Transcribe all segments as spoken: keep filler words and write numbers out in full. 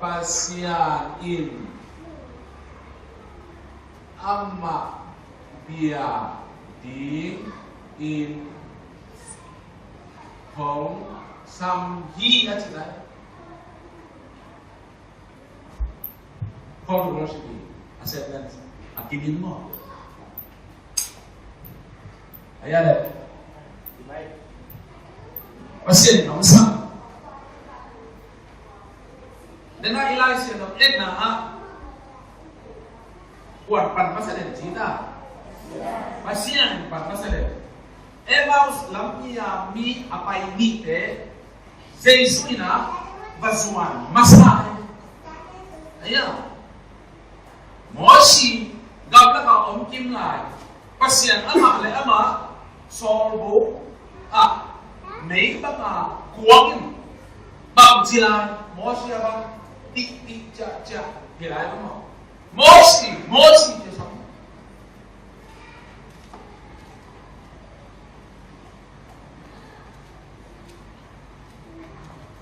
Pasian in amah bia dingin hong sam hi a ci lai. Call to worship hi. A sep len a kimin maw? Ahi a le. Pasian in hong sam. Dena i Lai Siangtho etna ah kuan pan masa den ci ta? Pasian pan masa den. Emmaus lampi a mi a pai nihte Jesu in a va zuan masa e. Ahi a, Mosi gamlak a om kim lai Pasian amah le amah sawlbuk ah mei banga kuang in bang ci lai, Mosi a bang tik tik ciah ciah hi lai bang maw? Mosi, Mosi ci sam.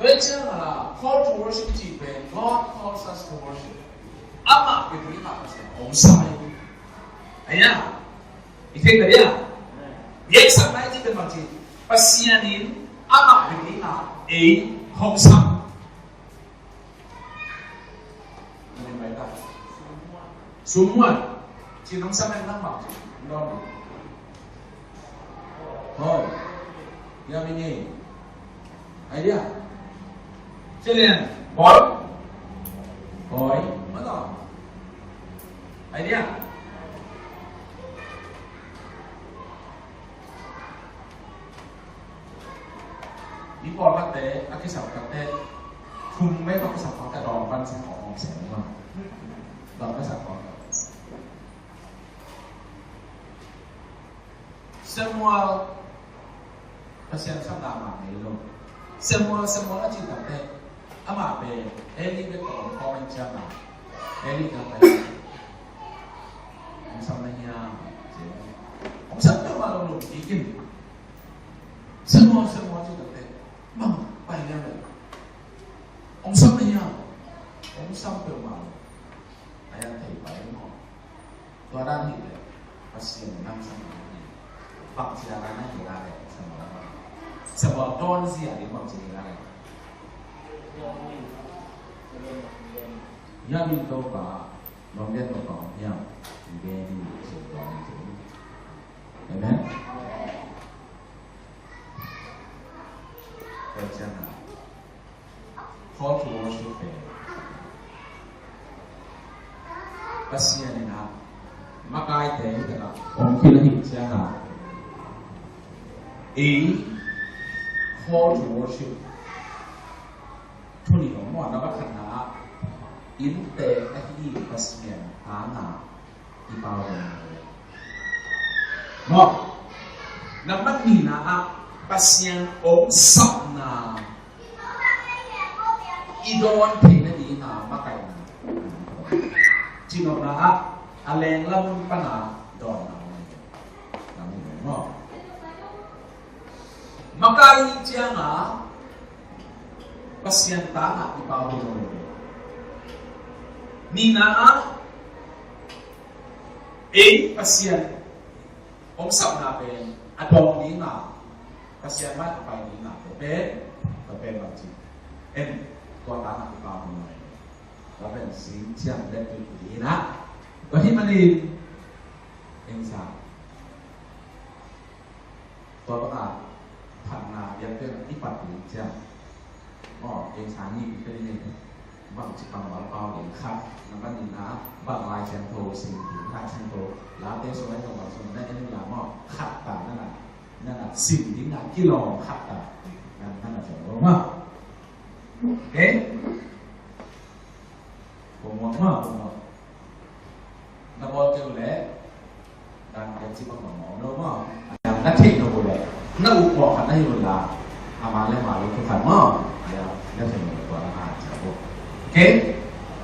Tua ciang a call to worship ci pen, God calls us to worship. Amah bia dingin Pasian hong sam hi. Ahi a, i theih ta dia? Biaksak nai ci pen bang ci? Pasian in amah bia dingin ei hong sam. Sum muan. Ci nong sam en nang bang ci. Nong. Hoi. Bia mi ni. Idea. Ci lian. Bol. Hoi. Mana? Idea. Mi pawlkhatte a kisap khatte, thum bek a kisap khatte dawng pan seng awng seng ma. Dawng kisap khatte. Samuel, Pasian sapna mah ngei lo. Samuel, Samuel a cih khatte, amah pen Eli bek tawh om khawm in ciang a, Eli khatte. Hong sam na hiam? Hong sam peuhmah lo, lum kik in. Samuel, Samuel ci takte, bang pai liang le. Hong sam na hiam? Hong sam peuhmah lo. A yang thei pai maw. Tua dan hi le, Pasian in hong sam na hiam? Bang ci a na hi la le, Samuel. Samuel dawn zia ding bang ci hi la le. Hiam in Topa, nong gen tawh tawng hiam? Gen in ci tawng ci. Amen. Tua ciang a, call to worship pen Pasian in a makaite hi taka om khin ahih ciang a, ei call to worship thu nih om maw. Na va khatna ah, inntek ahi Pasian hang a i pau den maw. Nambat nihna ah Pasian hong sapna i dawn theihna ding a makaihna. Cinopna ah a lengla mun pana dawnna maw. Makai ciang a Pasian tangah i pau hun lo. Nihna ah ei Pasian hong sapna pen a dawng ding a, Pasian mai a pai ding a pen, tua pen bang ci. En, tua tangah i pau hun lo. Tua pen sing ciang let tu ding a. Tua hi manin, en sa. Tua banga phatna biakpiakna i pat ding ciang, maw, kei sa nih i pe ding hi. Bang ci pang bang pau ding khat, na bang ding na, bang Lai Siangtho sim ding, Lai Siangtho Late sung, Lai Siangtho bang sung na en la maw, khat ta na na, na na sim ding na kilawm khat ta na, na na ciang lo maw. Okay? Homework maw, homework. Na bawl kei uh leh dan biak ci bang bang om lo maw. Na theih nop uh leh na up mawk khat na hi uh la, ama le ama lo thu khat maw. Na theih nop uh leh tua na hat ciang uh. Okay?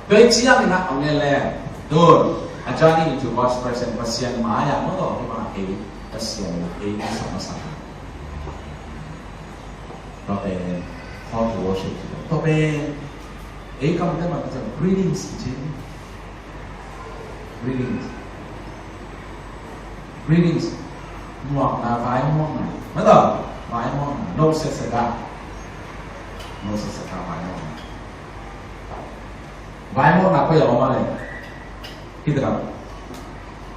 Tua ciang in a om leh leh, tun, a journey into God's presence, Pasian mai-ah maw, tawh hi bang a ei, Pasian in a ei a sa masa. Tua pen call to worship. Tua pen Ei kamte mah ka ciang greetings i ci. Greetings. Greetings. Muakna, vai muakna. Mata, vai muakna. No se se da. No se se da, vai muakna. Vai muakna ko ya oma le. Kita.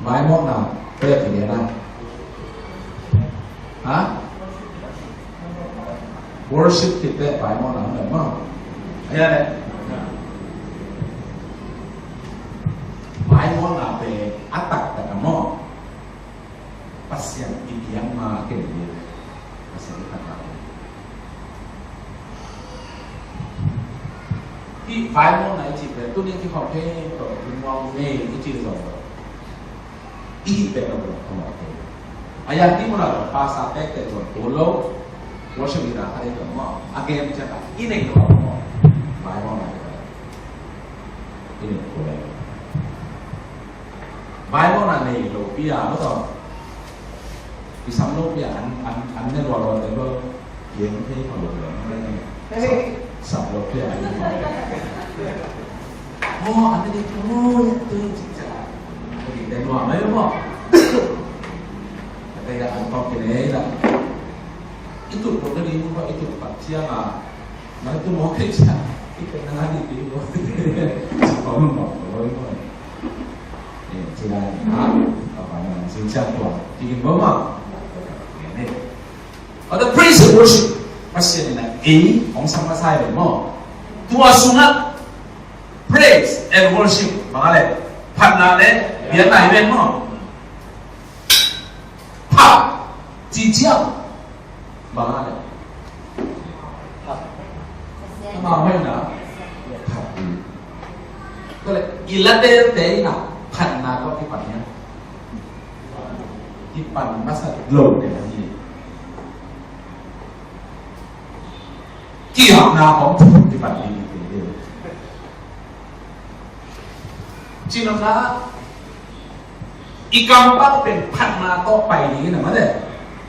Vai muakna ko ya kini na. Ha? Worship khit teh vai muakna om lo maw. Ahi a leh. Vai muakna pen a taktak a maw. Pasian i biak ma ken hi. Pasian i biak ma ken hi. Hih vai muakna i cih pen tuni kikhawm khempeuh i muak ngei i cih zong lo. I hih pen lo lo. A ya ti mun a lo pasa tek tek zong ko lo. Worship leader khat in zong maw. A gen ciang a i nei lo maw. Vai muakna i nei ko lo. Vai muakna nei lopi a, maw tawh. Kisam lopi a, an, an, an ne lualua te bel. Yeng thei ko lo lo, maw tawh. Sam lopi a, an ne lualua. Oh, an ne lualua, ya tu, cik cak. Jadi, dia luar, main apa? Kata ya, an tawh kini dah. Itu pun tadi, muka itu tak siang ah. Nang tu maw kei cia, i pen nang a dih dih maw. Cia kong maw, maw, maw. Eh, cia, ha? Apa nang cia tua, cia maw maw. Ini. Oh, the praise and worship. Pasian in a, eh, hong sang masa maw. Tua sungah praise and worship. Bang a leh, phatna leh biakna hi ven maw. Phat, ci ciang. Bang a leh. Ama hoihna. Phat. Tua leh, i latelte in a phatna tawh kipan hiam? Kipan masa lo te ahi. Kiapna hong kipan ding te. Cih nopna, i kampau pen phatna tawh pai ding in a mah le.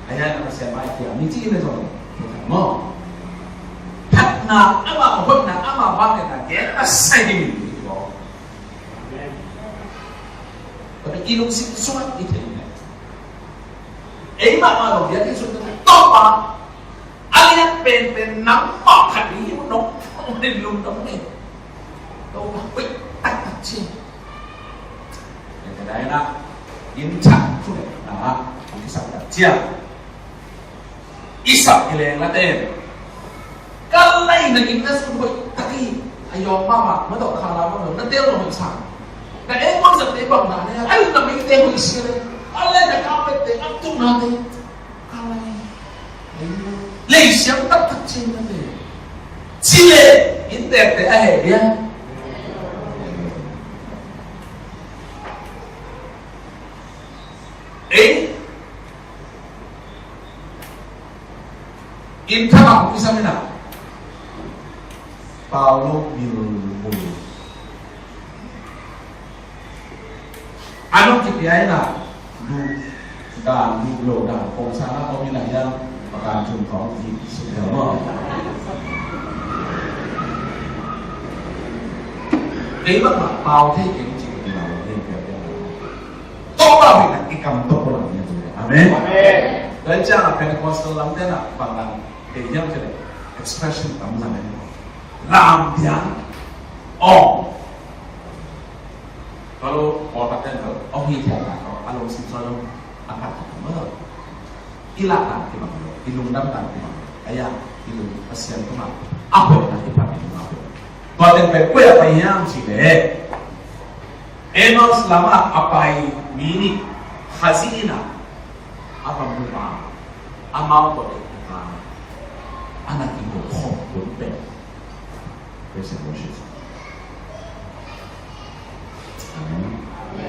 A ya na Pasian mai kia mi ci in a zong maw. Phatna amah hoihna amah bangin a gen a sai ding in maw. Tua i lungsim sungah i theih in a. Ei mahmah lo biakinn sung Topa a lian penpen nangmah khat i hi uh nong, nong lungdam uh. Topa hoih taktak ci. Ka dai na inn thak thu le na i kisap tak cia. I sap i leng la ten. Ka lai na inn na sung hoih tak hi. A yawm mahmah, ma dawh kha la ma dawh na tel na hoih sang. Na eng wan zat te bang na ne a, ai na mei te hoih sia le. A lai na ka pet te, a tuk na te. Lei siam taktak cin na te. Ci le, inn tek te a heh dia. Ei, inn thak ah hong kisam in a. Paulo bilbul. An hong kipia in a, duh dan, duh lo dan, kong sang a om in a hiam, pakan chung khawng i suk hiam maw. Kei bang mah pau thei kei cih kei lo, kei pia pia lo. Topa hoihna i kam tawh ko lam hiam. Amen. Amen. Tua ciang a Pentecostal lamte in a bang lam kei hiam cih leh expression tam lam in. Lam piang. Aw. Ka lo, pawlkhat ten ka lo, aw hi thiang ka lo, a lo sim suan lo, a khat khat lo. I lak dan kibang lo, i lungdam dan kibang lo. A ya, i lung Pasian tungah a hoihna i pan i lung a hoih. Tua teng pen koi ah pai hiam cih leh Emmaus lamah a pai mi nih Khazih in a va mu a, amau tawh a na kiho khawm hun pen. Praise and worship. Amen.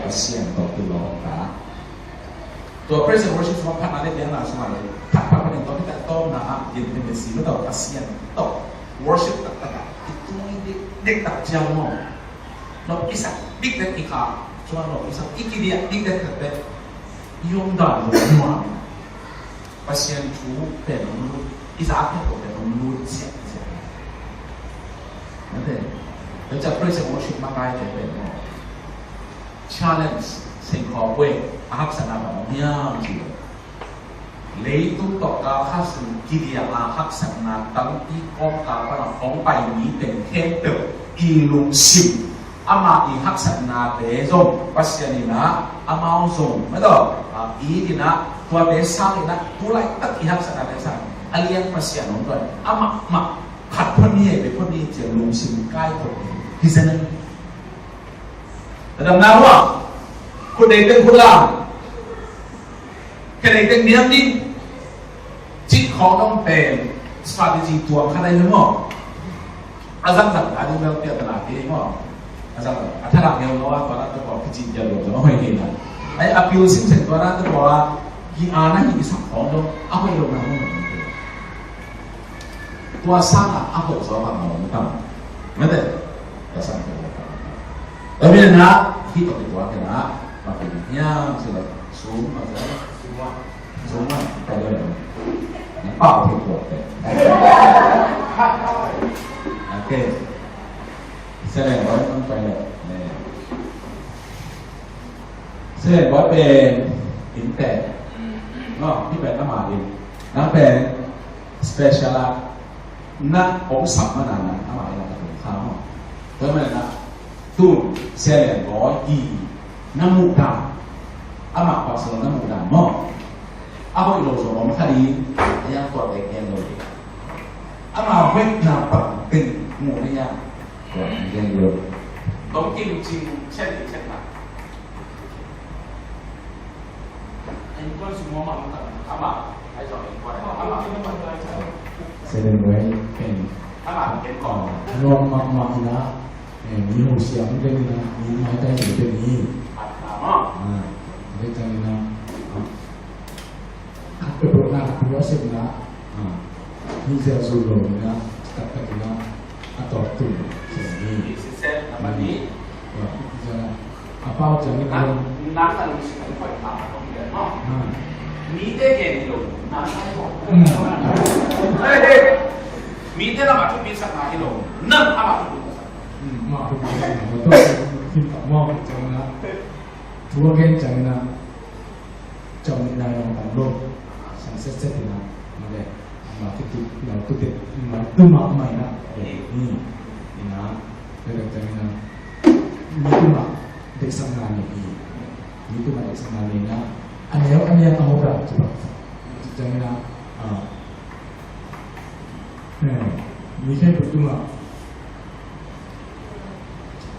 Pasian tawh kilawm ta. Tua praise and worship sungah phatna le biakna sungah le, thak phat panin tawh kitak tawmna ah intimacy, ma tawh Pasian tawh worship taktak ah i tui dik, dik tak ciang maw. Nop i sak dik dik i kha sungah nop i sak i kidiah dik dik tak teh i om dan lo nuam. Pasian thu pen hong lut, i zak pen hong lut siang siang. Mate. Tua ciang praise and worship makaite pen maw, challenge seng khawng ve. A haksatna bang om hiam cih leh, leitung tawh kal khat sung kidiah a haksatna tampi kawmkal pan a hong pai mi teng khempeuh i lungsim, amah i haksatnate zong Pasian in ah amau zong, mah tawh, a, it in ah, tuate sang in ah, tu laitak i haksatnate sang a lian Pasian hong tuan, amah mah khat phaw ni, ei phaw ni ci-a lungsim kaikhawm hi zen. Ka damna uh ah, khut nei teng khut la, khe nei teng niam ding cih khawng dong pen strategy tuak khat ahi maw. A zangzang a ding bel piak ka na kei maw. A zangzang a thadah ngeu lo a, tua na tua kici dia lo zong a hoih kei na. Ai a pil simsem tua na tua a, ki a na hi sak khawng dong a hoih lo na hong. Tua sangin a hoih zaw bang a om tam. Mate. Tua sang tua bang. Tua mi na hih tua tua kena. Bang hiam sila sum ma sila sum ma. Sum ma. Pai dua na. Na pau thei tua te. Okay. Sila boy man pai dua. Sila boy pen in te. No, hih pen na ma in. Na pen special a. Na hong sap mana na, amah in a ka tung kha maw. Tua mana na, tun, Sia Lian Bawi i, na muh dan, amah Barcelona na muh dan maw. A hoih lo zong om kha ding, a yang tuate gen lo ding. Amah hoihna bang teng muh na yang, tuate gen lo. Tong kim cing cen cen na. Selen wai pen nuam mahmah in ah, eh, mi ho siam ding in ah, mi maitai ding in ah. Ah, ding in ah, ah, khat peuhpeuh na, khat peuhpeuh a sepna, ah, mi zia zul lo in ah, taktak in ah, a tawp tung siam ding. Sisen, a mani. Ah, a pau ciangin a lung. Nang na lungsim a hoih mah a tawh hi maw. Mite gen hi lo, nang na hi lo. Hei, hei. Mite lam a thupi sakna hi lo, nang amah thupi sakna. Amah thupi sakna. Tua thupi sakna. Thu a gen ciangin a. Ciamnuih nai lawng tam lo, sang setset in a, mah leh, mah tutup, mah tutup, mah tutup mah mah in a, eh, ni, in a, leh leh teng in a, mi tutup mah deihsakna nei hi, mi tutup mah deihsakna nei in a, a neu a niat a hoih dan ci bang, ci ciang in a, ah, eh, mi khempeuh tutup mah,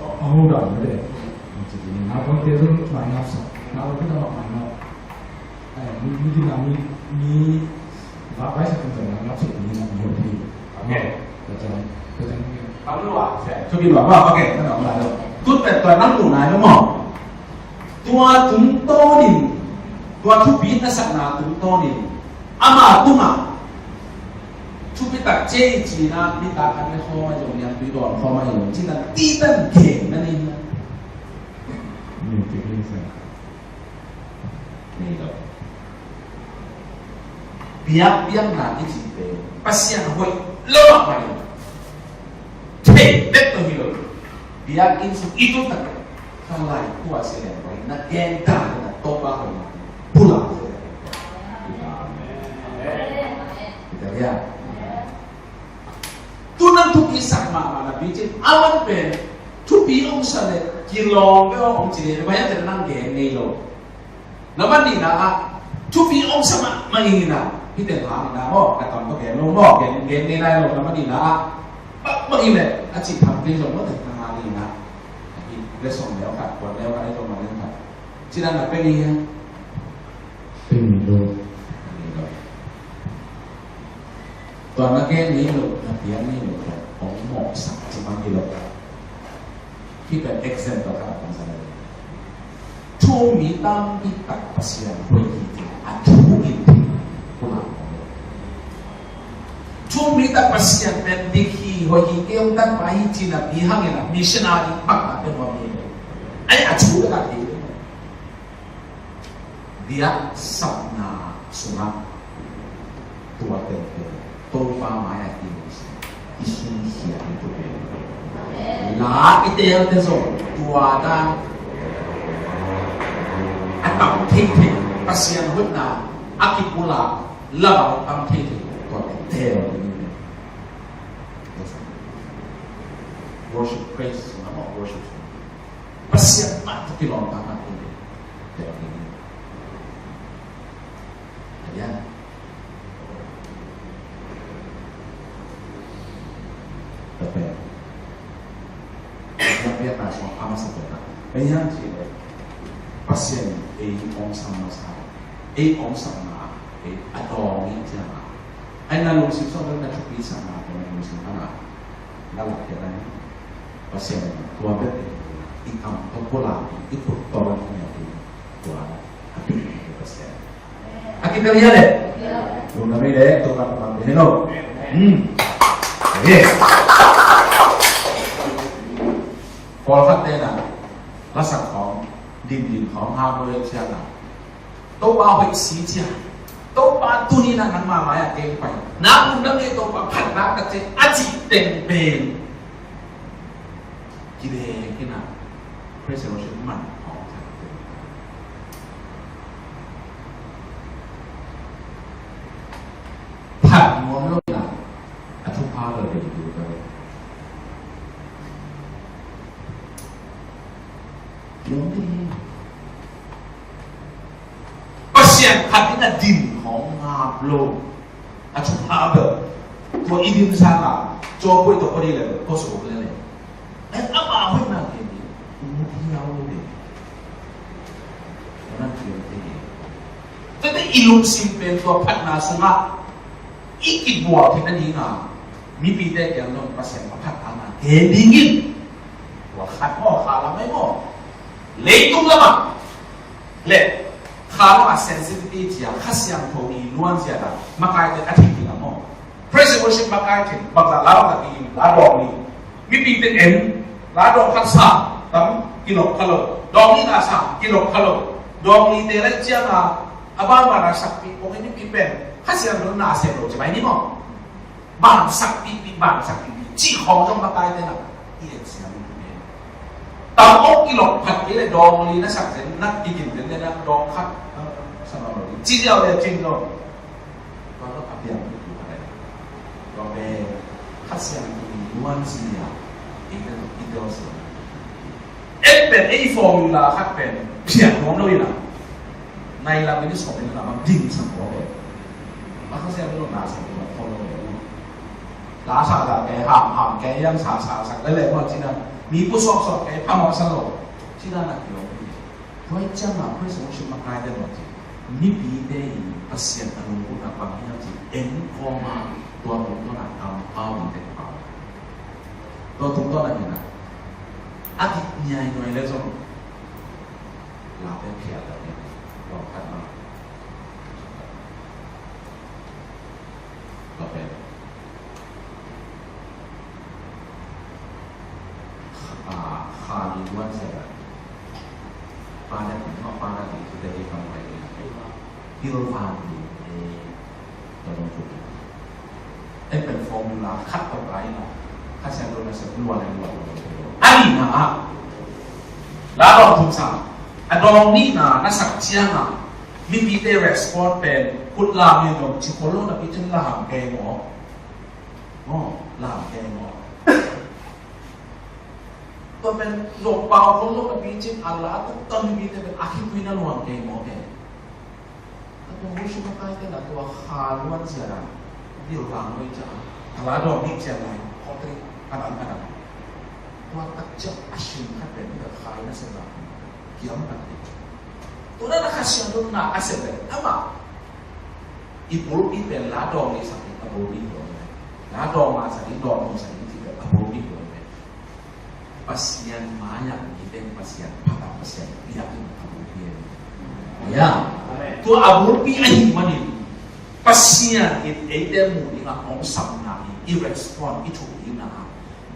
a hoih dan mah leh, ci ciang in a, naupangte zong maingat sa, naupangte zong maingat. Ai, mi, mi ding a mi, mi, ba, ba, sa tung zong na, na, sa tung na, mi, mi. Okay. Ka cang, ka cang, ka cang. Ka lu a, sa. Thupi lo, ba, okay, ka na, ba, lo. Tut pet tua nang lu nai lo maw. Tua tungtawn in, tua thupi na sakna tungtawn in, ama tung a, thupi tak ci ci na, mi ta kan ne khawm a zong, niam tui dawn khawm a zong, ci na, ti tan gen na ni na. Ni, ti, ti, sa. Nei lo. Biakpiakna i cih pen Pasian hoih lo mahmah in, thei bek tawh hi lo. Biakinn sung i tun tak, ka lai khua Sia Lian Bawi na gen dan na Topa hoih mahmah in, pulak Sia Lian Bawi. Amen. Amen. Tu nang thupi sak mahmah napi cin, a man pen thupi hong sa leh kilawm bek hong ci leh, mah hiam cih leh nang gen ngei lo. Na man nihna ah, thupi hong sa mahmah ing in a, hih teng hang in a, aw, ka tam ka gen lo maw, gen, gen ngei nai lo, na man nihna ah, bang, bang ing leh, a cih tham kei zong maw, teng hang in a, hih leh sawm leh khat, kua leh khat, a zong mah leh khat. Ci dan na pia ngei hiam? Pia ngei lo. Pia ngei lo. Tua na gen ngei lo, na piak ngei lo, tua hong mawhsak ci bang hi lo. Hih pen example khat a hong sa lai. Thu-um mi tampi tak Pasian hoih hi ci a thu in thei. Kua na thu-um mi tak Pasian pen dik hi, hoih hi, kei hong tanpa hi ci napi hang in a missionary bang a pen hong hi. Ai a thu a thei. Biaksapna sungah tua tengte Topa mai-ah i lungsim. I sungsia i tuk e. La i teelte zong tua dan a tam theithei, Pasian hoihna a kipulak lamah tam theithei tua teel ding. Worship, praise, worship. Pasian mah tawh kilawm taktak in. Amen. Amen. Pasian ei hong sam masa, ei hong sam masa, ei a dawng i ciang a, ei na lungsim sawm na thupi sa na, na lungsim a na, na lak kei na. Pasian in tua bek in i kam tawh pulak, i khut tawh la hi a, tua a pil hi Pasian. A kipel hi a le. Lungdam hi le, tua ka pang hi lo. Hmm. Okay. Pawlkhat te na lasak khawng, dim dim khawng, ha lo le cia na. Topa hoih si cia. Topa tuni na nangmah mai-ah kei pai. Na um na ngei Topa phatna ka ci a, a cih teng pen. Kidek in a, praise and worship man hong khat. Phat nuam lo in a, a thupha lo ding tu ka. Nuam ding. Pasian phat ding a dim hong ngap lo. A thupha bel tua i dim sang a, cawpui tawh pawh dih le bel, kua suk le le. Ai, ama hoihna gen dih, um hiau le le. Tua nan piang te hi. Tua te i lungsim pen tua phatna sungah i kibuak hi na ding a, mipite kiang dong Pasian a phat a na gen ding in. Tua khat maw, kha lam ai maw. Leitung lamah le kha lamah sensitivity cia, Kha Siangtho i luan cia ta, makaite a thei ding a maw. Praise and worship makaite, bangzah la bangzah ki, la dawng ni. Mipite en, la dawng khat sa, tam kilawm kha lo. Dawng nihna sa, kilawm kha lo. Dawng nihte lai ciang a, a bangbang a sakpih, kong en mipi pen Kha Siangtho na sem lo ci mai ni maw. Bangsak pihpih, bangsak pihpih cih khawng zong makaite na i en siam in. Tam awk kilawm phat kei le dawng li na sak zen, na kikim zen le na dawng khat, na sa lo lo. Ci ziau le cin lo. Tua lo a piang tu ka le. Tua pen Kha Siangtho i luan sia. Ei ka tu i tua sia. En pen ei formula khat pen piang nuam lo in a. Nai lam in i sawm in a lam ding sang ko pen. Ma Kha Siangtho na sang ko pen. La sa la ke, ham ham ke, yang sa sa sa le le mo cina. Mi pu sawk sawk ke, pha mo sa lo. Cina na kio. Tua i ciang a praise and worship makaite lo ci. Mipite in Pasian a lungkutna bang hiam ci. En kawm a tua tungtawn a kampau in te pau. Tua tungtawn a hi na. A dik niainuai le zong. La pen phial ta ni. Lawng khat ma. Tua pen. Kha, kha i luan sia la. Pa na ti, pa na ti, tu te di kam pai ni. Pilvan ni. Tua dong tu. Ei pen formula khat tawh kai na. Kha Siangtho na sep luan ai luan. A nihna ah. La dawng thum sa. A dawng nihna na sak ciang a. Mipite respond pen. Khut lam in dong ci khol lo napi cin lam kei maw. Maw, lam kei maw. Tua pen zong pau khol lo napi cin a la tuk tam mipite pen a khitui na luang kei maw kei. A tua hu sum a kai te na tua kha luan sia na. Bil bang noi cia. A la dawng nih cia lai. Khawk te, a dang, a dang. Tua tak cia a sim khat pen tua kha na sia na. Kiam tak te. Tua na na Kha Siangtho na a sia pen. Ama. I bulpi pen la dawng ni sak in a bulpi dawng ni. La dawng ma sak in, dawng ni sak in, ci pen a bulpi dawng ni. Pasian maya ni teng Pasian, pata Pasian, biak in a bulpi. Ya. Amen. Tua a bulpi ahih manin Pasian in eite mu ding a hong sam na in i respond i thuk ding na.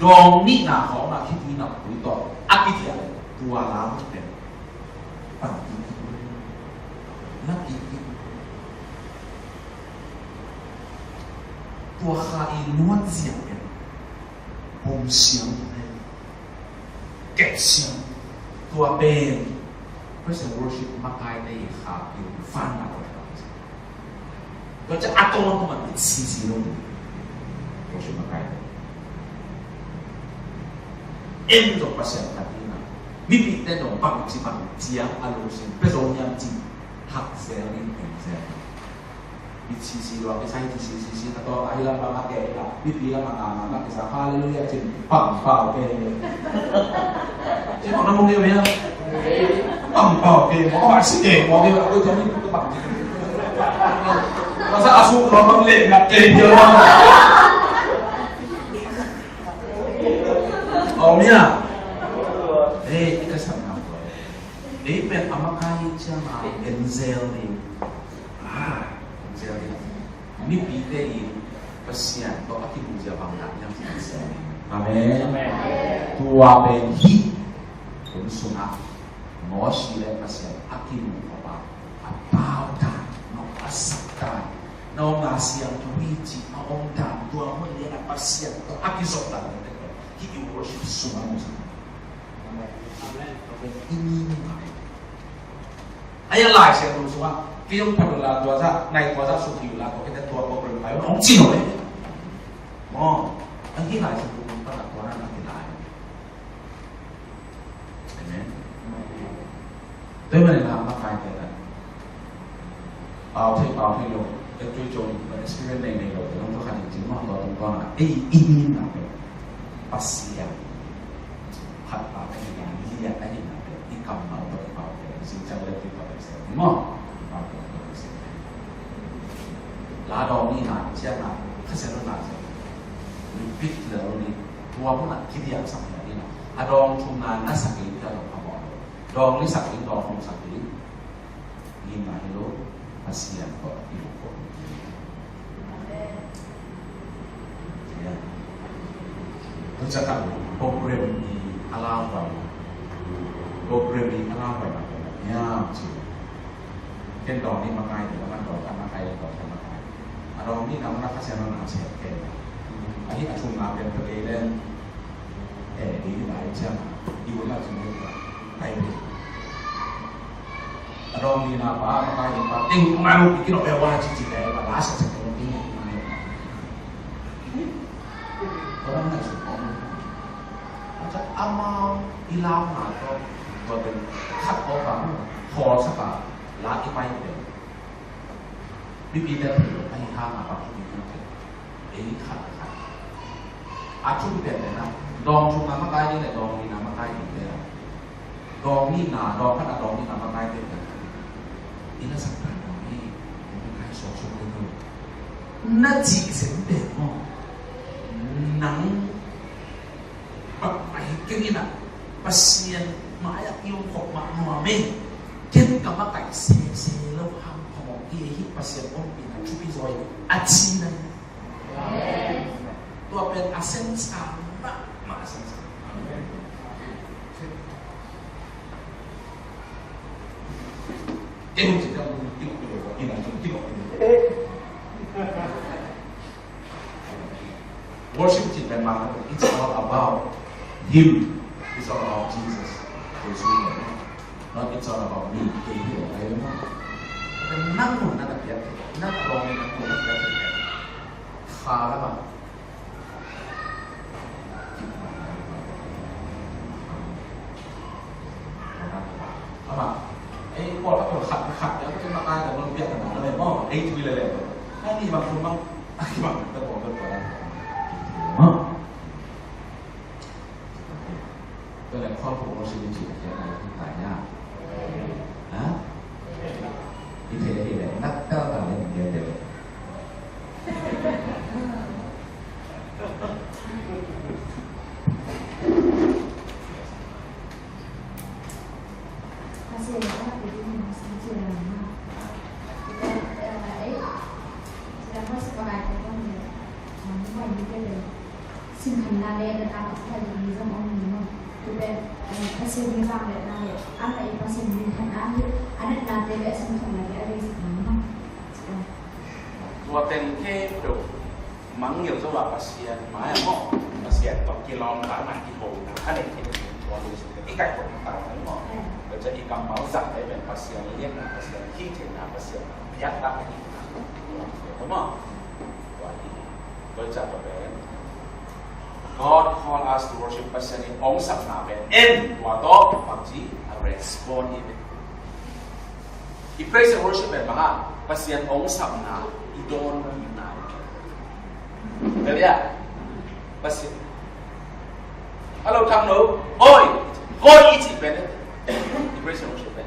Dawng nihna khawng a khitui na pui tawh a kidiak tua la pen. Pan kik kik. Na kik kik. Tua kha i luan ziau pen. Om siang, kep siang. Tua pen praise and worship makaite i khak i vanna ko. Tua ciang a tawntungah i sisi lo. Worship makaite. En zong Pasian khat hi na. Mipite zong bangci bang ciang a lungsim pia zo hiam ci. Hak zel in en zel. I sisi lua kisai ci sisi si ka tawh a hi lam bang a kei la. Mipi lam a nga nga ma kisa hallelujah cin pang pau kei. Ci mawk na mawk ni mia. Pang pau kei mawk a si kei mawk ni a koi tawh ni pang. Masa a suk lua bang leh ngat kei dia lua. Aw mia. Eh, i ka sam na. Ei pen a makai ciang a en zel ding. Ah, en zel ding. Mipite in Pasian tawh a kimu zia bang na niam Pasian. Amen. Amen. Tua pen hi. Hun sungah Mosi le Pasian a kimu khop a, a pau dan, no a sak dan, no nga siang tu hi ci a om dan, tua mun lian a Pasian tawh a kizop dan. Hi i worship sungah musak. Amen. Amen. I ni ni ngai. Ai a Lai Siangtho sungah kei hong phat uh la tua zah nai tua zah suk hi uh la tua kei tua program pai uh hong ci lo eh. Maw, ang hi Lai Siangtho hong phat a tua na na hi lai. Amen. Tua manin a makaite ta. Pau thei pau thei lo. Ka tui cong, ka experience nei nei lo. Ka long ka khan in cing mawh tua tung tua na. Ei, i ni na pe. Pasian. Khat pau ka hi na, ni ya ka hi na pe. I kammal tua i pau pe. Sing cang le tui pau pe se. Ni mawh. Pau pe tua pe se. La dong ni na, cia na. Ka se lo na se. Repeat le lo ni. Tua mun a kidiak sak ni na. A dong thum na na sak i cia lo ka mawh lo. Dong li sak i dong thum sak i. Ngimna hi lo, Pasian tawh i lungkham. Amen. Tu cakap program ni a lau pai. Program ni a lau pai. Ya, ci. Ken dong ni makai ni, makai dong, kan makai dong, kan makai. A dong ni na mana Pasian na na sia ken. Ahi a thum na pen pa kei len. Eh, di ni bai cia. Di wala thum ni. Pai ni. A dong ni na pa, maka ni pa, ting kong anu bikin ope wa cici dai, pa la sa sa kong ting kong anu. Orang na su kong. Aca amau ilam na to, tua ben khat ko pa, hol sa pa, la ki pai ben. Bibi ben, ai ha ma pa ki ni na. Ei khat khat. A thum pen na, dong thum na makai ni le, dong ni na makai ni le. Dong ni na, dong khat na dong ni na makai ni le. Ina sak tan dong ni, makai sok sok ni no. Na ci sen pen mo. Nang, bak ai kini na, Pasian, maya iong kok mak mo me. Ken ka makai se se lo ham ko mo. Ihi Pasian om pi na, chupi zoi. A ci na. Tua pen a sense a mahmah a sense. Kei hong ci ciang kei hong ci ciang kei hong ci ciang. Worship ci pen mah it's all about him. It's all about Jesus. Not it's all about me. Kei hi lo kei lo. Nang mun na na piak. Nang mun na na piak. Kha la ba. Ama, eh, pawl a pawl khat khat, eh, khat makai ta mun piak ta mun le mo, eh, tui le le. Ani bang kun bang, ai bang ta pawl ta pawl. Mo. Tua leh khawlphu worship in cih a khiatna i hi lai hia? Ha? I thei hi leh nak tel ta leh min gen deuh. Singkhanna le na tang a pai ni zong om ni maw? Tu pen, eh, Pasian ni vang le na le, a na i Pasian ni khan a hi, a natna te le a singkhanna te a le singkhanna maw? Tua teng khempeuh mangngilh zo a Pasian mai ah maw? A Pasian tawh kilawm dan a i hona a nei thei ding tua lungsim i kaihkhop tau mai maw? Tua ciang i kammal zang te pen Pasian lianna, Pasian hih theihna, Pasian biakna a hihna tua maw? Tua hi. Tua ciang tua pen God call us to worship, Pasian in hong sapna pen en tua tawh bangci a respond hi ve. I praise and worship pen bang a, Pasian hong sapna i dawn kik nai. Hallelujah. Pasian. Hello, thang lo. Hoi. Hoi i cih pen. I praise and worship pen.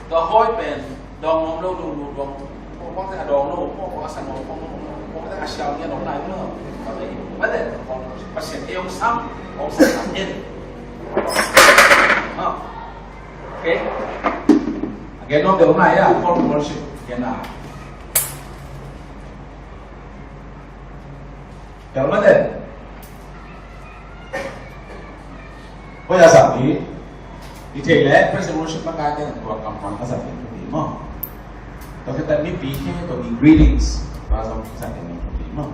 Tua hoi pen dawng nuam lo, lo, lo, dawng. Kong kong te a dawng lo, kong kong a sa nuam, kong kong a siau ngiat lo nai lo. Mate, Pasian ei hong sam, hong sam in. Ah. Okay. Again, no, deuh nai a, call to worship. Again, ah. Deuh nai deuh. Ko ya sa pi. I thei le praise and worship makaite tua kammal a zat ding thupi maw? Tua khit teh mipi khempeuh in greetings tua zong zat ding thupi maw?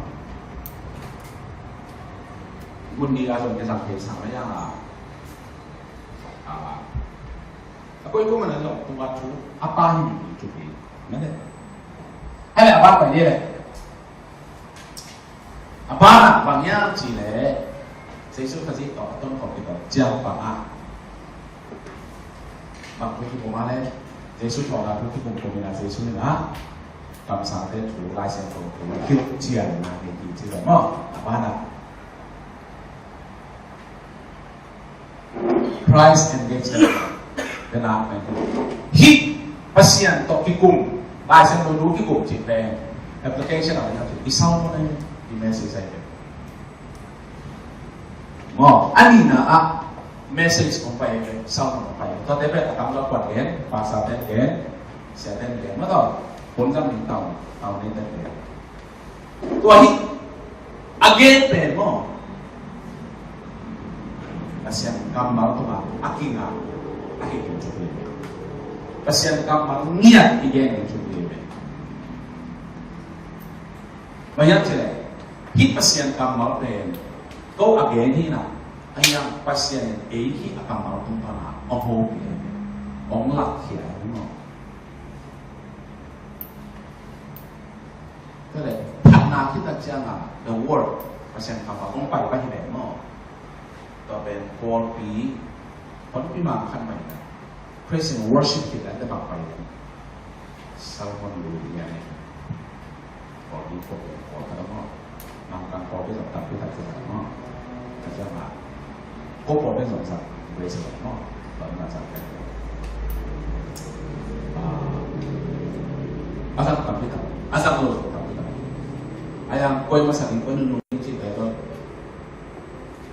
Mun ding a zong ka zang thei sa mah a. A, a koi ko man a zong tua thu a pa hi ding thupi. Mate. Hai le a pa pai ding le. A banah bang hiam cih leh Jesu Khazih tawh a ton khawm kei tawh ciang bang a, bang thu kikum a leh Jesu tawh a thu kikum kum in a Jesu in a kamsangte thu, Lai Siangtho thu, thu cian na hi hi ci leh maw? A banah Christ engagement. Then amen. Hih Pasian tawh kikum, Lai Siangtho thu kikum cih pen application a i sau mawk i message a i pen. Maw, a nihna ah message kong pai i pen, sau mawk kong pai. Tua te pen a tam lo kuan gen, pastor ten gen, sia ten gen, maw tawh, hun zang ning tau, tau ning ten gen. Tua hi a gen pen maw? Pasian kammal tungah a kingah a hi ding thupi. Pasian kammal ngiat i gen ding thupi. Bang hiam cih leh hih Pasian kammal pen ko a gen hi na, a hiang Pasian in ei hih a kammal tung pan a hong hopih, hong lakkhia hi maw? Tua leh phatna khit tak ciangin the word, Pasian kammal kong pai pah hi leh maw? Tua pen pawlpi, pawlpi mang khat mah in a praise and worship khit leh bang pai leh Solomon lu lian in. Pawlpi pawlpi pawlpi maw? Nang kang pawlpi zong tampi tak ci zong maw? Ka ciang a ko pawlpi zong zang grace zong maw? Zong zang zang. A zang tampi tak, a zang lo zong tampi tak. A yang koi masa ding koi nunung ding ci tua zong.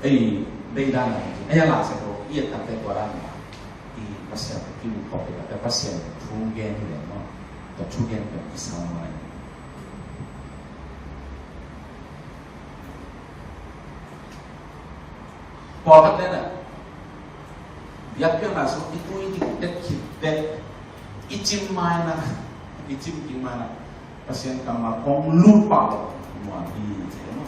Ei, dei dan a ding ci. A yang la se ko i et tak te tua dan a. I Pasian thu kimu pawlpi tak te Pasian thu gen hi leh maw? Tua thu gen pen i sa mai. Pawlkhat te na biakpiakna sung i tui ding tek khit tek i cim mai na, i cim ding mai na Pasian kammal kong lut pah lo nuam hi ci maw?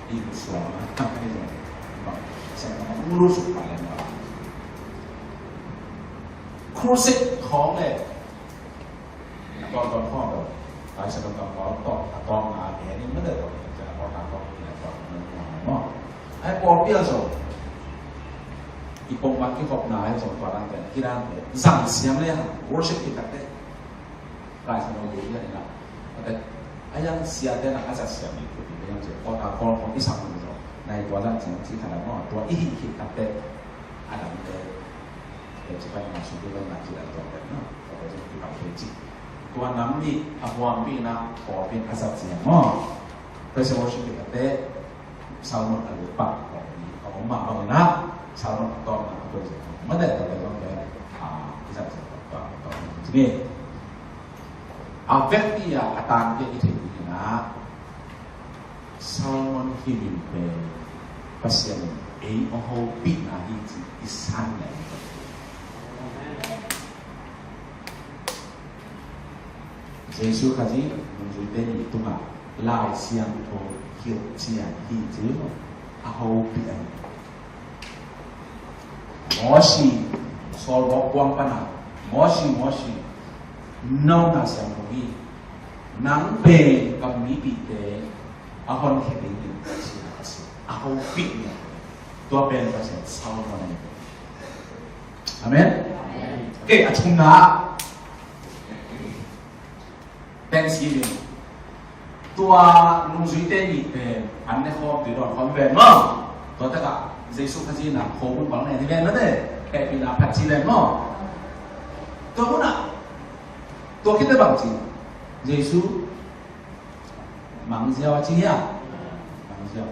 I lut suak na, Pasian kammal kong lut suk pah lo nuam. Crusade khawng le a tawntawng khawng lo. Lai Siangtho kammal tawh a tawng a gen in mate tawh a tawng a tawng in a tawng a tawng a maw? Ai pawlpi a zong i pongman kikhopna ai zong tua dan pen, hih dan pen zang siam le hang worship khit tak te Lai Siangtho lu lian in a, a te a yang sia te na a zat siam i khut in a yang sia kawta kawl kawng i sak in zong nai tua zang siam ci khat a maw? Tua i hih khit tak te a dang te Tua ci pan na sung tu pan na ci dan tua pen na. Tua pen ci pan pen ci. Tua nam nih a huam pi na, kawp in a zat ciang maw? Praise and worship pi kate, Solomon a lu pan kawp in a om mah bang na, Solomon a tawm na a tua ci. Mate tua pen tua pen, a, i zat ciang tua pen tua pen ci ni. A vekpi a, a tan pi a i thei ni na. Solomon hih min pen Pasian in ei a hopihna hi ci i san leh. Jesu Khazih nungzuite ni tungah Lai Siangtho hilhcian hi ci lo. A hopih a hi. Mosi, sawlmawk kuang pana, Mosi, Mosi, nang na siangtho hi. Nang pen ka mipihte a honkhia dingin ka ci a si. A hopih ni. Tua pen Pasian Solomon a hi. Amen. Okay, a thumna. Thanksgiving. Tua nungzuite nih pen an ne khawm, tui dawn khawm ven maw. Tua takah Jesu Khazih in a khawm bang ne hi ven maw te. Hehpihna phat ci ven maw. Tua hunah tua khit teh bang ci? Jesu mangziau a ci hia? Mangziau.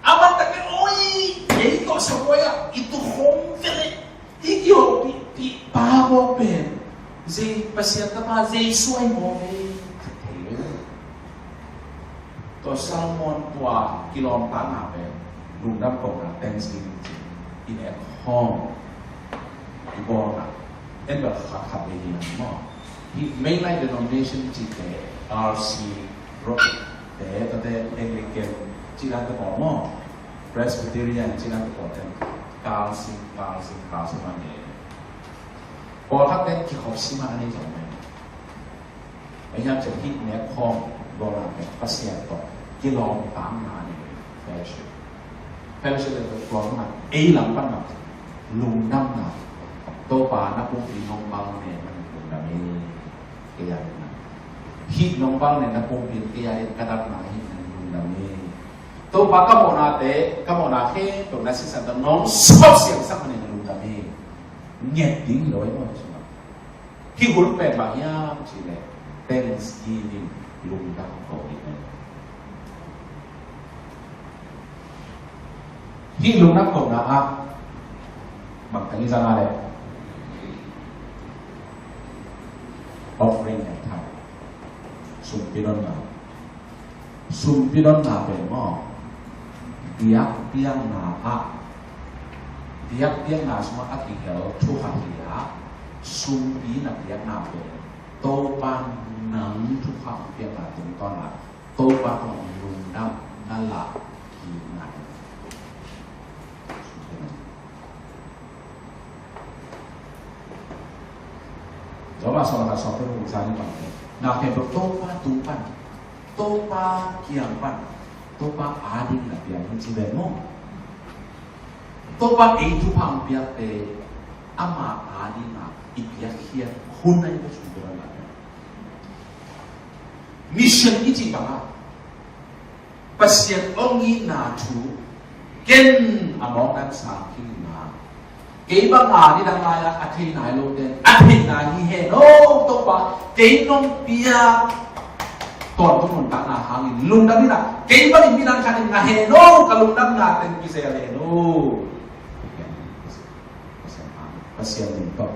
Aman tak oi, ei tawh sabuai ah i tu khawm vele. I kihopihpih pa mawk pen Pasian Tapa Jesu ahi mawk ei. Tua Solomon tua kilawmtatna pen lungdam kohna, thanksgiving ci. I nek khawm, i bawlna, en bel khat khat vei hi maw. Hih Mennonite denomination cihte, R C, Roman te, tate Anglican cih dan te pawl maw, Presbyterian cih dan te pawl ten, kalsim, kalsim, kalsim a nei. Pawlkhat ten kikhop sim a nei zong nei. Ahi hang cih hih nek khawm, bawlna pen Pasian tawh kilawmtatna nei. Fellowship. Fellowship le tua, tua mah ei lam pan mah lungdamna. Topa na pumpi nong bang ne, na lungdam e. Kei a ding na. Hih nong bang ne na pumpi, kei a ding ka datna hi, na lungdam e. Topa ka mawhnate, ka mawhna khempeuh na sisan tawh nong sawt siangsak ne, na lungdam e. Nget ding hi lo e maw, sungah. Hih hun pen bang hiam cih leh thanksgiving, lungdam ko hi. Hih lungdam kohna ah bang tang i zang a leh offering and tithe, sumpi donna. Sumpi donna pen maw, biakpiakna ah, biakpiakna sungah a kihel thu khat hi a, sumpi na piakna pen Topa nang thukham piakna tungtawn a Topa tungah lungdam na lah kikna hi. Rom sawm le khat, sawm le khat, sawm le khat, na khempeuh Topa tung pan, Topa kiang pan, Topa ading na piang hi ci ve maw. Topa ei thupha hong piakte ama ading a i piakkhiat hun a i va sum tua na. Mission i cih bangah Pasian hong itna thu ken a mawkna sang khin a, kei banga nidang lai-ah a thei nai lote a theihna hi hen aw. Topa, kei nong piak tawntung nuntakna hangin lungdam in a, kei bangin midang khat in na hen aw, ka lungdamna teng kizel hen aw. Pasian min tawh.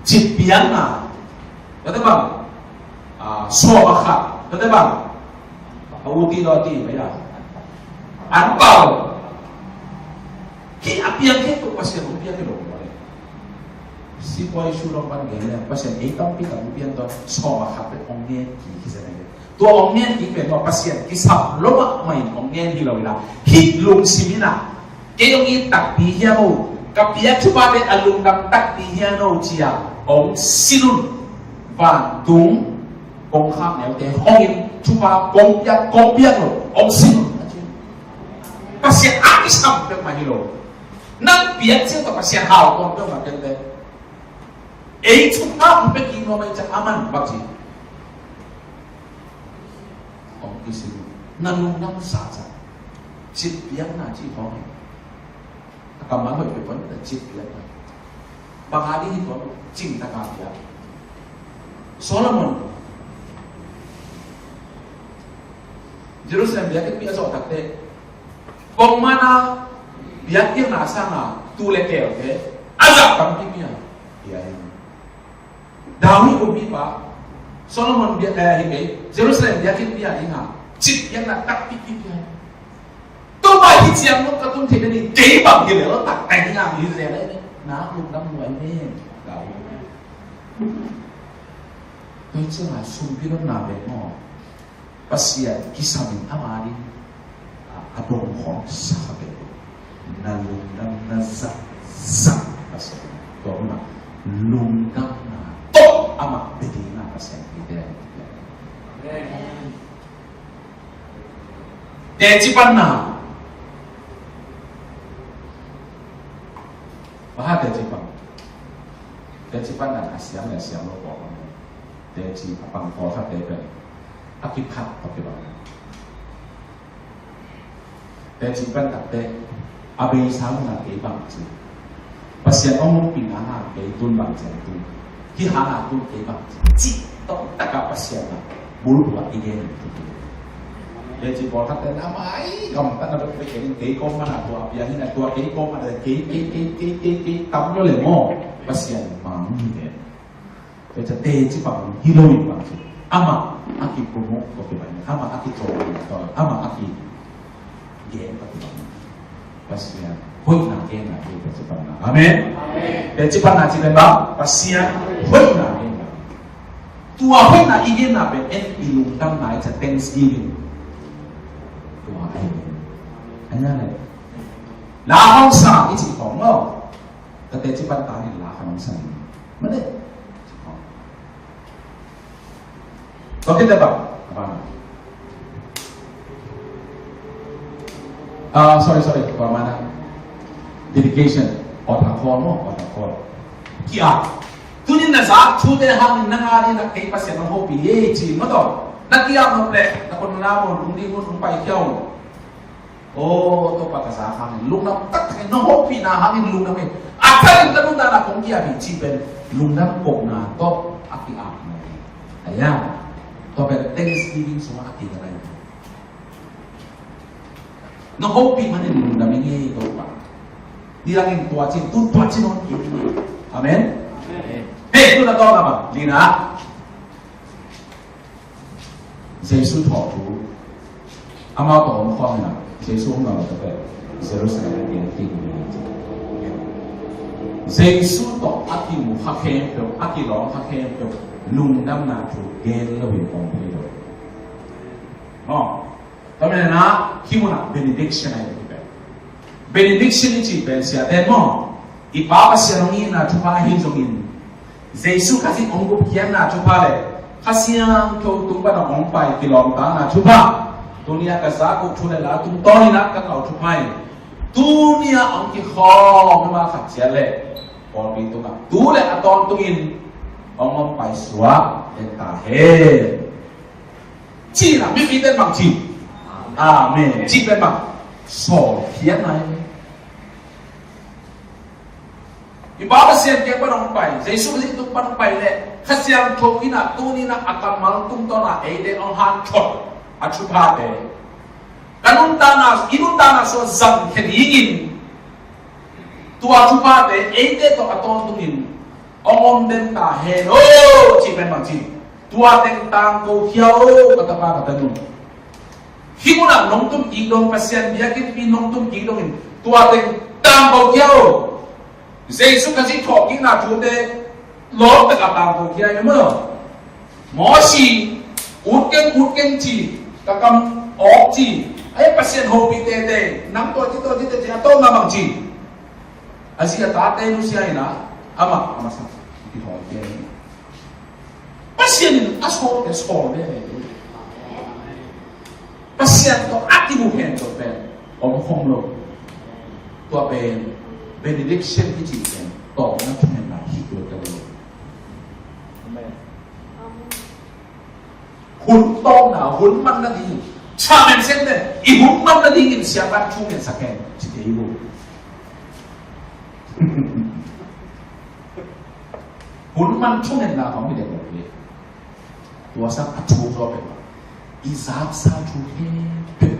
Cip piakna, tate bang, ah, sawm a khat, tate bang, a uti lo ti mai a, an pau. Ki a piang ke tu Pasian hong piak ke lo mai. Si poi su lo pan gen le Pasian ei tampi tak hong piak tawh sawm a khat peuh hong ngen ki, ki sa nai. Tua hong ngen ding pen tua Pasian kisap lo mahmah in hong ngen hi lo in a, hih lungsim in a, kei hong it takpi hiam aw, ka piak thupha pen a lungdam takpi hiam aw ci a hong sin un. Vantung kongkhak neute hong in thupha kong piak, kong piak lo, hong sin un. Pasian a kisam peuhmah hi lo. Nang piak ciang tawh Pasian hau kong peuhmah tengte. Ei thupha hong pia kik nuam ahih ciang aman bang ci. Hong kisin na lungdam sa sa. Cip piakna cih hong hi. A kammal hoih peuh pan cip piakna. Bang a ding hi tuan, cing taka piak. Solomon Jerusalem biakinn pi a zawh takteh, kong mana biakpiakna sanga tu le kelte a zah tampi pi a pia hi. David kumpipa Solomon bia, eh, hi kei, Jerusalem biakinn bia ding a cip piakna takpi pi pia hi. Topa hi ciang lo ka tun thei ni, kei bang hi le lo tak tai ni a mi zel le na lungdam nuai ne. David. Tua hi ciangin sumpi donna pen maw, Pasian kisam in ama ding a, a dong khawng sa kha peuh. Na lungdam na zahzah Pasian. Tua hun ah lungdamna tawh amah bia ding a Pasian kite. Amen. Teci panna. Bang hang teci pan? Teci panna a siang le a siang lo pawlkhat. Teci a pang pawlkhatte pen a kiphat tawh kibang. Teci pan takteh a beisa hun ah kei bang ci. Pasian hong ompihna hang kei tun bang ci a tun. Hih hang a tun kei bang ci. Cih tawh takah Pasian a bulphuh ah i gen. Teci pawlkhatte na mai gamtatna bek kei kei kawm man a tua a piang hi na tua kei kawm man a kei kei kei kei kei kei tam lo le maw. Pasian mang hi ve. Tua ciang teci bang hi lo in bang ci. Amah a kipromote tawh kibang, amah a kicaw tawh, amah a kigen tawh kibang. Pasian hoihna genna hi teci panna. Amen. Amen. Teci panna ci pen bang, Pasian hoihna genna. Tua hoihna i genna pen en i lungdamna i ci a thanksgiving. Tua ahi. Ahi na le. La hong sa i ci khawng lo. Ka teci pan ta in la hong sa in. Mane. Tua khit teh bang, bang. Ah, sorry, sorry, tua mana. Dedication. Awt a khawl maw, awt a khawl. Ki-ap. Tuni na zak thute hangin nang a dingin kei Pasian hong hopih hi ci maw tawh. Na ki-ap nop leh na kon na mun hong ding hun hong pai khia uh. Aw, Topa ka zak hangin lungdam taktak hi, na hopihna hangin lungdam hi. A thakin ka nuntakna kong ki-ap hi cih pen lungdam kohna tawh a ki-apna hi. Aya, tua pen thanksgiving sungah a kigena hi. Na hopih manin lungdam ing ei Topa. Nidangin tua cin, tu tua cin hong ki-ap hi. Amen. Amen. Hei, tu na tawng a bang, Lina. Jesu thawh thu. Amau tawh om khawm in a, Jesu om lo tawh peh Jerusalem a gen ding hi. Jesu tawh a kimu kha khempeuh, a kilawm kha khempeuh, lungdamna thu gen lo hi om thei lo. Maw. Tua manin a, hih mun ah benediction ahi hi peh. Benediction i cih pen siate maw. I Pa Pasian hong itna thupha ahi zongin, Jesu Khazih hong gupkhiatna thupha le Kha Siangtho tung pan hong pai kilawmtatna thupha, tuni a ka zak uh thu le la tungtawn in a ka kau thupha hi. Tuni a hong kikhawm ma khat ciat le pawlpi tungah tu le a tawntungin hong om pai suak den ta hen. Cih in a mipite bang ci? Amen. Cih pen bang? Sawlkhiatna hi. I Pa Pasian kiang pan hong pai, Jesu Khazih tung pan hong pai le Kha Siangtho in a tuni in a a kammal tungtawn a eite hong hanthot a thuphate, ka nuntakna, i nuntakna sung a zangkhia dingin tua thuphate eite tawh a tawntungin hong om den ta hen aw, cih pen bang ci? Tua teng tangko khia aw, ka tapa ka tanu. Hih mun ah nong tun kik dong, Pasian biakinnpi nong tun kik dongin tua teng tangko khia aw. Jesu Khazih thawhkikna thute lawm tak a tangko khia hi maw. Mawsi, ut keng, ut keng ci, ka kam awk ci. Ai, Pasian hopih tete, nang tua ci, tua ci, tua ci, a tawpna bang ci? A zi a tate nusia in a, amah a masa kihawlkhia hi. Pasian in a sawlte sawl veve hi. Pasian tawh a kimu khempeuh pen om khawm lo. Tua pen benediction i cih pen tawpna thungetna hi kei lo. Amen. Hun tawpna, hun man nading, chairman sente, i hun man nadingin siapa thu ngetsak hen ci thei uh. Hun man thungetna khawng hi dek lo hi. Tua sang a thu zaw pen i zaksa thu khempeuh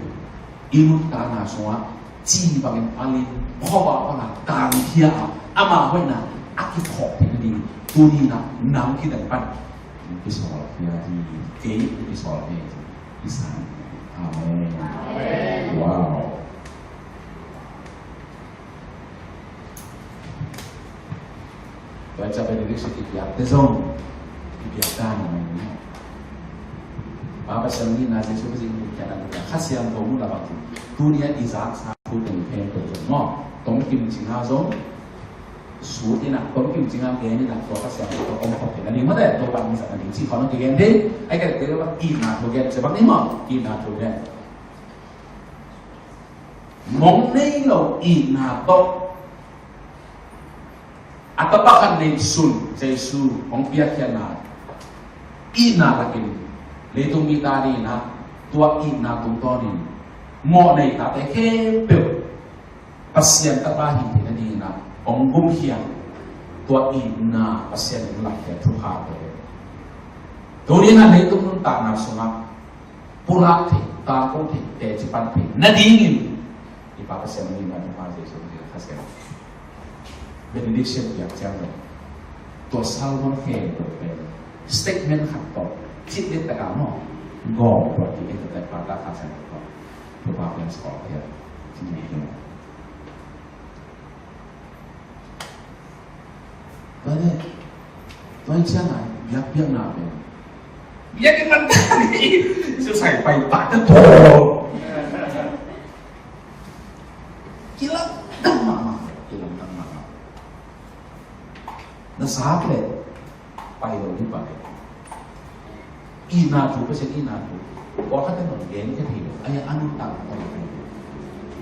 i nuntakna sungah ci bangin palin, khuavak bangah tangkhia a, ama hoihna a kiphawk theih nading tuni in a nang kiteng pan kisawl hi a, kei kisawl hi a, i sang. Amen. Amen. Wow. Tua ciang benediction i piakte zong i piak dan a mah hi. Pa Pasian in a Jesu Khazih in kian a, Kha Siangtho mu la bang ci. Tuni a i zaksa thu teng khempeuh zong maw, tomkim cing a zong, sut in a, tomkim cing a gen in a, tua Kha Siangtho tawh om khop theihna ding maw, tua pan i zat nading cih khawng kigen thei. Ahih kei leh itna thu gen, ci bang ni maw, itna thu gen. Mong nei lo itna tawh a tapa khat neihsun Jesu hong piakkhiatna, itna lakin leitung mite adingin ah tua itna tungtawnin mawhnei tate khempeuh Pasian tapa hi theihna dingin ah hong gumkhia, tua itna Pasian in lakkhia thuphate. Tuni in ah leitung nuntakna sungah pulak thei, tangko thei, teci pan thei nadingin i Pa Pasian in a, i Pa Jesu in a, Kha Siangtho benediction piak ciang lo. Tua sermon khempeuh pen statement khat tawh, cih ding tak a maw, gawp tua ki en tak pa ta Kha Siangtho tawh, tua pa pen sawk piak, cih ni hi. Tua leh, tua in ciang a biakpiakna pen, biakinn man ta ni, su sai pai pa ta tho. Kilamdang mahmah, kilamdang mahmah. Na sak leh pai lo ding pai. Itna thu, Pasian itna thu, pawlkhatte nong gen kei thei lo. A, a nuntakna tawh lak ahi,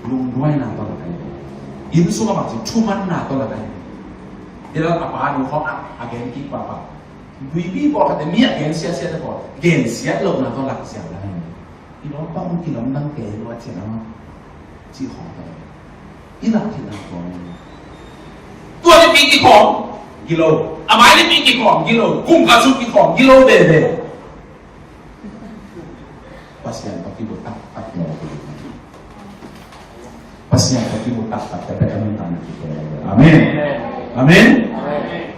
lungduaina tawh lak ahi, inn sungah bangci thumanna tawh lak ahi. Hi lo, a pa nu khawng a, a gen kik pahpah. Tuipi pawlkhatte mi a gen siatsiat te pawl, gensiat lohna tawh lak siang lak ahi. I lawmpa uh kilamdang kei lua cian a maw, cih khawng ta. I lak theihna khawng, tua ni pi kikhawm gilo, a mai ni pi kikhawm gilo, kum khat sung kikhawm gilo veve. Pasian tawh kimu taktak lo. Pasian tawh kimu taktak te bek a nuntakna kipia lo. Amen. Amen.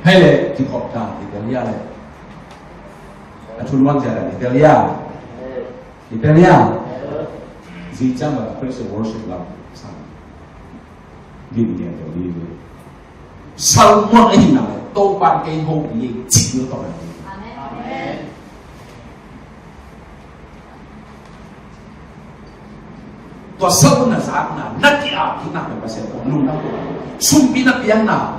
Hei le, kikhop ta, i tel hia le. A thu luang zia le, i tel hia. Italia. Zi ciang bang praise and worship lam sang. Din dia dia dia. Sermon ahi na le, Topa'n kei hopih hi, cih ding tawh na. Amen. Tua sermon na zakna, na ki-ap kikna pen Pasian tawh lungdam ko. Sumpi na piakna,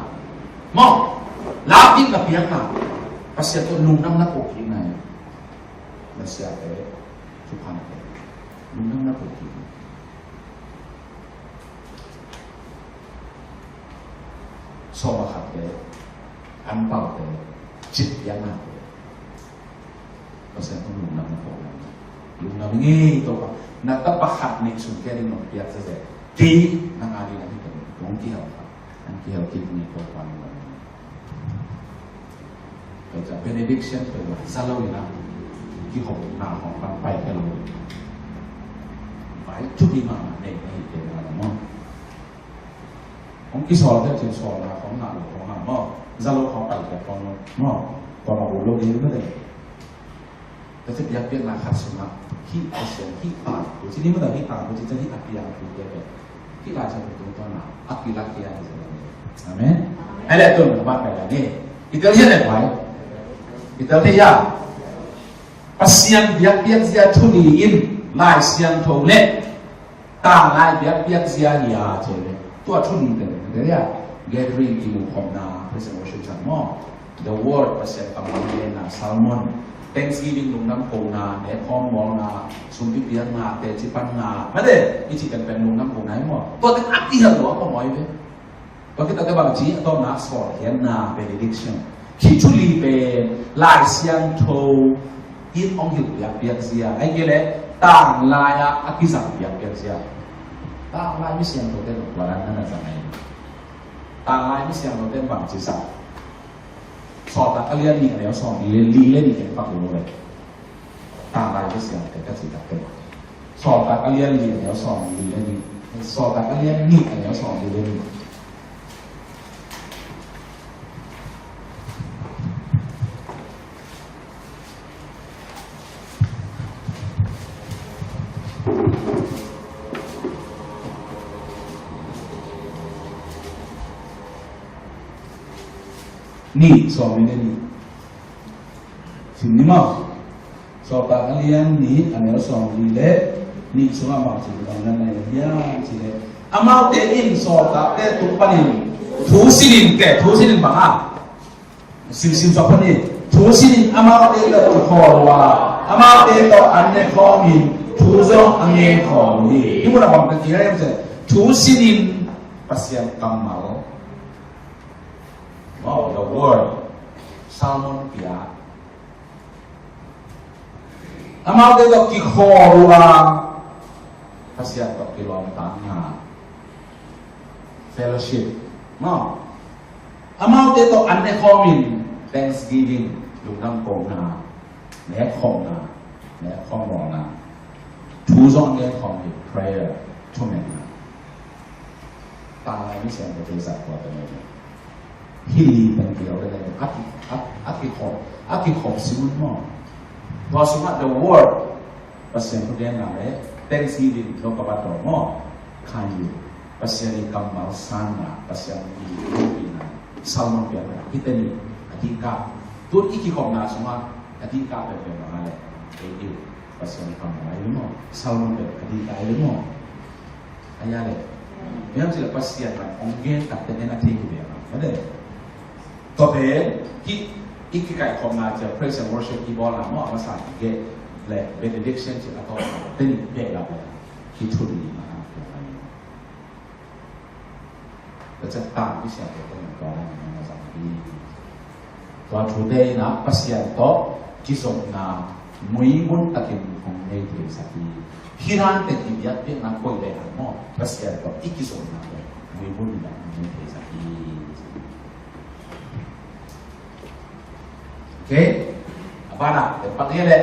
maw, lapit na piakna, Pasian tawh lungdam na ko kikna hi. Na siate, thupha na pia, lungdam na ko kik. Sawm a khatte, an paute, cip piaknate, Pasian tawh lungdam na ko. Lungdam ngei, Topa, na tapa khat neihsun kei ding nong piak zia, kei nang a ding a hi teng nong kihel kha, nang kihel kik ni, Topa, nang a ding. Tua ciang benediction pen za lo in a, kihopna hong pan pai kei lo. Vai thupi mahmah nei na hi kei na maw. Hong kisawl kei cin sawlna hong ngah lo hong ngah maw. Za lo hong pai kei hong maw. Tua mah lo ding mah te. Tua ciang biakpiakna khat sungah hih Pasian, hih tangthu, ci ni maw, hih tangthu ci ciang hih a piangthute pen, hih Lai Siangtho tungtawn a a kilak hi a hi. Amen. Amen. Ahih leh tun ban pai lai ni. I tel hia le pai. I tel hia. Pasian biakpiak zia thu li in Lai Siangtho le tanglai biakpiak zia hi a, ci leh tua thu li pen, pen a, gathering, kimukhopna, praise and worship sang maw, the word, Pasian kammal genna, sermon, thanksgiving, lungdam kona, nekkhawm bawlna, sumpi piakna, teci panna, mate, i cih penpen lungdam kona hi maw. Tua teng a kihel lo a phamawh hi ve. Tua khit teh bang ci, a tawpna sawlkhiatna, benediction. Hih thu li pen Lai Siangtho in hong hilh biakpiak zia, ahih kei leh tanglai ah a kizang biakpiak zia. Tanglai mi siangthote in tua dan na na zang ahi. Tanglai mi siangthote in bang ci zang? Sawltak a lian nih, a neu sawmli le nih, nih le nih ken pak lo ve. Tanglai mi siangthote ka ci tak teh. Sawltak a lian nih, a neu sawmli le nih. Sawltak a lian nih, a neu sawmli le nih. Nih, sawmli le nih. Sim ni maw. Sawltak a lian nih a neu sawmli le nih sungah bang ci ding na nei hiam cih leh, amaute in sawltakte tung panin thu sinin, te thu sinin bang a simsim sawk panin thu sinin amaute tawh kikhawl uh a, amaute tawh an ne khawmin thu zong a ngen khawm uh hi. Hih munah bang ka ci hiam cih leh thu sinin Pasian kammal, oh, the word, sermon pia. Amaute tawh kikhawl uh a, Pasian tawh kilawmtatna, fellowship, maw. Amaute tawh an ne khawmin, thanksgiving, lungdam kohna, nekkhawmna, nekkhawm bawlna. Thu zong a ngen khawm hi, prayer, thumenna. Tanglai mi siangthote zat tua pen hi. Hih li pen kiau le le a ki, a, a kikhop, a kikhop si un maw. Tua sungah the word, Pasian thugenna le thanksgiving, no ka bat maw. Khan yu, Pasian i kammal sanna, Pasian i hopihna, sermon piakna, hihte nih a dingka. Tun i kikhopna sungah a dingka penpen bang a le, ei diu. Pasian kammal hi le maw, sermon pen a dingka hi le maw. A ya le. Miam cih le Pasian pen hong gen takte en a thei hi ve maw. Mate. Tua pen hih i kikaikhopna cih praise and worship i bawlna maw, a masa i gen le benediction cih a tawpna pen i behlap le hih thu ni mah a. Tua ciang tang i siangtho tawh tua dan in a zang hi. Tua thute in a Pasian tawh kizopna muimun takin hong nei theisak hi. Hih dan teng i biakpiakna koih leh hang maw, Pasian tawh i kizopna tawh muimun in a hong nei theisak hi. Okay? A banah, pen pak hi leh.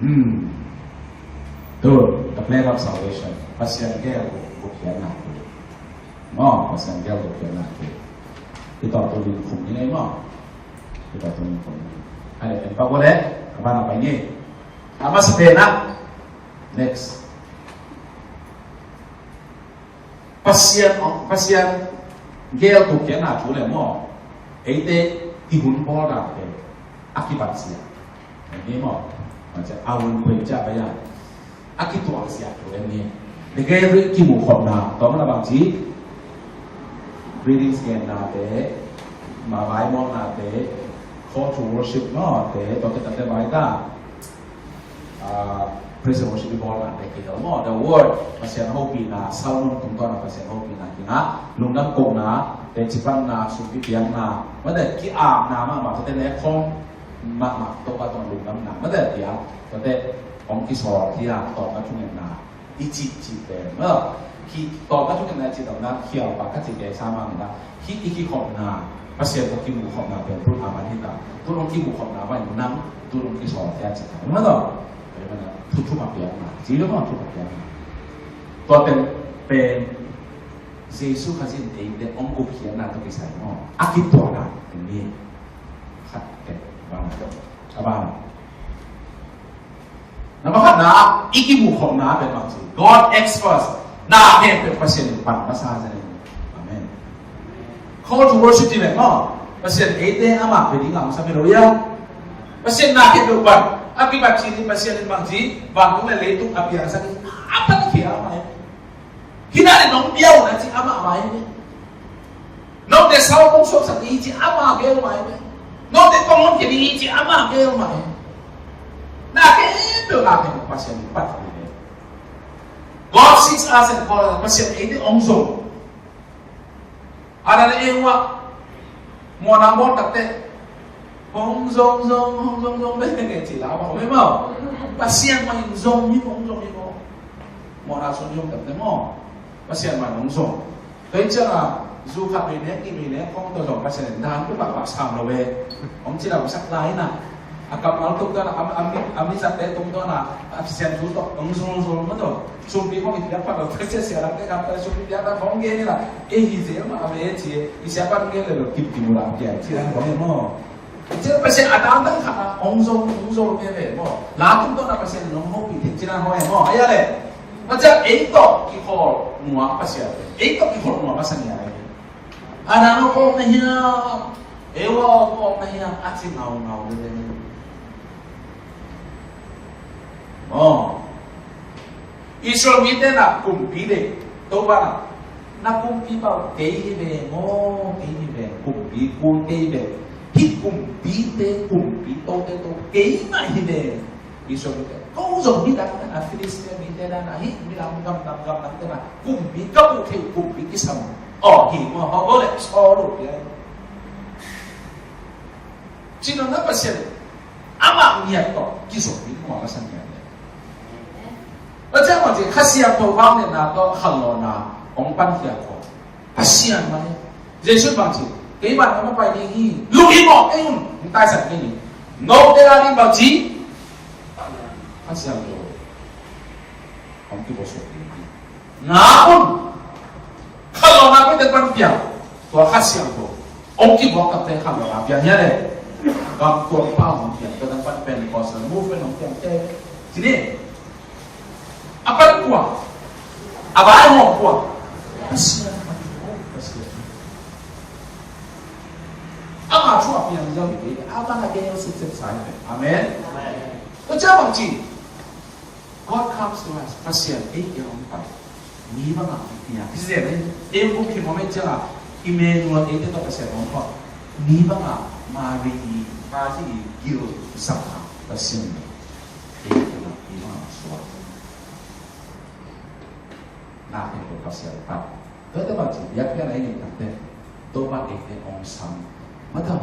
Hmm. Tu, the plan of salvation. Pasian gel gupkhiatna tu. Maw, Pasian gel gupkhiatna tu. Hi tawh tu ding khum ni ngei maw. Hi tawh tu ding khum ni. Hai le pen pak uh le, a banah pai ni. A masa pen ah. Next. Pasian, Pasian gel gupkhiatna thu le maw, eite i hun bawl dante a kibat zia. Ni maw, a hun pui cia ba ya. A kituak zia thu le ni. Degei rih kimuhkhopna, tua mana bang ci. Readings gennate, ma Bible nate, call to worship nate, tua kitate bai ta. Ah, praise and worship i bawlna te kei lo maw, the word, Pasian hopihna, Solomon tungtawn a Pasian hopihna kina, lungdam kohna, teci panna, sumpi piakna, mate ki-apna mahmah, tate nekkhawm mahmah, Topa tawh lungdamna, mate pia, tate hong kisawl khia, tawh ka thungetna, i cihcih pen maw. Khi tawh ka thungetna i cih tawh na khial pah ka cih pen sa mah na. Hih i kikhopna, Pasian tawh kimuhkhopna pen tun a man hi ta. Tun hong kimuhkhopna mah in nang tun hong kisawl khia cih ta. Maw tawh. Thu thupha piakna. Cih lo maw thupha piakna. Tua pen pen Jesu Khazih in eite hong gupkhiatna tawh kisai maw. A kituakna pen ni. Khat pen bang. A bang. Number khatna, i kimuhkhopna pen bang ci. God acts first. Na khempeuh Pasian in pan masa zen. Amen. Call to worship ci pen maw. Pasian eite amah pia ding a hong sam hi lo ia. Pasian na khempeuh pan. A kibat ci ni Pasian in bang ci. Vantung le leitung a piangsak hi. A pan khia amah hi. Hih na le nong biau na ci amah mah hi. Note sau kong suaksak i ci amah gel mah hi. Note kong hon kei i ci amah gel mah hi. Na khempeuh na khempeuh Pasian in pat hi. God seeks us and call us. Pasian eite hong zong. A na le eng wah. Muan a muan takte. Hong zong zong, hong zong zong, bek bek ci la, hong bek mau. Pasian mah in zong hi, hong zong hi, hong. Muan a sun zong takte maw. Pasian mah in hong zong. Tua hi ciang a, zu khat vei nek, nih vei nek, hong tua zong Pasian in dan, tua bak bak sam lo ve. Hong ci la, hong sak lai na. A kammal tung tawh na, a, a mi, a mi zat te tung tawh na, a Pasian thu tawh, hong zong zong ma tawh. Sumpi hong i piak phat lo, Pasian sia lak te khat, sumpi piak lak hong gen hi la. Ei hi zel mah a ve ci, i sia pan gen le lo, kim kim ula kia, ci la hong gen maw. Ci la Pasian a dang dang khat a, hong zong, hong zong ve ve maw. La tung tawh na Pasian hong hopih thei, ci la hong gen maw. Ai a le. Pasian ei tawh kikhawl nuam Pasian. Ei tawh kikhawl nuam Pasian hi a le. A dang hong khawl na hi a. Ei, ua om om na hiam, a ci ngaungau lel. Aw, Israel mite na kumpi deih, Topa na, na kumpi bang kei hi ve maw, kei hi ve, kumpi kul kei ve. Hih kumpite kumpi tote tawh kei mah hi ve. Israel mite, ko zong hih dan a, Filistia mite dan a, hih midang gamdang gamdangte na kumpi ka buh thei, kumpi kisam. Aw, hi maw, hong ko le chaw lo pia. Ci-in na Pasian amah ngiat tawh kizom ding, amah masa ngiat le. Pasian mah ci, Kha Siangtho vangliatna tawh khanlawhna hong pankhia khawm Pasian mah hi. Jesuh bang ci, kei bang ka mah pai ding hi, lung hi maw, kei un hong taisan kei ni. Note a ding bang ci, Kha Siangtho hong kibuaksuk ding hi. Ngak un. Khanlawhna kote pan pia? Tua Kha Siangtho hong kibuak takte khanlawhna pia hi a le. Gam tuam pa hong pia, tua pan Pentecostal movement hong pia te. Ci ni. A pan kua? A vaihawm kua? Pasian. Pasian. Ama thu a piang ziau hi. A pan a gei suk sep sai. Amen. Amen. Tua ciang bang ci, God comes to us. Pasian ei kiang hong pai. Mi bangah hong piang. Hi zen ei, ei hong kum khit hong mei ciangah Emmanuel, eite tawh Pasian hong pai. Mi bangah Mary, Mary gil sangah Pasian ei kiangah mi bangah suak. Na pen ko Pasian pai. Tua te bang ci, biakpiakna i neih takte Topa eite hong sam. Mata,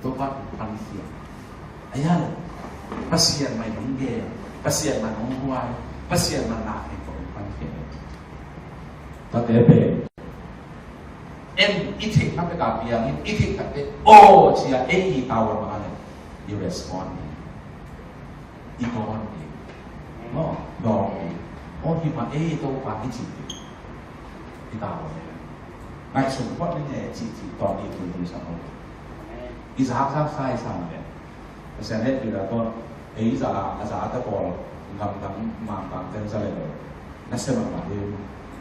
Topa hong pankhia. A ya lo. Pasian mah in hong gen, Pasian mah in hong huai, Pasian mah na pen ko hong pankhia. Tua te pen en i theih ma pek a piang in, i theih takte aw ci a ei i tavuan bang a le i respond. I dawn ding. Maw, dawn ding. Aw, hi mah ei Topa i cih ding. I dawn ding. Ngaihsun phot ning ei cih cih dawn ding tun tun sa maw. I zak zak sa i sa maw. Pasian hehpih leh tawh ei za a, a za a te pawl gamdang mangkang ten za leh. Na sem a mah ding.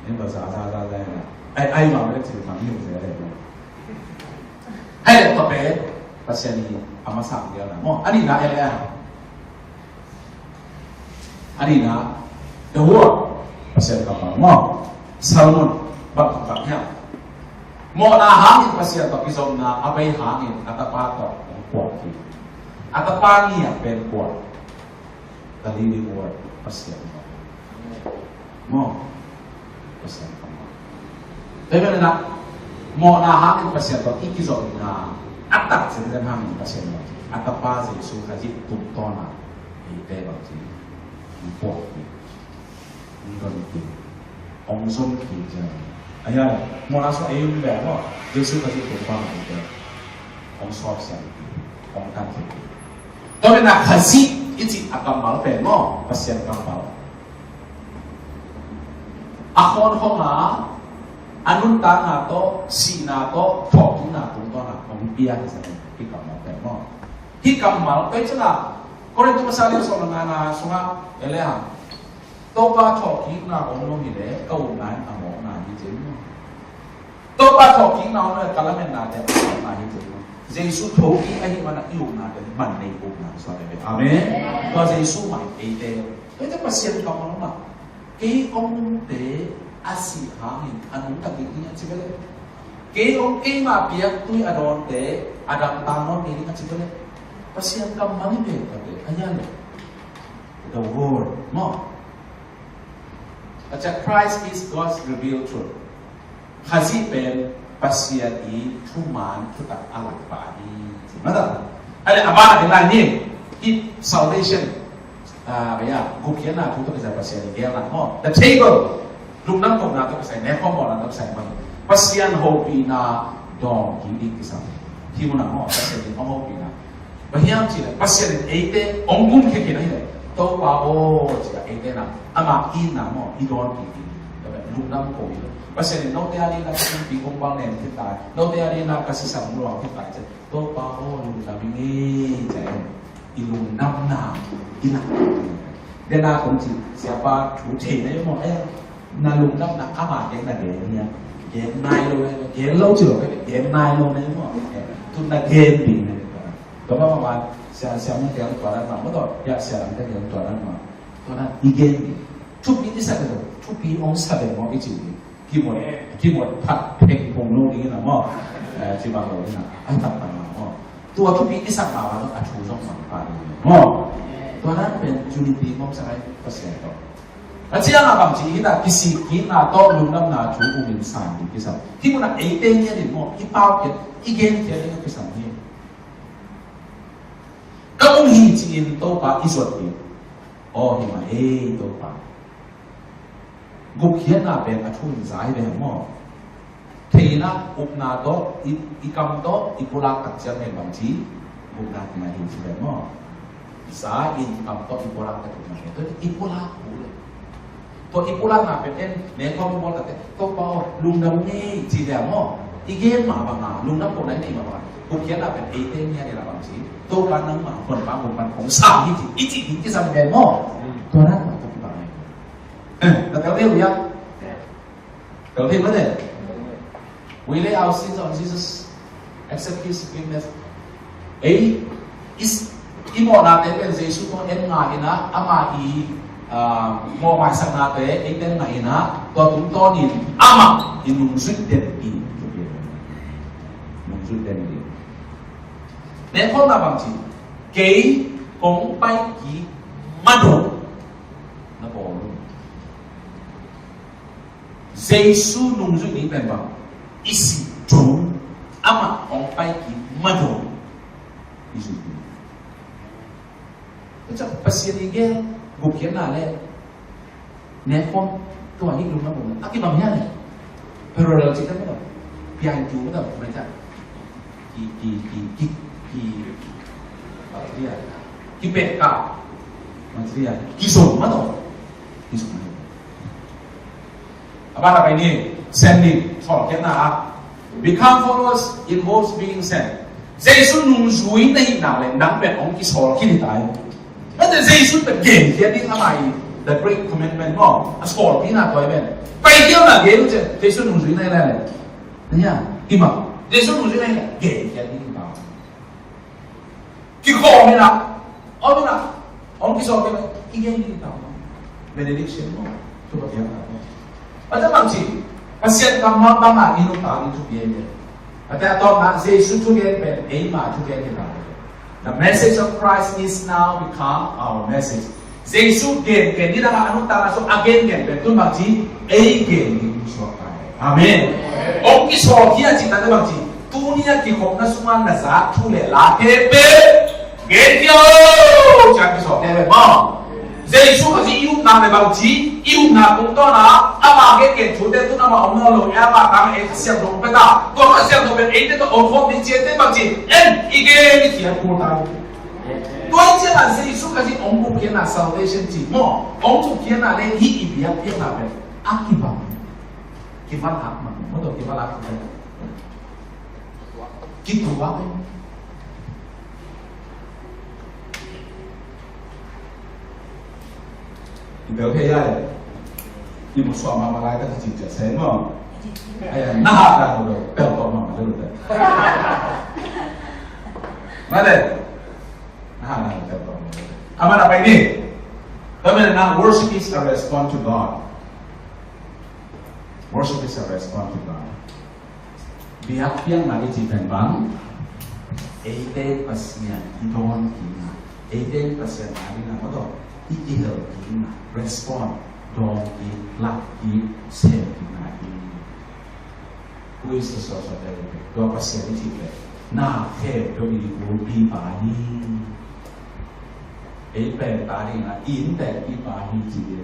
Ei mah za za za za na. Ai ai mah leh cih mah hi uh za leh. Hai leh tua pen Pasian i a masa ang dia na maw. A nihna ei leh a A nihna, the word, Pasian kammal maw. Sermon, bang bang hiam. Mawhna hangin Pasian tawh kizopna a bei hangin a Tapa tawh hong puak hi. A Tapa ngiat pen kua? The living word, Pasian maw. Maw. Pasian kammal. Tua ahih manin ah, mawhna hangin Pasian tawh i kizopna a tak zenzen hangin Pasian tawh a Tapa Jesu Khazih tungtawn a eite bangci hong puak hi, hong don hi, hong zon hi. Tua ahih manin mawhna sung ei um ve maw, Jesu Khazih tungtawn a eite hong sawpsiang hi, hong tan hi. Tua ahih manin ah Khazih i cih a kammal pen maw, Pasian kammal. A khawnkhong a, a nuntakna tawh, sihna tawh, thawhkikna tungtawn a hong pia hi zen, hih kammal pen maw. Hih kammal pen ci-in ah Korin tung masa lian sawm le ngana sungah ei leh a, Topa thawhkikna om lo hi leh ka upna in a mawkna hi ci maw. Topa thawhkikna om lo hi leh ka lametnate a mawkna hi ci maw. Jesu thokik ahih manin ah i upnate man nei upna suak hi ve. Amen. Tua Jesu mah in eite Tua hi teh Pasian kammal mah. Kei hong umte a sih hangin a nungta kik ding a ci ve leh. Kei hong keima piak tui a dawnte a dangtak nawn kei ding a ci ve leh. Pasian kammal hi ve tua teh. A ya leh. The word. Maw. A ciah, Christ is God's revealed truth. Khazih pen Pasian i thuman thutak a lakpa hi, ci mah ta. A leh a ban ah gen lai ni, hih salvation, ah, bia, gupkhiatna thu tawh kisai Pasian i geelna maw. The table, lungdam kohna tawh kisai, nekkhawm mawhna tawh kisai mah. Pasian hopihna dawng kik ding kisam. Hih munah maw, Pasian in hong hopihna. Bang hiam cih leh Pasian in eite hong gumkhia khin ahih leh, Topa aw, ci-a eite na, ama itna maw, i dawn kik ding. Tua pen lungdam ko hi. Pasian in note a dingin ka sumpi kong bang nem khin ta, note a dingin ka sisan luang khin ta, ci-a, Topa aw, lungdam ing ei, ci-a, i lungdamna i lak. Tua na kong ci, siapa thu thei na hi maw, eh, na lungdamna ama gen na gen hi a, gen nai lo, gen lo ci lo, gen nai lo na hi maw. Tu na gen ding na ni tua na. Tua bang mah sia, sia mung teng tua na mah, mah tua, ya sia lam teng tua na mah. Tua na i gen ding. Thupi i sa ka tua, thupi ong sa ding maw i ci ding. Kimot, kimot phat pheng phung lo ding na maw. Eh, ci bang lo ding na. Ai tak tak na maw. Tua thupi i sa ma bang a thu zong bang pa ding maw. Tua na pen unity maw sa ai Pasian tawh. A ciang a bang ci hi ta, kisik kikna tawh lungdamna thu um in san ding kisam. Hih mun ah eite ngiat in maw, i pau khiat, i gen khiat ding kisam hi. Ka um hi ci-in Topa i zuat ding. Aw hi mah ei Topa. Gupkhiatna pen a thu in za hi ve maw. Theihna, upna tawh, i, i kam tawh, i pulak tak ciang pen bang ci, gupna kina hi ci pen maw. Za in kam tawh, i pulak tak ciang pen, tua i pulak pu le. Tua i pulakna pen en, ne khawm i bawl tak ciang, Topa aw, lungdam ni ci le maw. I gen mah bang a, lungdam ko na i nei mah bang a. Gupkhiatna pen eite ngiat in a bang ci. Topa nangmah, hon pa, hon pan, kong sang hi ci, i ci ding kisam pen maw. Tua na, tua na, tua na. Eh, na tel deuh ya. Tel deuh mah le. We lay our sins on Jesus. Accept his forgiveness. Ei, is, i mawhnate pen Jesu tawh en ngai in a, ama i, ah, mawh maisaknate ei ten ngai in a, tua tungtawnin amah i nungzuih den ding. Nungzuih den ding. Ne khawm na bang ci. Kei kong pai kik ma dong. Na bawl un. Jesu nungzuih ding pen bang, i sih dong, amah hong pai kik ma dong i zuih ding. Tua ciang Pasian i gen gupkhiatna le ne khawm tua hi lungdam a kibang hiam le. Parallel ci ta mah lo. Piang tu mah ta mah ta. Ki, ki, ki, ki, ki, ki, ki pek ka. Mah ci a. Ki zong mah lo. Ki zong mah lo. A ban a pai ni, sending, sawlkhiatna ah. Become followers involves being sent. Jesu nungzui na hih nak leh nang pen hong kisawl khin hi ta hi. Mate Jesu pen genkhiat ding a mai, the great commandment maw, a sawlpina tua hi pen. Pai diau na gen uh ciang, Jesu nungzui na hi leh. Nia, hi mah, Jesu nungzui na hi leh, genkhiat ding hi ta. Kikhawm in a, om in a, om kisawl kei, i gen ding ta. Benediction maw, thupha piakna maw. A ta bang ci, Pasian kammal bang a i nuntak ding thupi hi. A ta a tawpna, Jesu thugen pen eima thugen hi ta. The message of Christ is now become our message. Jesu gen pen nidang a nuntakna sung a gen gen pen tun bang ci, ei gen ding suak ta. Amen. Om kisawl hi a ci ta bang ci, tuni a kikhopna sungah na zak thu le late pen gen hi o. Ciang kisawl te pen maw. Jesu Khazih i upna le bang ci, i upna tungtawn a ama gen gen thute tun ama om nawn lo e, ama tang e, Kha Siangtho pia ta. Tua Kha Siangtho pen eite tawh om khawm ding ci, eite bang ci, en i gen i khiat kul ta. Tua hi ciangin Jesu Khazih hong gupkhiatna, salvation ci maw, hong gupkhiatna le hih i biakpiakna pen a kibang, kivalak mah, maw, tua kivalak mah. Kituak mah. I bel hei ai. I mu suah mahmah lai ka cicit cia sai maw. Ai, na hat dan lo, pel tawh mahmah lo. Mate. Na hat dan lo, pel tawh mahmah lo. A ban a pai ni. Tua manin ah, worship is a response to God. Worship is a response to God. Biakpiakna i cih pen bang, eite Pasian i dawnkikna, eite Pasian a dingin a, maw, i kihel kikna, respond, dawnkik, lakkik, semkikna hi. Who is the source of everything? Tua Pasian i cih pen na khempeuh i kulpipa hi. Ei pen ta dingin a, i inntekpipa hi ci hi.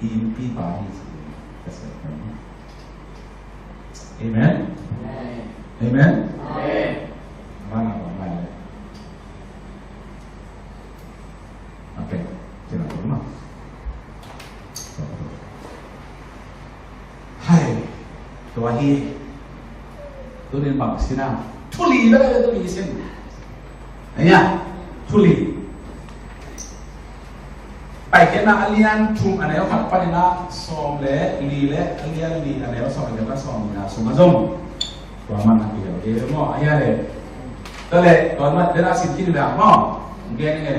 I innpipa hi ci hi. Ka sia pen. Amen. Amen. Amen. Amen. Mana mana. Okay. Kena tu mah. Hai, tua hi. Tuni bang ci na. Thu li bek a, thu li ci. Aya, thu li. Paikhiatna a lian thum a neu khat panin a sawm le li le a lian li a neu sawm le khat sawm ni a sung a zong tua man a kihel kei ve maw? A hia le. Tua le tua man den a sim khin ve maw? Gen nge.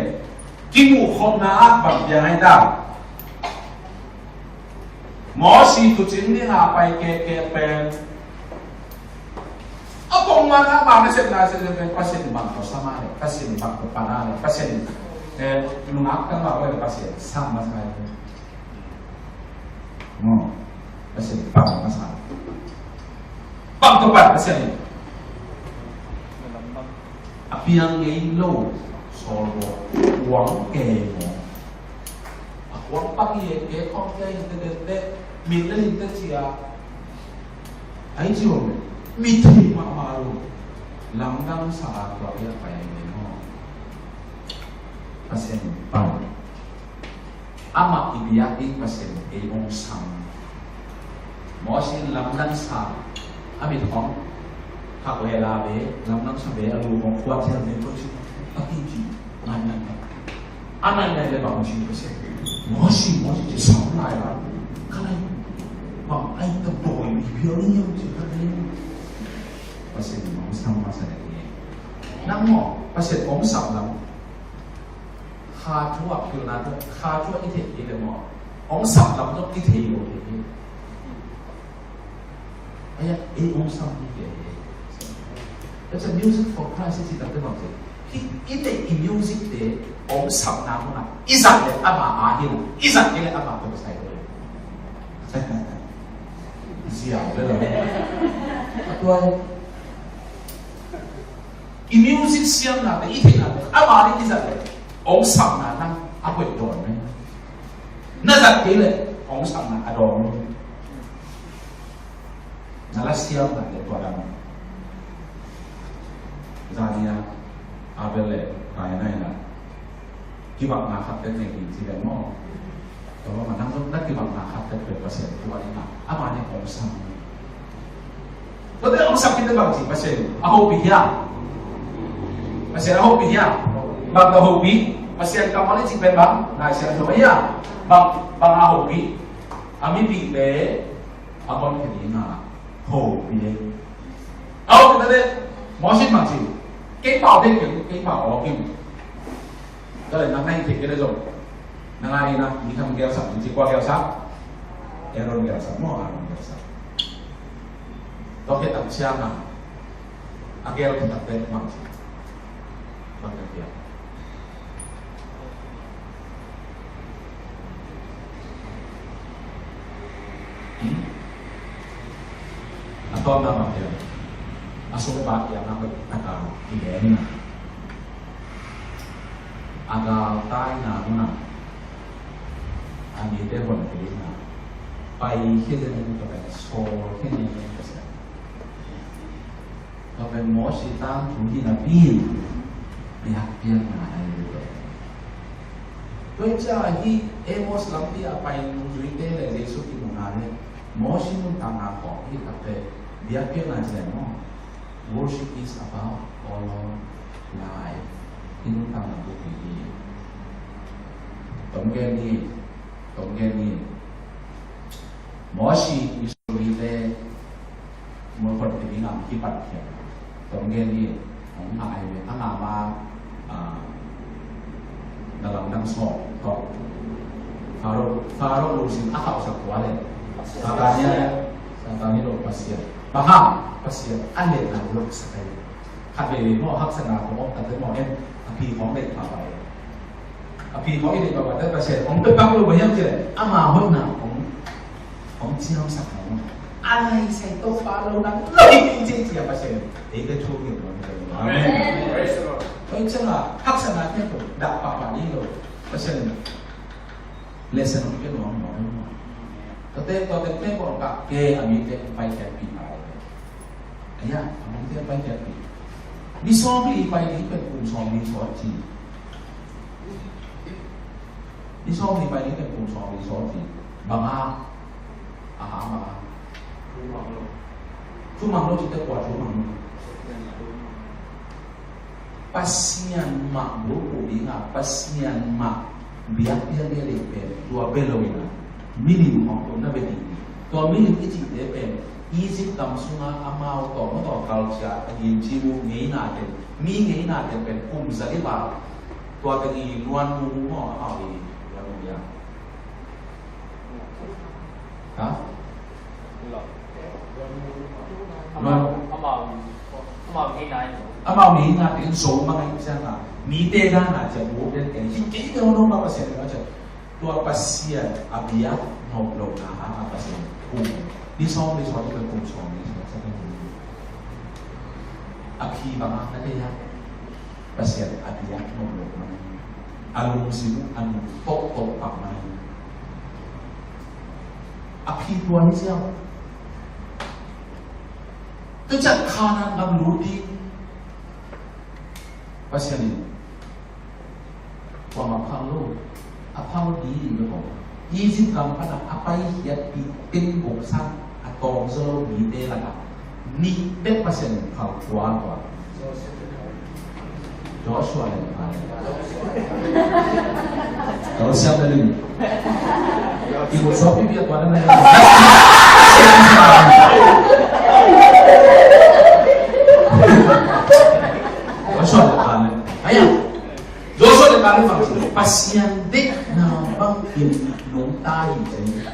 Kimuhkhopna ah bang piang ai ta? Mosi tuucing ding a pai kekek pen a pongman a bang nasepna sese pen Pasian bang tawh sam a le, Pasian bang tawh pan a le, Pasian, eh, nungak tangval le Pasian sam masa a le. Maw, Pasian bang masa a le. Bang tawh pan Pasian. A piang ngei lo, sawl bawl, kuang kei maw. A kuang pang i et kei khawng kei in te den te, min le lim te cia. Ai ci om, mi thei mahmah lo. Lamdang sa a tua i a pai ngei maw. Pasian bang. Amah i biak ding Pasian ei hong sam. Mosi in lamdang sa a mit hong khak le la ve, lamdang sa ve a lu hong kuat ciang ve, Pasian a kin ci ngai ngai ngai. A ngai ngai le bang ci Pasian. Mosi, Mosi ci sam lai la. Ka lai bang ai ta boy i biak ni yong ci ka lai. Pasian hong sam masa le ni. Nang maw, Pasian hong sam lam. Kha thu a pilna thu, kha thu a i theih hi le maw? Hong sam lam zong i thei lo hi. Aya, ei hong sam hi ke hi. That's a music for Christ, i ci takte bang ci. Hi, i theih i music te hong sam na hong a i zat le ama a hi lo, i zat hi le ama tawh sai lo. Ziau le lo. A tua i music siamna te, i theihna te, ama ding i zat le, hong sapna nang a hoih dawn mah. Na zat kei le, hong sapna a dawn mah. Na la siamna te tua dang. Zania, Abel le Kain a ina. Kibakna khat pen nei ding ci ven maw? Tua bang a nang zong na kibakna khat pen pen Pasian tua ding a, ama nih hong sam. Tua te hong sam kite bang ci Pasian a hopih hiam? Pasian a hopih hiam? Bang a hopih? Pasian kammal i ci pen bang? Lai Siangtho hiam? Bang, bang a hopih? A mipihte a hon khe ding a hopih. A hopih tate Moses bang ci? Kei pau te kei, kei pau aw kei. Tua leh nang na hi thei kei leh zong, nang a hi na, mi tham gelsak, mi ci kua gelsak? Aaron gelsak maw, Aaron gelsak. Tua khit tak ciang a, a gel khit tak pen bang ci, bang ci a. A tawpna bang ci a, a sungpa i a ngak bek taka i len na. A galtaina hun a, a mite hon kei ding a, paikhia zen in tua pen sawlkhia zen in ka sia. Tua pen Moses tangthu hi napi in biakpiakna a hi tua. Tua hi ciang hih Amos lampi a pai nungzuite le Jesu kimuhna le Moses nuntakna khawng hi takte biakpiakna ci leh maw? Worship is above all life. Hih nuntakna bup hi hi. Tom gen ni, tom gen ni. Moses Israelte mun khon kei ding a kipat khia. Tom gen ni, hong ngah ahi ve, a ngah ma, ah, na lamdang sawm tawh. Faro, Faro lungsim a khauhsak tua le. Satan hi a, Satan hi lo Pasian. Bang hang, Pasian a liatna lawksak ahi. Khat vei vei maw, haksatna kong om takte maw, en, a pi kong deih pahpah e. A pi kong i deih pahpah te Pasian hong pia bang lo bang hiam cih leh, ama hoihna hong, hong ciamsak hong. A lai sai to pa lo nang lo i pi cih ciah Pasian. Ei te thu ngen lo. Amen. Praise the Lord. Tua hi ciang a, haksatna te ko, dah pahpah ni lo. Pasian lesson hong pia nuam nuam. Tua te, tua te te ko ka ke a mite paikhiatpih ta. Aya, a mite paikhiatpih. Ni sawmli i pai ding pen kum sawmli sawt ci. Ni sawmli pai ding pen kum sawmli sawt ci. Bang a, aha bang a. Thu mang lo. Thu mang lo cihte kua thu mang lo. Pasian mah bulphuh ding a, Pasian mah Biak pian lian ding pen tua bia lo in a, milim hong tua na bia ding. Tua milim i cihte pen Egypt gam sungah amau tawh, amau tawh kalsia a gin ci uh ngeina ten, mi ngeina ten pen kum za li val. Tua teng i luan mu mu maw, amau i luan mu ya. Ha? Amau, amau, amau ngeina in, amau ngeina in zo mah ngai ciang a, mite dan a ciang bu den kei, kei kei dong dong mah Pasian in a ciang. Tua Pasian a biak nop lohna hang a Pasian kum. Ni sawm, ni sawm, ni kum sawm, ni sawm, sawm, ni kum. A phi bang a na thei a. Pasian a biak nop lohna. A lungsim a nung tawh tawh bang a. A phi tua ni siang. Tua ciang Kanaan gam lut ding. Pasian in. Kuamah phal lo, a phal ding hi ve ko. Egypt gam pan a, a paikhiatpih teng guk sang a tawm zaw lo mite lakah nih bek Pasian in phal kua tua. Joshua le Caleb. Joshua le Caleb. I bu suak pipi a tua na na. Joshua le Caleb. Ayang. Joshua le Caleb bang ci, Pasian dekna bangin nungta hi ci.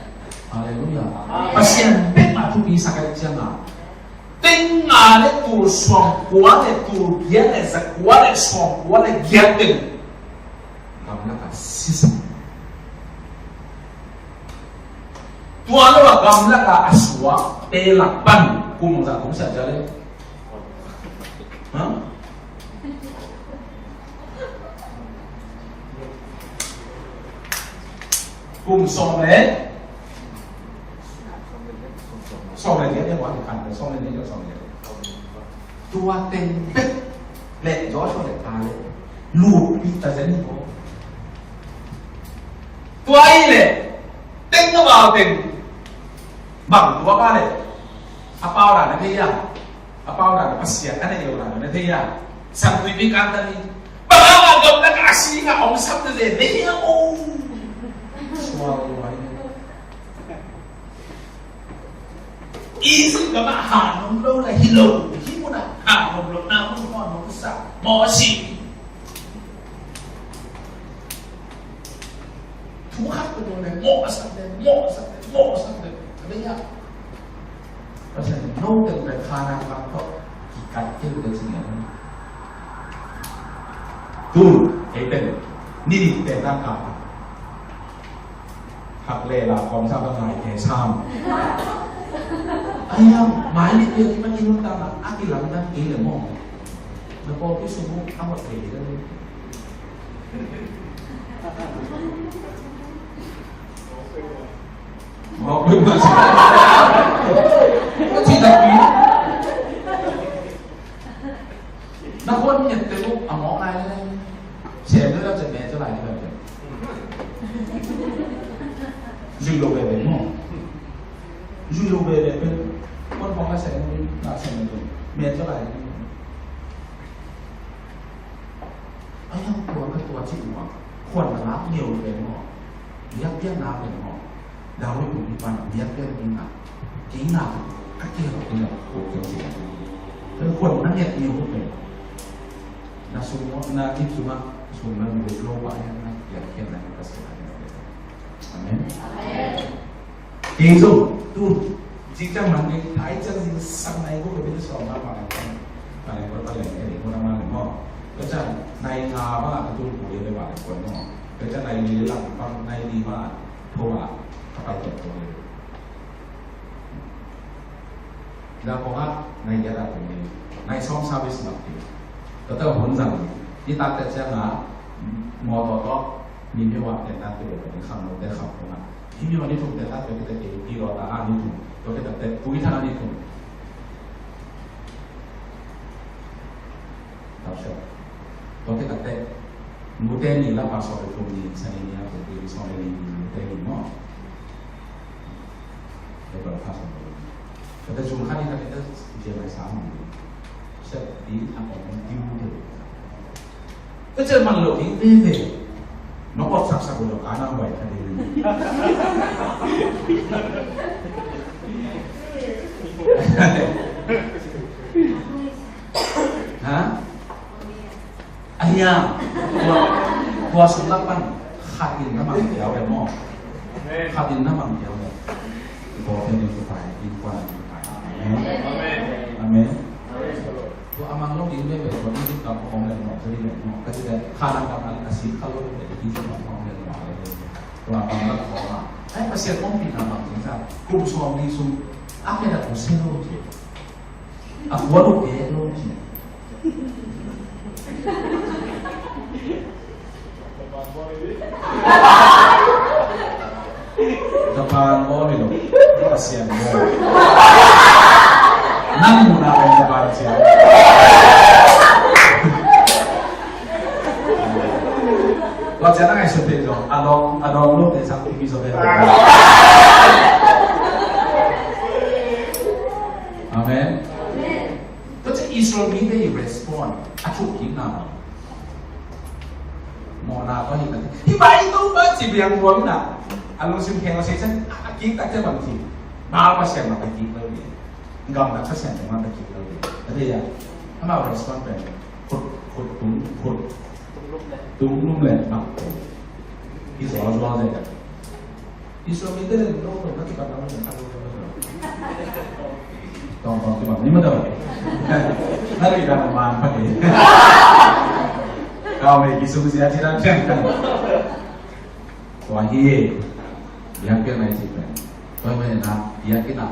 Halleluiah. Pasian bek mah thupi sak ahih ciangin. Teng nga le tul sawm kua le tul giat le za kua le sawm kua le giat teng. Gamlak a sisa. Tua lo a gamlak a a suakte lak pan. Kum za kum sia ja le. Ha? Kum sawm le sawm le giat, sawm le giat, sawm le giat. Tua teng bek le Joshua le Caleb lupih ta zen hi ko. Tua hi le teng a val teng bang tua pa le a pau dan a thei a. A pau dan a Pasian a na io dan a na thei a. Sang tui pi kan ta ni. Bang a ma gam na ka si nga ong sam te le ne hi a o. Sual lo ai. Egypt gam ah hanom lo la hi lo, hih mun ah hanom lo, na mun mawh nom sa, mawh si. Thu khat peuh lo le mawh a sak le, mawh a sak le, mawh a sak le. A lei ah. Pasian in note pen Kanaan gam tawh kikat kei uh le ci ngiat. Tun, ei pen, ni nih pen na ka. Hak le la kawmsa ka ngai kei sam. Ai ya, mai ni pia ki ma ki hun ta na, a ki lam na ki le mo. Na ko ki su mu, a mo te ki le. Mo ko ma sa. Ko ti da pi. Na khon nget te uh a mawk lai le. Sem le la cem me ca lai le. Zui lo be be maw. Zui lo be be pe. Khon khong la sem le la sem le. Me ca lai le. Ai ang tua ka tua ci ua. Khon na lak neu be maw. Yak yak na be maw. David kum i pan a biakpiak ding a, kei na ka kei lo kei lo ko kei kei. Te kuan na nget ni hu pe. Na sum mo, na gip sum a, sum na mu lo pa ya na biakpiak na ka se na. Amen. Amen. Kei zo tu, jik jang man kei, thai jang jing sang nai ko kei so ma ma. Ma nai ko pa le kei ko na ma le mo. Ko jang nai nga ma ka tu ko le ba ko mo. Ko jang nai le lang pa nai di ma. Thua a pai tawh tawh hi. Zakong ah nai giat a tung hi. Nai sawm service mak hi. Tua tawh hun zang hi. Nitak teh ciang a mawtaw tawh Mimyo ah teh tak teh teh kham lo teh kham lo na. Mimyo ni tung teh tak teh teh teh pi lo ta a ni tung. Tua teh tak teh tui than a ni tung. Tau siap. Tua khit tak teh, nute ni la pa sawm le thum ni, Sani ni a tua khit sawm le ni ni nute ni maw. Tua pa sawm le ni. Tua teh June kha ni kha ni teh J M I sa maw. Siap di a kong diu teh. Tua ciang man lo ding veve. Nong ot saksak uh zong a nang vai kha ding. Ha? Ahi a, tua, tua sung lak pan khat in na mang diau e maw. Khat in na mang diau e. Tua pen in tua pai in tua na pai. Amen. Amen. Tua a mang lo ding veve tua ding ding kam ko hong leng maw, tua ding leng maw. Ka ci leh kha dang kam a si kha lo ding ding kam hong leng maw. Tua a mang lak ko ma. Ai Pasian hong pi na mang ding sa. Kum sawm ni sung a ke da ko se lo ding. A kua lo ke lo ci. Japan bawl hi lo. Pasian bawl. Nang muna bawl Japan sian. Tua ciang a ngaihsut peuh zong a dawng, a dawng lo te sang pi mi zong pen. Amen. Tua ciang Israel mite i respond a thuk kikna bang. Mawhna tua hi tak hi bai tu ba ci biang tua mi na. A lungsim kheng a sei ciang a kik tak ciang bang ci. Baal pasian mah ka kik lo hi. Gam na pasian mah ka kik lo hi. A thei a. Amau respond pen khut, khut tung, khut tung lum le mak. Hi zual zual le. Israel mite le no no na kibang na no na kibang. Tong tong kibang ni ma tong. Na ri da man pa ke. Kau me kisung sia ci dan pen. Tua hi. Biakpiak na i cih pen. Tua me na biakpiak na.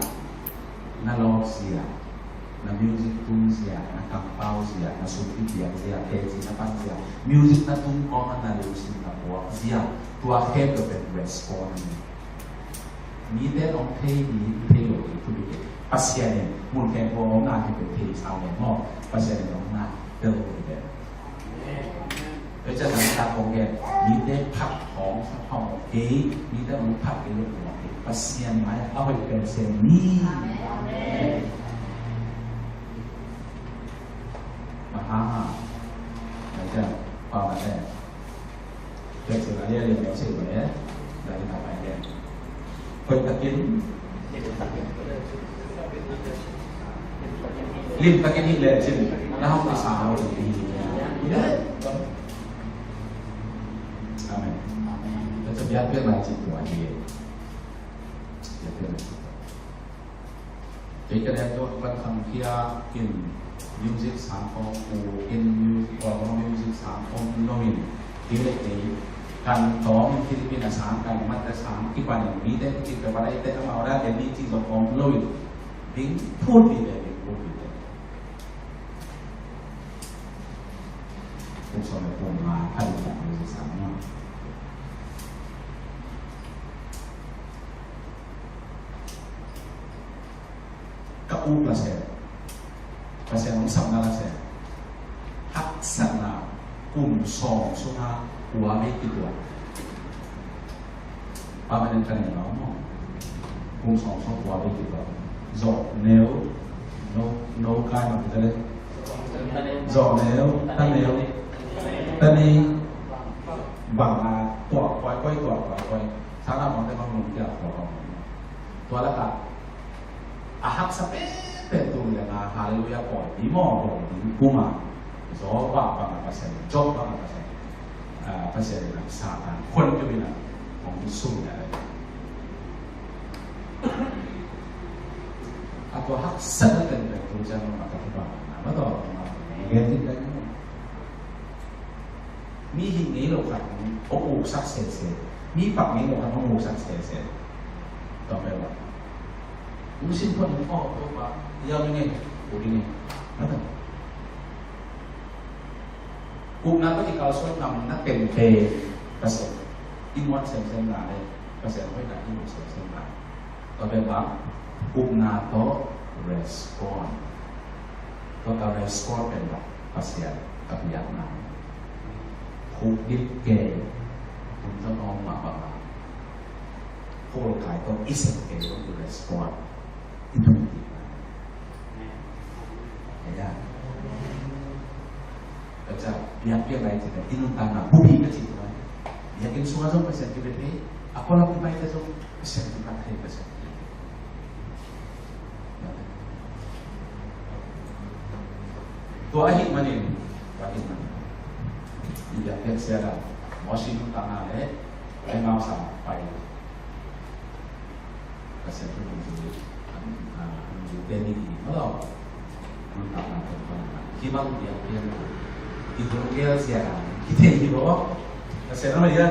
Na lawp zia, na music tung zia, na kampau zia, na sumpi piak zia, teci na pan zia, music na tung kawm a na lungsim na puak zia, tua khempeuh pen respond. Mite hong thei ni, thei lo ni, thu bik e. Pasian in mun khempeuh hong na khempeuh thei sau ne maw. Pasian in hong na tel lo ni. Tua ciang nang tak kong gen, mite phat hong sa hong kei, mite hong phat kei lo hong kei. Pasian mai a hoih pen Pasian ni. Amen. Mahama. Tua ciang, pa ma te. Tua ciang, a lia lia lia ciang, tua lia. Tua lia, tua lia. Hoih takin lim takin hih lecin na hong kisa lo ding hi. Amen. Ka ca biakpiak lai cih tua hi. Biakpiak lai cih tua. Kei ka nek tua kan khang kia in music sang kong ku in music, music sang kong lo in. Kei le kei kan tawng in Philippines a sang kan mat a sang kipan in mite kipan a ite amau da te mi ci zong kong lo in. Ding phut ding le ding phut ding le. Kum sawm le kum nga kha ding le music sang no. Ka uk la se, ka se nong sam na la se. Haksatna kum sawm sunga kua vei kitua. Permanent ka nei lo maw. Kum sawm sung kua vei kitua. Zawh neu, no, no kai ma kita le. Zawh neu, ta neu, ta ni, bang a, tuak koi koi, tuak koi koi. Sana bang te bang nung kia tuak koi. Tua laka a haksa penpen tu le nga Halleluia pawi ding maw, pawi ding kuma. Job bang a Pasian, Job bang a Pasian, ah, Pasian in Satan khon keu in a hong sum in a. A tua haksa penpen tu ciang ma ka tu bang a ma tua ma gen ding ding. Mi hih ngei lo khat hong uksak sese. Mi pak ngei lo khat hong uksak sese. Tua pen lo. Lungsim phot hong kawk Topa. Yau ding e. U ding e. Mata. Ukna tawh i kalsuan ngamna tengte. Pasian i muan semsem na le. Pasian hoihna i muan semsem na. Tua pen bang, ukna tawh respond. Tua ka respond pen bang, Pasian ka biakna. Khuk dip kei, kum zong hong mah bang a. Khol kai tawh i sem kei tawh i respond. I tawh i dipna. Amen. Ka ca biakpiak lai cih leh i nuntakna bupi ka cih leh Biakinn sungah zong Pasian kibia thei, a kualap kipaite zong Pasian kipia thei, Pasian kipia thei. Tua ahih manin, tua ahih manin, i biakpiak sialan, worship nuntakna le, a i mausa pai. Pasian thu nungzui, ah, nungzuite ni hi maw. Nuntakna tawh pan hi bang piang piang. I thu gel sia ka kithei hi maw. Pasian amah ia.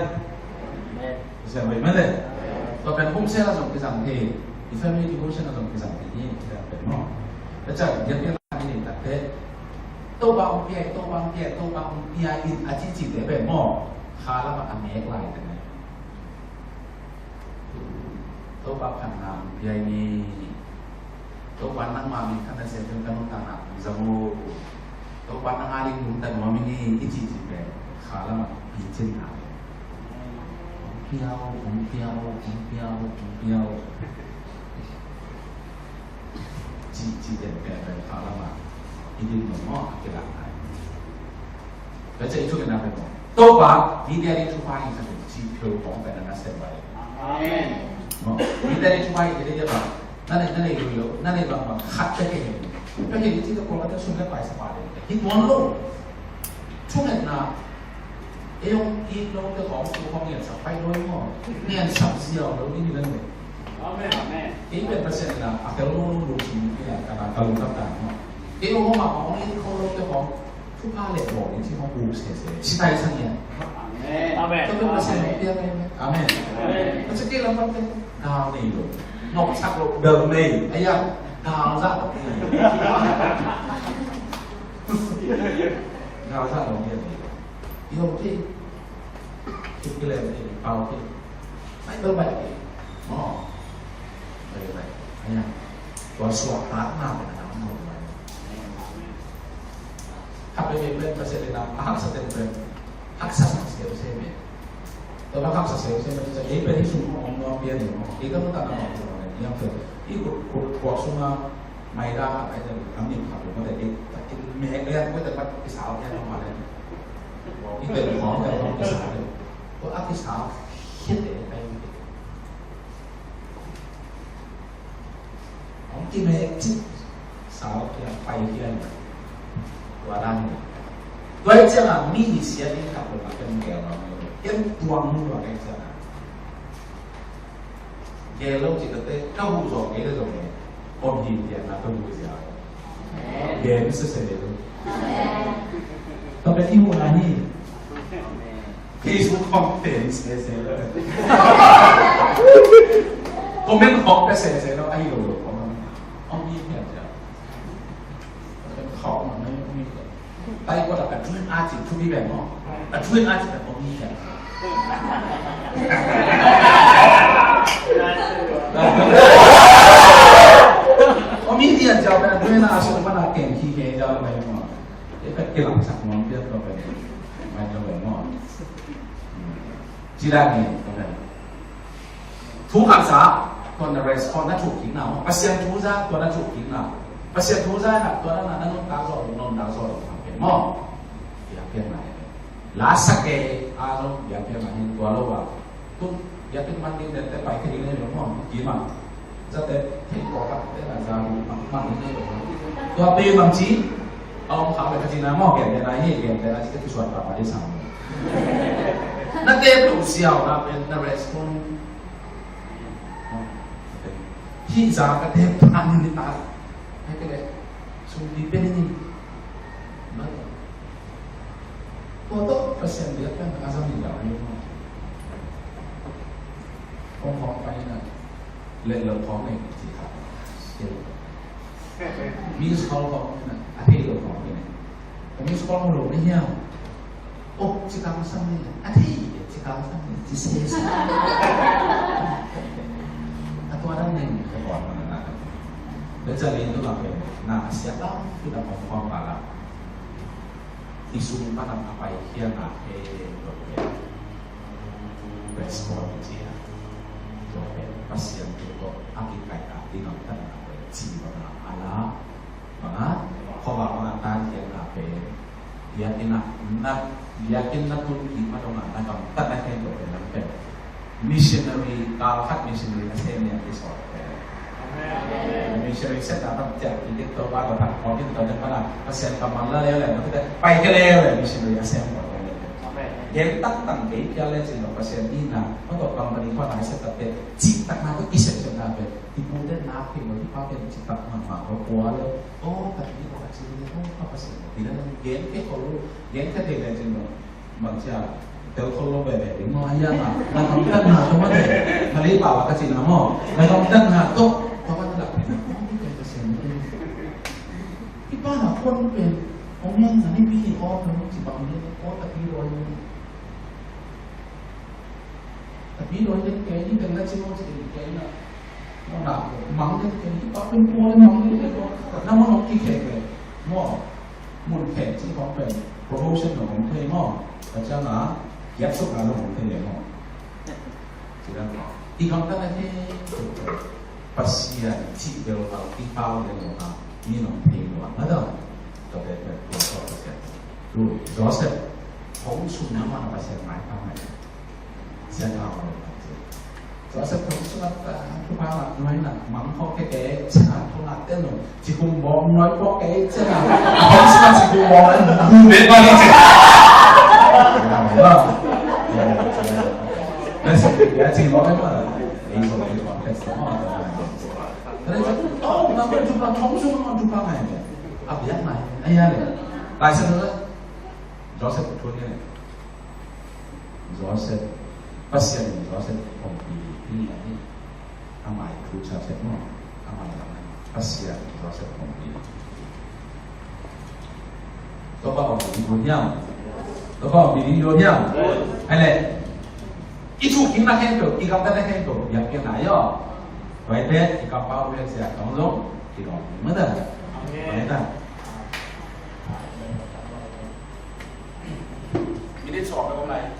Pasian amah ia mah le. Tua pen home cell ah zong kizang thei. I family devotion ah zong kizang thei hi. Kizang pen maw. Tua ciang gel piang ni tak te. Topa hong pia, Topa hong pia, Topa hong pia in a cici te pen maw. Kha lam ah a mek lai te ne. Topa phatna hong pia ing ei. Topa nangma min khat na sem pen ka nuntakna hong zang o. Topa nang ading lungtang nuam ing ei i cihcih pen kha lamah picinna. Hong pia o, hong pia o, hong pia o, hong pia o. Cihcih pen pen kha lamah i din nuam maw a kilak nai. Tua ciang i thukhenna pen maw, Topa, mite ading thupha hi sa pen cih phel khawng pen a nasem pai. Amen. Maw, mite ading thupha hi kei leh bang, na nei, na nei lo, na nei bangbang khat peuh hi. Peuh hi cih teh Kawlgah te sum le pai sa pah leh hi tuan lo. Thungetna, ei hong it lote khawng, tu khawng ngensak pai lo hi maw. Ngensak ziau lo ding hi lel. Amen. Amen. Kei pen Pasian in a, a tel lo lo lo cih hi a, ka na ka lungdam dan maw. Kei hong mah hong it khawng lote khawng. Thupha le bawl in ci hong uk sese. Ci tai sang hian. Amen. Amen. Tua pen Pasian hong piak ahi. Amen. Amen. Tua ciang kei lam pan te. Dal nei lo. Nopsak lo. Dal nei. Ahi a. Dal zah lo. Dal zah lo. Ahi a. I hong kei. Kei kei le. Pau kei. Bai, bai, bai. Maw. Bai, bai. Ahi a. Tua suahtakna pen a dang maw bai. Khat veivei pen Pasian in a haksa ten pen haksa sak siamsiam e. Tua bang haksa siamsiam e, tua ei pen hih sung hong om nuam pian e maw. Ei ka nuntakna maw tua maw e. Niang pen hih kut, kut, kut sung a Maida khat ai tua lam nim khat tua mate kei takin mek lian koi tua pat kisal lian mah lian. I tel khawng tel khawng kisal lian. Tua a kisal khiat te ai mi te. Hong kimek cik sal khiat pai khiat. Tua dan ni. Tua i ciang a mi hi sia in khat tua ken gel lam ken tuang nu tua ken ciang a. Gel lo ci ka te, ka huh zawh kei le zong e. Om hi tiang na ka huh zia. Gen sese le lo. Ka pe ki huh na hi. Facebook khong pen sese lo. Comment khong pe sese lo. Ahi lo lo khong. Om hi tiang zia. Khong ma mai om hi tiang. Bai ko la ka duin a cin thu mi bai maw. Ka duin a cin bai ko mi bai. Ko mi dia jauh bai duin a cin mana keng ki ke jauh bai maw. Ia ka kilang sak maw dia ko bai. Bai jauh bai maw. Ci dan ni ko bai. Thu khat za, tua na respond na thuk kikna. Pasian thu za, tua na thuk kikna. Pasian thu za na, tua na na nuntak zaw, nuntak zaw lo. Maw. Biakpiakna. La sa ke, a lo, biakpiakna hin tua lo ba. Tu, biakpiak man ding te, te pai khe ding ne lo maw. Ki ma. Za te, te ko ka, te na za, ma, ma ding ne lo. Tua pe bang ci, a om kha le ka ci na maw, gen te na hi, gen te na ci te ki suan pa pa de sang. Na te lo siau na pen na respond. Hih za ka tep pan ni ta. Hei ke le. Sum di pen ni. Ko to Pasian dia kan ka zam ni da ni. Kong kong pa ni na. Let lo kong ni ti ha. Miss call kong ni na. A thei lo kong ni na. Miss call lo ni hiam. Oh, ci kang sang ni, a thei, ci kang sang ni, ci se sa. A tua dang ning, ka tua dang na. Tua ciang ling tu bang pen, na sia tau, tu dang kong kong ka la. I sung pa dang a pai hian na he, tua pen. Respond cia. Tua pen, Pasian tu ko, a ki kai ka, i ngam ta na, ci ba na, a la. Bang a, khuavak bang a tan hian na pen. Biakinn ah na, biakinn na tun kik ma dong a na gamtat na khempeuh pen lam pen missionary, kal khat missionary na sem lian kisawh pen. Amen. Missionary sem na tam ciang kik in to ba ka thak khawm in to ding mana Pasian kammal la leu leu na kite pai ke leu leu missionary a sem ko pen. Amen. Gen tangtang kei phial le cin lo Pasian i na ma to company khuan a i set up pen cihtakna to i set set na pen i pu den na kei lo i pa pen cihtak mahmah ko kua leu. Aw, ka ti aw, ka ci le, aw, ka Pasian aw, ti le, gen ke khol lo, gen ke thei le cin lo, bang cia, tel khol lo veve ding maw, a hiang a, na gamtatna tawh mah te, Kha Lei pau a ka cihna maw, na gamtatna tawh, tawh mah te lak, aw, mi pen Pasian aw, i pa na khon pen, aw, miang na ni mi, aw, ka ci bang ni, aw, ka ti lo, Tapi dawi den kei ni, den na ci maw ci den kei na. Maw na, mang den kei ni, pa pen pua le mang den kei ko. Na maw nong ki kei kei. Maw, mun kei ci kong pen. Promotion nong kong thei maw. Ka ciang a, giat suk na nong kong thei le maw. Ci dan maw. I kong tan a he, Pasian ci bel a, i pau den maw na. Ni nong thei maw na da. Ka pen pen, tua tua Pasian. Tu, Joseph, hong sum na maw na Pasian mai pa mai. Sia kau. Tua sia kau suat, ah, tu pa la nuai na mang kau ke ke sia tu la ten lo. Ci kum bom nuai kau ke sia la. Kau suat ci kum bom bu be ba ni sia. Ya, ya. Na sia ya ci bom ba. Ini so ini konteks. Oh, na ko jumpa kau suat kau jumpa ngai. Abiak ngai. Ayah le. Lai sia tu. Joseph tu ni. Joseph, Pasian in Joseph hong pi, pi a hi. Amah i thu Joseph maw, amah i lam a hi. Pasian in Joseph hong pi. Tua pa hong pi ding hiam? Tua pa hong pi ding hiam? Ai le, i thu king na khempeuh, i gamtat na khempeuh, biakpiakna hi aw. Tua hi te, i kampau biak sia, tong zong, i dong, mada. Amen. Amen. Minute sawm ka om lai.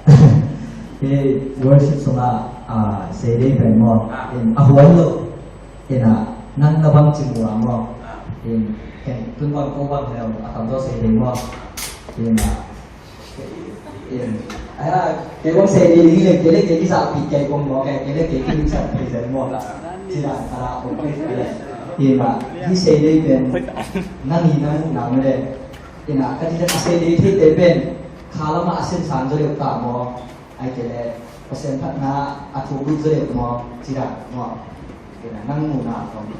Hih worship sungah, ah, Seidei pen maw. Ah. In, a huai lo. In, ah, nang na bang ci mu a maw. Ah. In, ken tun bang ko bang leu, a tam zaw Seidei maw. In, ah, in, ah, kei bang Seidei ding leh, kei leh kei kisa pi kei bang maw, kei, kei leh kei kisa pi kei maw. Ci dan, ah, ok, kei leh. In, ah, hih Seidei pen, nang hi nang mu nang leh. Ina, ka ti a Seidei theite pen, kha lamah a sin sang zaw deuh ta maw, ai kei leh, Pasian phatna a thuk lut zaw deuh maw, ci dan maw. Ina, nang muhna a tawm.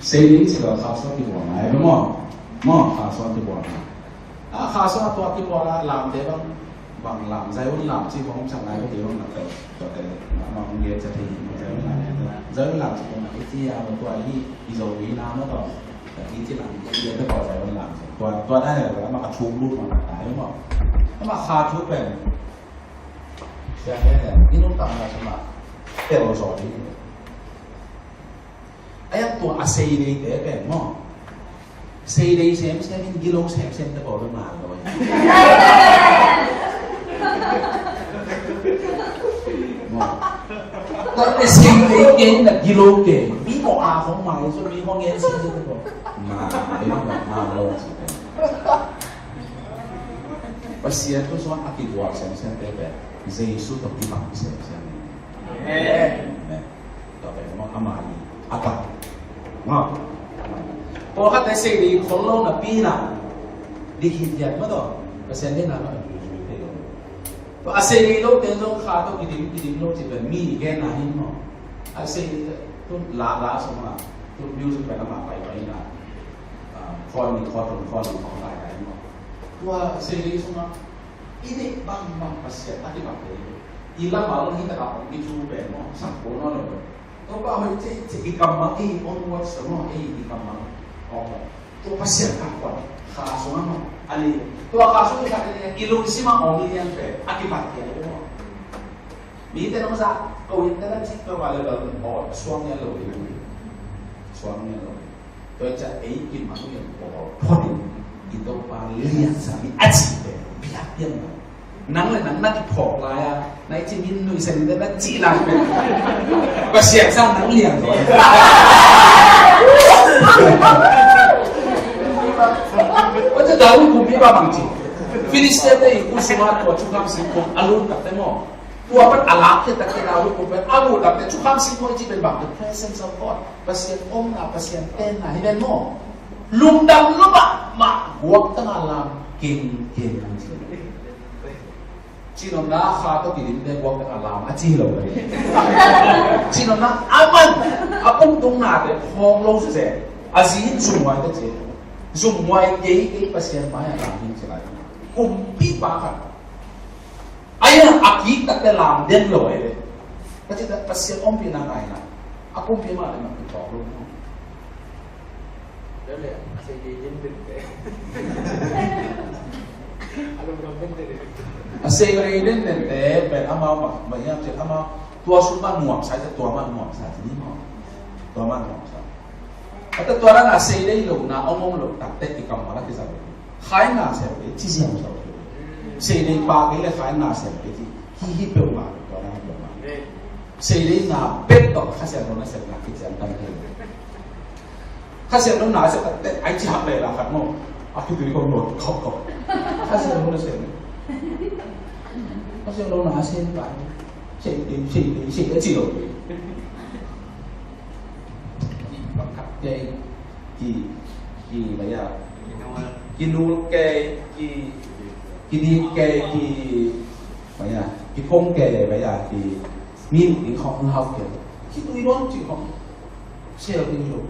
Seidei ci lo kha sawt kibuang ai lo maw, maw, kha sawt kibuang ai. A kha sawt a tuak kibuang a lamte bang, bang lam, Zion lam ci bang, sang lai ko ti bang na tel, tua tel, na bang nge ca thei, Zion lam, Zion lam ci bang na, i ci a, tua hi, i zo wi na, na tua. Ka ti ci lang, i te ko zai wan lang. Tua, tua na le, tua ma ka thuk lut ma ka tai maw. Ma kha thuk pen. Sia he, i nung tang na sama. Tel zaw ni. Ai ang tua a Seidei te pen maw. Seidei semsem in gilo semsem te ko pen ma lo. Maw. Tua pen Seidei ke na gilo ke. Mi maw a hong ma so mi hong en si te ko. Ma, ei ma, ma lo si te. Pasian tu suan a kituak semsem te pen. Jesu tawh kibang semsem. Amen. Amen. Tua pen maw amah i a tak. Maw. Pawlkhatte Seidei khol lo napi na. Dik hi diat maw tawh. Pasian deihna maw. Tua a Seidei lote zong kha tawh kidim, kidim lo ci pen mi genna hi maw. A Seidei tu la, la sawm a. Tu music pen amah pai pai na. Ah, khawng ni, khawng thum, khawng ni, khawng lai lai maw. Tua Seidei sungah i neih bangbang Pasian a kibat te. I lam a hong hi takah hong kithu pen maw, sak ko nawn lo. Topa hoih cih cih i kammal, ei onwards maw, ei i kammal. Tua Pasian a kuan kha sungah maw, a li. Tua kha sung i khat i lungsim a om i lian pen a kibat te maw. Mite nong zah ko in te na cih tua le lo maw, suang lian lo ding. Suang lian lo. Tua ciang ei kimang in pawl phot in i Topa liansa hi a cih pen biakpiakna. Nang le nang na kiphawk lai a, na i cih min nuihsan in na cih lai pen Pasian sang nang lian zaw. Tua ciang David kumpi bang bang ci. Filistia te i khut sungah tua thukham singkung a lut takte maw, tua pan a lakkhiat takte, David kumpi a lut takte thukham singkung i cih pen bang, the presence of God. Pasian omna, Pasian tenna hi ven maw. Lungdam lo mahmah, guaktang a lam kengkeng ci. Cihnopna, kha tawh kidimte guaktang a lam a ci lo. Cihnopna, aman a pungtungnate phawk lo sese. A zi in zumhuaite ci. Zumhuai kei, kei Pasian mai-ah lam hi ci lai. Kumpipa khat. Ahi a kik takte lam den lo ahi ve. Ka cih tak Pasian ompihna ngaihna. A kumpi mah le mah kiphawk lo. Dale, a sei dei den den te. A lungdam den den te. A sei dei den den te pen amau mah, mah hiam cih amau tua sung mah nuamsa, tua mah nuamsa ci ni maw. Tua mah nuamsa. A ta tua dan a sei dei lo na, ong ong lo takte kikammal a kizang. Khai na sem kei ci ziang sa. Sei dei pa kei le khai na sem kei ci. Hi hi peuhmah, tua dan peuhmah. Sei dei na bek tawh Kha Siangtho nasepna kician tam kei. Kha Siangtho nasep takte ai ci hak leh la khat maw. A khitui kong luat khop khop. Kha Siangtho nasep. Kha Siangtho nasep lai. Sei dei, sei dei, sei dei ci lo. Ki, ki, ki, baya. Ki nul kei, ki, ki dik kei, ki, baya. Ki phong kei, baya. Ki min, ki khong hau kei. Ki tui don ci khong. Sel ding lo.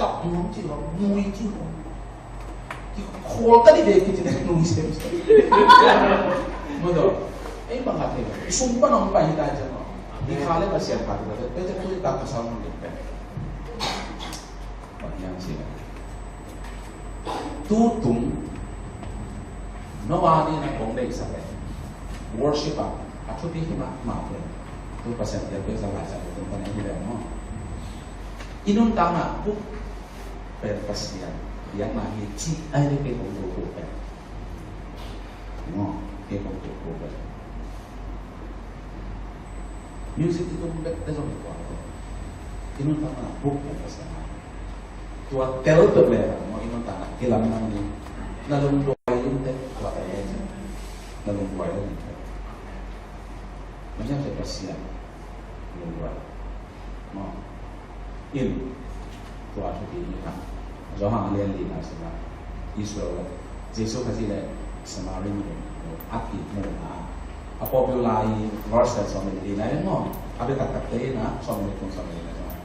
Kap nuam ci lo, nui ci lo. Ki khol ta di de ki ci de nui sem sem. Mo do. Ei bang khat thei. I sung pan ong pai hi ta ci lo. I kha le Pasian kha ta de. Pe te tu ta ka sa mun de pe. Bang hiam ci lo. Tu tung. Noah ni na kong deihsak le. Worship a. A thupi hi mah mah le. Tu Pasian te pe sa lai sa tu pan hi le mo. I nuntakna buk pen Pasian biakna hi ci ai le kei kong tuku pen. Maw, kei kong tuku pen. Music i tum bek te zong i tuak pen. I nuntakna buk pen Pasian hi. Tua tel peuh le maw, i nuntakna kilam nang ni. Na lungduai in te tua tel le. Na lungduai in te. Masiang te Pasian lungduai. Maw. In tua thupi ni kha. Johan a lian lina sungah Israel le Jesu Khazih le Samari mi a kimuhna a popular i verse sawm le lina in maw. A bia taktakte in a sawm le thum sawm le lina sungah.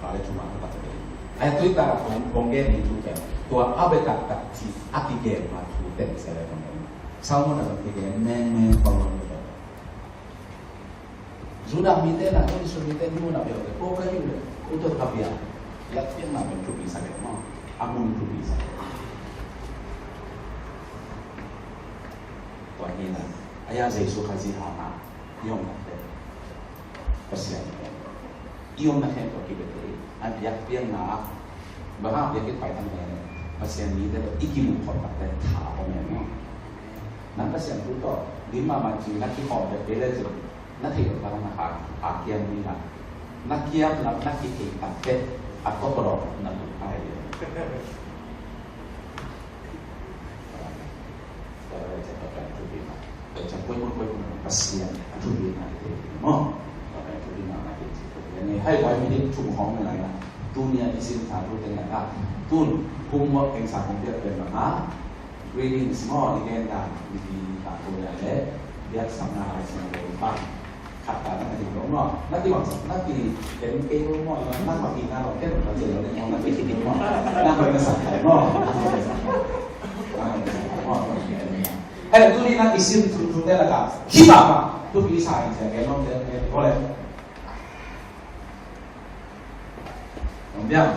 Kha le thum a taktakte in. Ai tui ta kong kong gen ni thu pen. Tua a bia taktak ci a kigen ma thu teng se le kong gen. Salmon a kigen mengmeng Salmon le. Judah mite na, Israel mite ni mun a bel, ko ka hi le, ko to ka bia. Yak pian na bel thupi sa le maw. A mun thupi sa le. Tua hi na. A ya Jesu Khazih hang a. I omna te. Pasian te. I omna khempeuh kibete. A biak pian na. Bang hang biak i pai tang le. Pasian mite i kimuh khop tak te. Tha om e maw. Nang Pasian thu tawh. Din mahmah ci na kikhawm bek le ci. Na theih loh tak na ha, ha kiam ding a. Na kiam na, na kitheih tak teh, a kua pawlawh na lut a hi. Pasian a thu ding a hi te maw. Hai vai mi ding thum hong na lai na. Tuni a i sin sa thu te na ka. Tun homework eng sa kong piak pen na ha. Reading small again dan, reading dan ko ya le, biak sam na lai sam ko pa. Khat ta na ti lo no. Na ti bang na ti ken ke lo no, na ma ki na lo ken na ti lo no, na ti ki no. Na ko na sa no. Hai tu ni na isim tu tu te la ka. Ki ba ba. Tu pi sa in se ke no te ke ko le. Ong biang.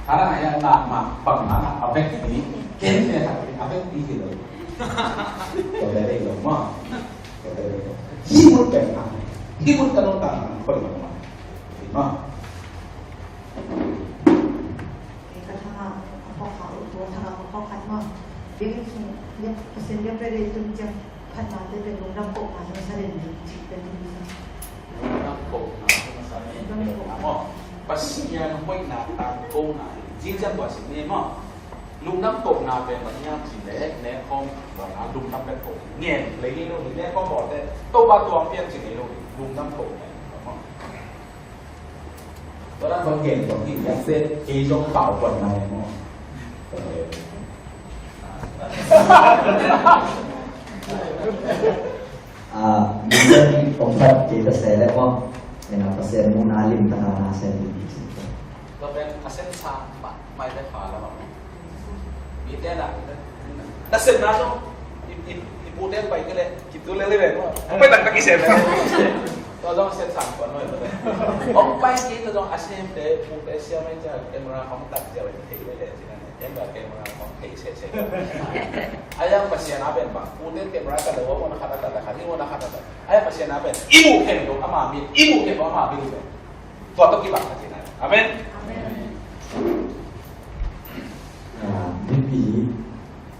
Hana ya na ma bang na a vek ni ken ne ha a vek ni hi lo. Ko de lo ma. Ko de lo. Hi mut pen na. Hi mut ka no ta na ko lo ma. Ma. Ka tha a ko kha u to tha a ko kha ma. Biang sung ya pasen ya pe de tum jam. Khatnate pen lungdam kohna zong sa den ding cih pen thu sa. Lungdam kohna zong sa den ding. Lungdam kohna. Maw, Pasian hoihna tangkona. Zing ziang tua si ni maw. Lungdam kohna pen bang hiam cih leh, ne khawm tua na lungdam pen koh ngen lei ni lo ni, ne khawm bawlte Topa tuang pian cih lei lo ni, lungdam koh ngen maw. Tua dan tua ngen tua ki yak se ei zong pau kuan na maw. Ah, mi pen ong khat kei ta se leh maw. Ena Pasian muhna lim taka na se lim. Tua pen a sem sa mah, mai te pha la mah. Mi te na, na sem na zong i, i, i pu te pai ke le, ki tu le le le maw. Ong pai tak tak i sem le. Tua zong a sem sa kuan maw. Ong pai ki tua zong a sem te, pu te siam mai cia, camera hong tak cia, thei le le cia. Ken ba ken ma kong thei sese. A yang Pasian a pen ba, uten ken ma ka lo wa na khat a khat a khat, i wa na khat a khat. A yang Pasian a pen i mu khen lo ama min, i mu khen lo ama min lo. Tua to ki bang ka tina. Amen. Amen. Ah, mipi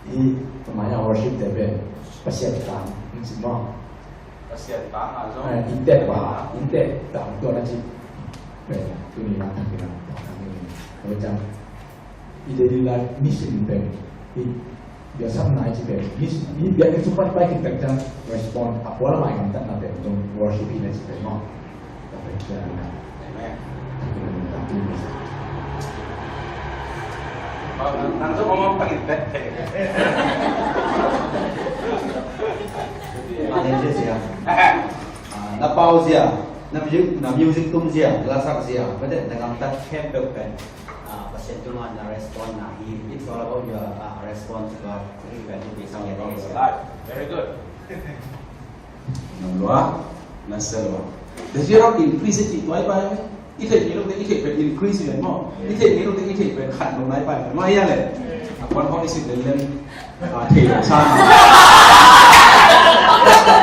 i, i, maya worship te pen Pasian tang, si mo. Pasian tang a zong. Ah, i tek ba, i tek tang tua na ci. Pen, tu ni na, tu ni na, tu ni na. I daily life mission pen, i biakpiakna i ci pen, mission, i biakpiakna sung pan pai khit pen ciang respond, a pua lam a i gamtatna pen zong worship hi na ci pen maw. Amen. Nang zong mong pangin pen. Manager zia. Ah, na pau zia, na music, na music tum zia, na lasak zia, mate, na gamtat khempeuh pen. Ah, Pasian tungah na respond na hi. It's all about your, ah, response to God. When you be something. Very good. Na lua, na selua. The fear of increase it, why, why? I theih ni lo te i theih pen increase i ven maw. I theih ni lo te i theih pen khat lo nai pai pen maw, ia le. A kuan hong i sin len len. Ah, theih lo sa.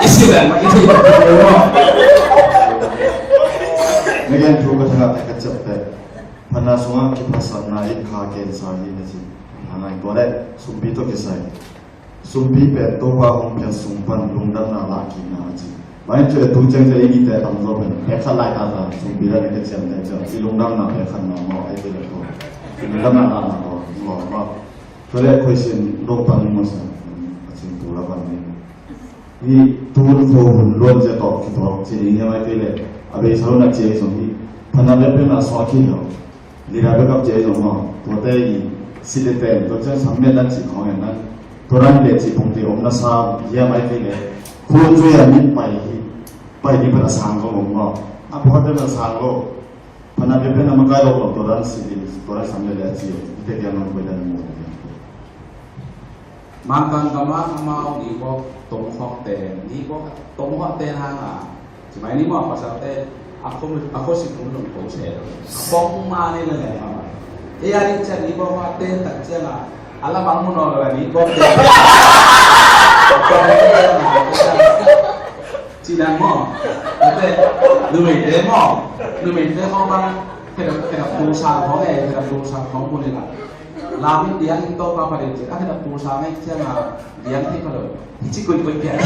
I sin len maw, i theih pen lo maw. Megan thu ka thangah te ka ciap te. Phatna sungah kiphasakna in kha kensa hi na ci. Phatna ngai tua le sumpi tawh kisai. Sumpi pen Topa hong pian sung pan lungdamna lah kikna a ci. Bai cu tu ciang ciang i nite tam zaw pen pek khat lai ta ta sumpi la ne ka ciam te ciam i lungdamna pek khat na maw ai ti le tua. Lungdamna lah na tua maw maw. Tua le khoi sin dong pan maw sa a cin tu la pan ni. Ni tun fo hun luan zia tawh kituak ci ding hiam ai kei leh a beisa lo na ci ai zong hi. Phatna biakpiakna suak hi lo. Leader backup ci ai zong maw. Tuate i si le ten tua ciang sam miat dan ci khawng en dan. Tua dan le ci pung te om na sa hiam ai kei leh. Khun zui a mit pai hi. Pai ni pan a sang ko om maw. A buhat dan a sang ko. Phatna biakpiakna makai lo lo tua dan si ding tua dan sam le le a ci. I te kiang lo koi dan maw. Mangkang gam ah amau nibawk tongkhawkte, nibawk tongkhawkte hang a, ci mai ni maw, pasalte a khuasik hun lungto se lo. A pong ma ni le le a ma. Ei a ding ciang nibawk a ten tak ciang a, a la bang mun aw lo a nibawkte. Ci dan maw. Ate, numeite maw. Numeite khawng bang, khe dap, khe dap tu sa khawng e, khe dap tu sa khawng bu ni la. Lam in diang in Topa pha ding ci, a khe dap tu sa ngai ciang a, diang thei pha lo. Hi ci kuikuik pian.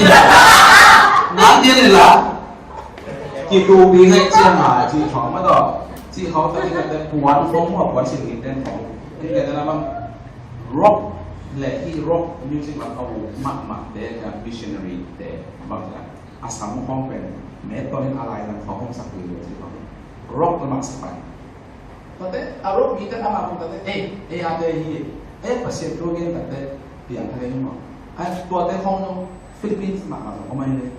Nang diang in la. Kitu ding ngai ciang a, ci khawng ma tawh. Ci khawng ta ci ka te puan khawng maw, puan sin ding ten khawng. Ding ten la bang. Rock le hi rock music bang a u mahmah te ka missionary te bang la. A sam khawng pen, me tawh in a lai lam khawng hong sak ding lo ci khawng. Rock lamah sak pai. Tate, a rock mi te amah khawng tate, ei, ei a te hi, ei Pasian thu gen tate, piang kha le hi maw. Ai, tuate khawng no, Philippines mahmah khawng om ai le.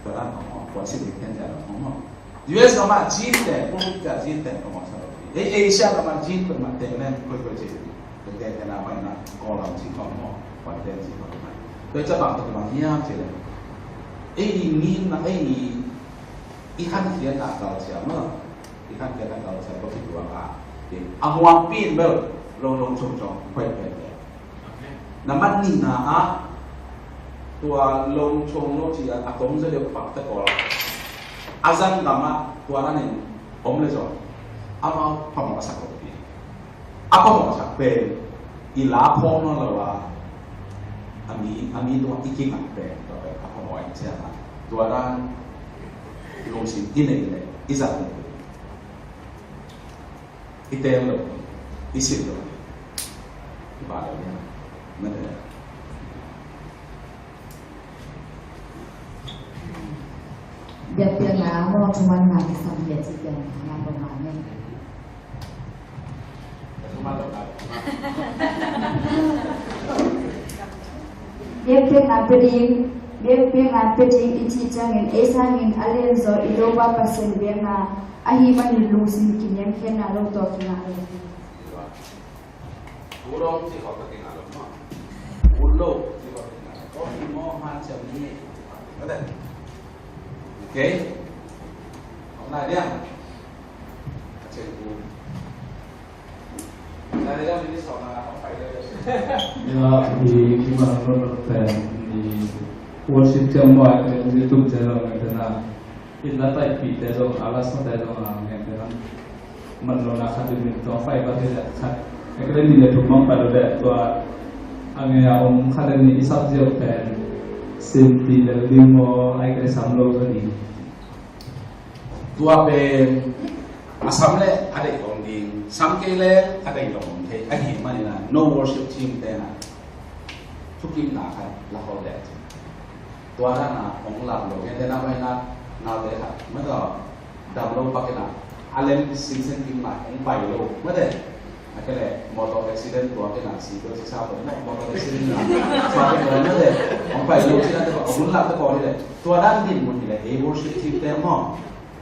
Tua dan khawng maw, tua si ding ten tua dan khawng maw. U S lamah Zin te, pulpit ah Zin te khawng maw sa lo. Ei, Asia lamah Zin khawng mah te len, koi koi ci. Tua te te na pai na, Kawl lam ci khawng maw, tua te ci khawng maw. Tua ca bang tua bang hiam ci le. Ei, ni na, ei, ni. I khankhiatna culture maw. I khankhiatna culture ko khituak a. A huampi in bel, long long chung chung, poi poi poi. Nambat nihna ah, tua long chung lo ci a, a tong zaw deuh pak ta kawl. A zan gam ah, tua nan in, om le zong. Amau phamawh a sak lo pi. A phamawh a sak pen, i la phawng nawn lo a, a mi, a mi tua i kingak pen, tua pen a phamawh a i ciang a, tua dan lungsim i neih leh, i zat leh, i teel lo. I sin lo. I ba lo ya. Mate. Biakpiakna maw, thumanna kisam le ci pian na pawh mah ne. Biakpiakna pia ding, biakpiakna pia ding i cih ciangin ei sangin a lianzaw i Topa Pasian biakna ahih manin lungsim kiniamkhiatna lo tawh kingah lo. Kudong cih khawng ka kingah lo maw. Kudong cih khawng ka kingah lo. Kong i maw han siam ni. Okay. Om lai diam. Ka ceng ku. Lai diam ni sawng na om pai diam. Ya, i, i man lo lo pen i worship ciang maw, i YouTube channel ngai te na. I la taipihte zong, a la sate zong a ngen te na. Man lo na khat in min tawh pai khat in khat. Ai ka le ni le thum mang pai lo le tua. A ngen a om khat in i sap ziau pen. Sin ti le lim maw, ai ka le sam lo ka ni. Tua pen a sam le a deih dong ding, sam kei le a deih dong ding thei. Ahih manin a no worship team te na thukimna khat la khol le. Tua dan a hong lam lo, ngen te na pai na, naute khat, mate, dam lo pak in a, a lem singsen kim lai, hong pai lo, mate. A kei le motor accident tuak in a, si tua si sa tua, motor accident in a, sa tua, mate, hong pai lo, si na te, hong lam te ko hi le. Tua dan din mun hi le, ei worship team te maw,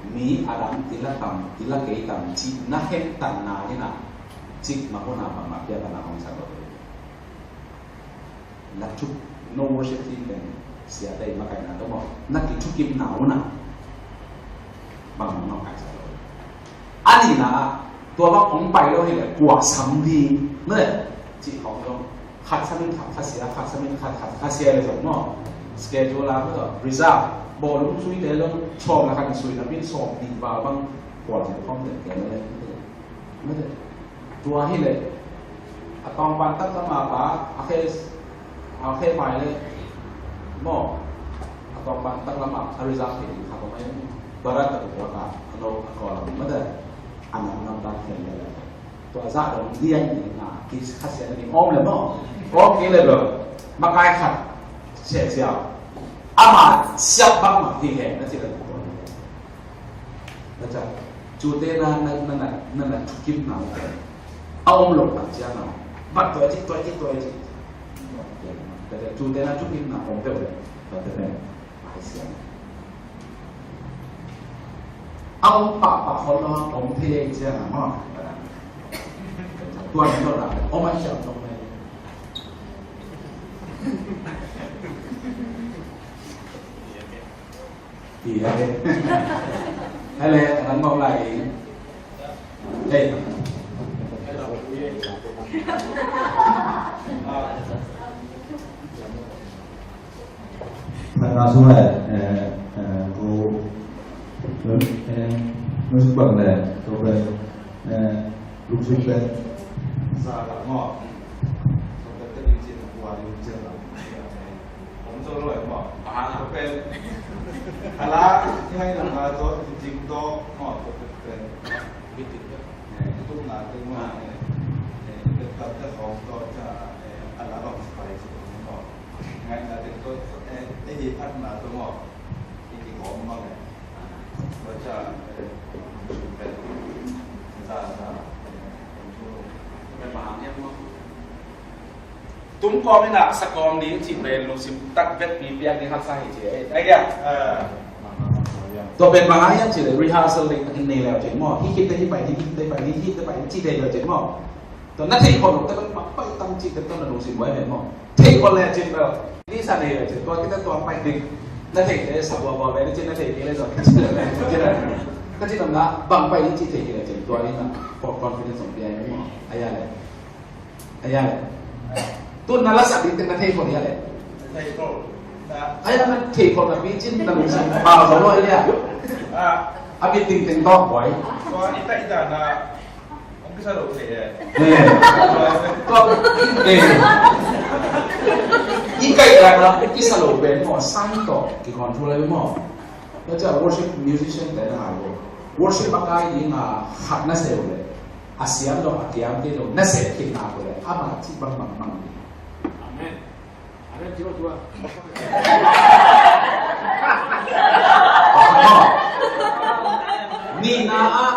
mi a dang, i la tam, i la kei tam, ci, na khen tan na hi na, cik ma ko na bang ma pia ta na hong sa lo. Na thuk, no worship team pen sia tei makaihna tawh maw, na kithukimna uh na bang makaih sa lo. A nihna ah tua bang hong pai lo hi le kua sam ding na le cih khawng zong khat sam in khat, khat sia, khat sam in khat, khat, khat sia le zong maw, schedule ah maw, reserve, bawlung sui te zong sawm la khat sui na bin sawm ding val bang kua zong khawm te te na le. Tua hi le a tawngpan tak lama pa a khe, a khe pai le maw, a tawngpan tak lama a result hi ding kha ko mai. Tua rat tak tua ka a no a ko lam ma de a nam nam dan khen le le tua za dong lian ni na ki kha sia ni om le maw. Om ki le lo makai khat sia sia ama siap bang ma hi he na ci le tua. Cute na na na na na na thukimna uh a om lo tak ciang a bat tuai cik tuai cik tuai cik. Cute na thukimna om peuh le tate pen a hai siang a om pahpah khol lo a om thei a i ciang a maw. Tua ni lo na om a i ciang tong mai. Hi, hi. Hele, anang mong lai. Hey. Thang nga su hai, eh, eh, ko, eh, nu su bang le, ko be, eh, lu su be. Sa la mo. Ko be te lu su la, ko lu su la. Om zo lo mo. Aha. Pen. Ala, ngai na ma zo jing to mo to pen. Bitin. Eh, tu na te mo. Eh, pen ka te hong to cha, eh, ala bang spai mo. Ngai na te to, eh, eh, di pat na to mo. Iki hong mo eh. Ba cha, eh, pen. Za, za. Pen ba hang mo. Tum kawm in a sa kawm ding cih pen lungsim tak vekpi piak ding haksa hi ci. Ai, ai dia. Tua pen bang a hiam cih leh rehearsal ding takin nei leu cih maw. Hih khit teh hih pai ding, hih khit teh pai ding, hih khit teh pai ding cih thei leu cih maw. Tua na theih khol loh teh pen bang pai tam cih teh tua na lungsim buai pen maw. Theih khol leu cih pen ni sa nei leu cih tua kita tua pai ding. Na theih teh sa bua bua pen cih na theih kei leh tua ka cih leh ka cih leh na bang pai ding cih thei kei leu cih tua ni na confidence ong pia maw. Ai a leh. Aya le. Tun na la sak ding teng na thei khol aya le. Thei khol. Aya na thei khol na pi cin na lungsim pau zo lo aya. A bit ding teng tawh buai. Tua i kai dan na hong kisa lo thei e. Eh. Tua, eh. I kai dan na hong kisa lo pen maw, sign tawh ki control ai maw. Tua cia worship musician te na ngai lo. Worship a kai ding a khat na seu le. A siam lo, a kiam kei lo, na sep khit nak uh leh amah cih bangbang mang. Amen. Amen. Cih bangbang. Nihna ah,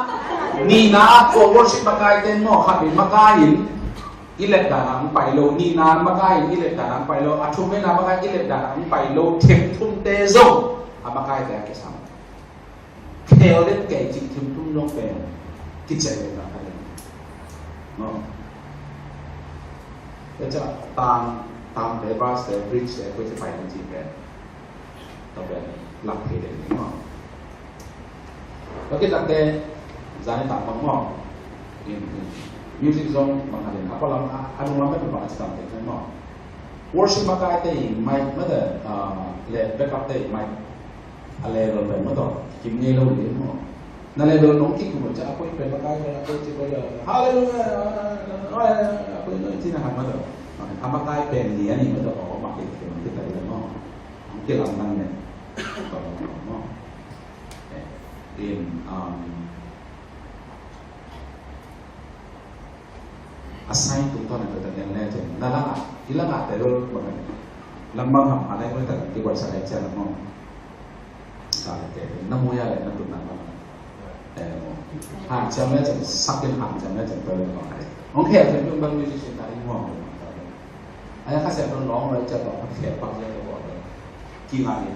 nihna ah, tua worship makaite maw, khat in makai in i let dan ah hong pai lo, nihna makai in i let dan ah hong pai lo, a thumna makai in i let dan ah hong pai lo, themthumte zong a makaite a kisam. Khel den kei cih themthum zong pen kician den a ka den. No. Tua ciang tang, tangte, verse te, bridge te, koi ci pai den cih pen, tua pen lak thei den ni maw. Tua khit takte zan i tak bang maw. In, in. Music zong bang a den, a pau lam, a, a nung lam pen bang a ci tam den maw. Worship makaite i mic mah te, ah, le backup te i mic a level pen maw tawh kim ngei lo ding maw. Na level nong kikum ciang a koi pen makai pen a koi ci koi a, hallelujah, a koi noi ci na han maw tawh. A makai pen lian i maw tawh, a mak i kim kita i maw. Ang kilam nang ne. Maw. Eh, in, um, a sign tungtawn a tua ta lian le ciang na langah, i langah te lo bang a, lam bang ham a nai koi ta kiguai sa le ciang maw. Sa le te na muya le na tun na bang. Eh, maw. Hanciam le ciang, sak in hanciam le ciang tua le bang a. Hong khel te tung bang musician ta in hong. Ai ka siam lo nong le ciang bang khel bang le tua. Ki ngai.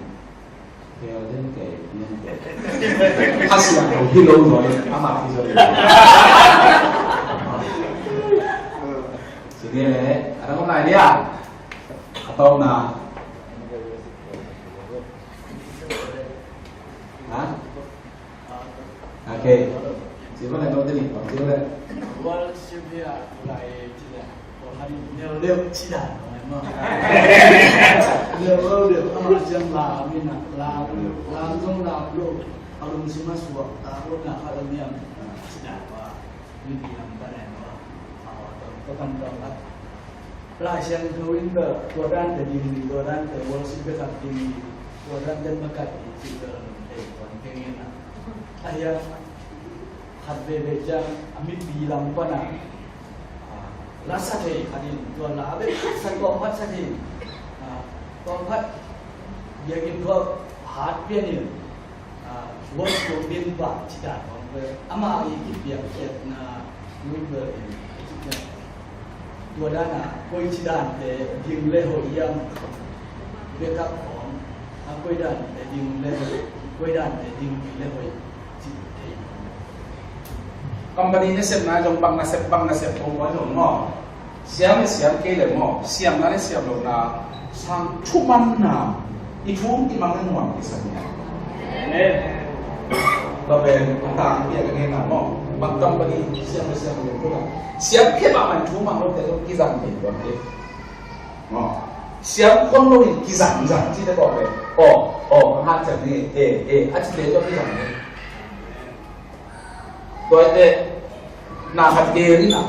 Khel den kei, nian kei. Kha siang lo hi lo zaw, amah hi zaw. Ci ni le, a dang om lai ni a. A tawpna. Ha? Ok. Ci va lai lo te ni, ci va lai. Worship ya, lai ci le. Tua khat in neu leuh cih dan lo maw. Neu leuh leuh, amah ciang lam in ah, lam leuh, lam zong lam lo, a lungsim a suakta lo na khat a niam, cih dan lo, mipi lam pan a lo, a tua, tua pan tua khat. Lai Siangtho in bel, tua dan te ding, tua dan te worship bek a ding, tua dan te makai ding, cih bel, eh, tua ding in ah. A hiang, khat veve ciang a mipi lam pan a, ah, la sa thei khat in, tua la bek sa, tua phat sa thei, ah, tua phat biakinn tua hat pian in, ah, worship din pa ci dan kong pe, amah i kipiak khiatna, nun pe in, ci dan. Tua dan a, koi ci dan te ding le hoih hiam, backup khawng, a koi dan te ding le hoih, koi dan te ding le hoih, ci thei. Company nasepna zong bang nasep, bang nasep khawng koi zong maw. Siam le siam kei le maw, siamna le siam lohna, sang thumanna, i thu i mang le nuam i sak nia. Amen. Tua pen a tang piak a ngen a maw. Bang company siam le siam le lohna, siam khit a man thu mang lote zong kizang thei tuan kei. Maw. Siam khol lo in kizang zang cite kawk pen. Aw, aw, a hat ciang ni, eh, eh, a cite zong kizang ni. Tua te, na khat gel in a,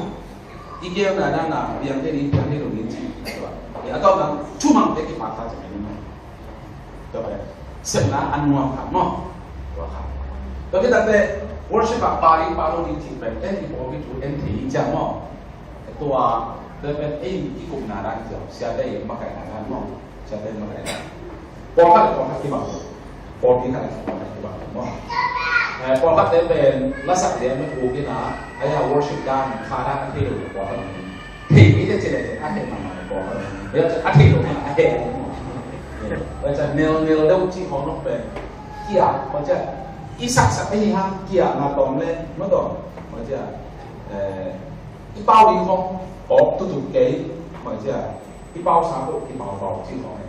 i gelna na, na piang te ni, piang te lo ni ci. Tua, a tawpna, thumang te kipak ta ciang ni maw. Tua pen sepna a nuam khat maw. Tua khat. Tua khit takte worship a pa ding pa lo ding cih pen en i pawlpi thu en thei ciang maw. Tua tua pen ei i kumna dan ciang siate i makaihna dan maw. Siate i makaihna. Pawlkhat le pawlkhat kibang. Pawlpi khat le pawlkhat kibang maw. Eh, pawlkhat te pen lasak lian mah thu kina, a ya worship dan kha dan a thei lo pawlkhat. Thei mi te ci le a thei mahmah ko. Tua ciang a thei lo a thei. Tua ciang nel nel deuh ci khawng nok pen. Kia, tua ciang i saksak a hi hang kia nga tawm le, maw tawm. Tua ciang, eh, i pau ding khawng awk tutuk kei. Tua ciang i pau sa ko, i pau pau ci khawng e.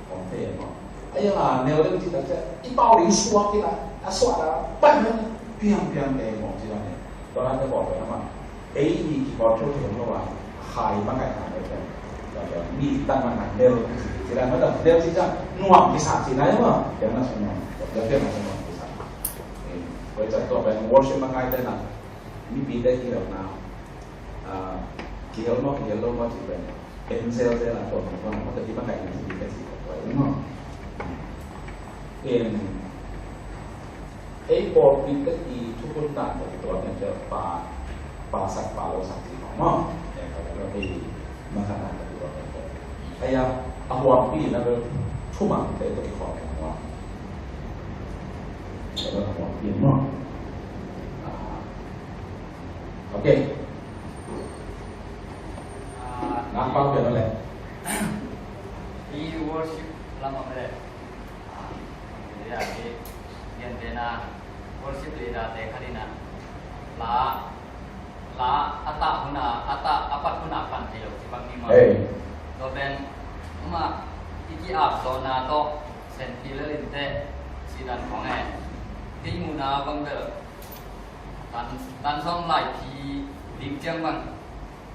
Kong thei maw. A yang a neu deuh ci tak ciang i pau ding suak kei la, a suak la pai mah piang piang kei maw ci la ne. Tua la te kong pai mah. Ei i kicontrol thei lo a, khai makaihna deuh te. Mi tan mah na neu ci la, mah ta neu ci ciang nuam kisa ci la maw. Piang na sung nuam, piang na sung nuam kisa. Tua ciang tua pen worship makaite na, mipite kihelna, ah, kihel maw kihel lo maw ci pen. Angel te la tua mah tua mah tua i makaihna ci ka ci tua i maw. Em, ei pawlpi te i thukhun dan tua tua pen tua pa Pasak palo sak ci maw. Eh, ka lo hei, maka na ka lo. Aya, a huampi na lo, thumang te to ki khawm na huam. Ka lo huampi maw. Ah. Okay. Ah. Nak pau pe lo le. I worship lam a le. Ah, ya, i, yan te na, worship leader te khat in a, la, la a tah hun a, a tah, a pat hun a pan thei lo ci bang ni maw. Hey. Tua pen, ma, i ki-ap zawhna tawh, Saint Hilarion te, ci dan khong e. Kei muhna bang bel, tan, tan sawm lai phi ding ciang bang,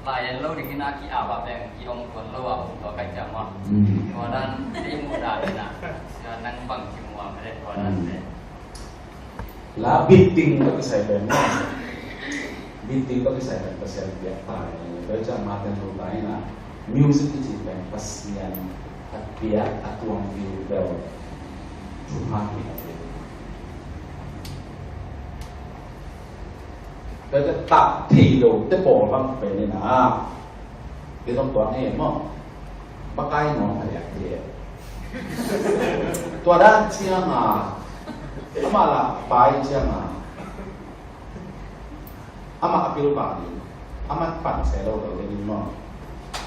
lai en lo ding in a ki-ap a pen, ki-om tuan lo a, um tua kai ciang maw. Mm. Tua dan, kei muhna in a, sia nang bang ci muh a, mede tua dan te. La beating tawh kisai pen maw. Beating tawh kisai pen Pasian piak ta. Tua ciang Martin Luther in a music i cih pen Pasian a piak a tuang viu bel thupha hi a ci. Tua ciang tak thei lo te pawl bang pen in a. Kei zong tua hi maw. Makai nuam a liak hi. Tua dan ciang a, amah la pai ciang a, amah a pil vang in, amah pan se lo lo ding in maw.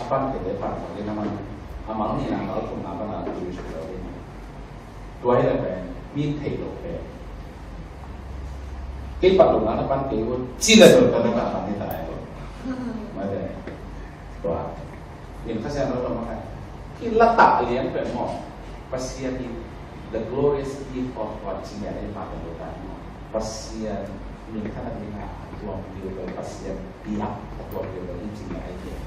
A pan kei te pan lo ding in amah, amah ni na lo kum na pan a lo ding in. Tua hi leh pen, mi thei lo pen. Kei pat lo na pan kei ko, ci leh lo ka na pan ni ta lo. Mate. Tua. In Kha Siangtho lo ma kai. Kei la tak lian pen maw. Pasian in the glorious gift of God ci lian in pa lo ta maw. Pasian min khat a ding a tuam viu pen Pasian piak a tuam viu pen ci lian in.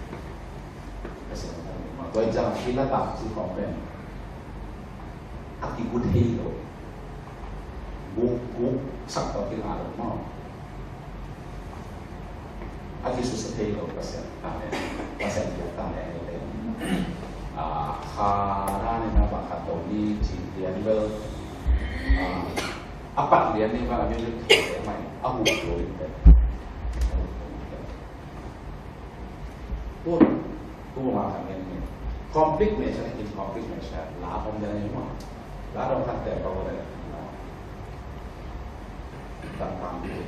Pasian khat a ding maw. Tua in ciang kei la tak ci khawng pen. A kigut thei lo. Guk, guk sak tawh kingah lo maw. A kisusia thei lo Pasian. Amen. Pasian piak ta le le. Ah, kha na ni na ba khat to ni ci lian bel. Ah, a pat lian ni ba a mi lim thei mai. A hu lo in te. Pun, pun ma kan ngen ni. Complete measure, incomplete measure. La om dia ni mo. La dong kan te pa wo le. Tan pang ni.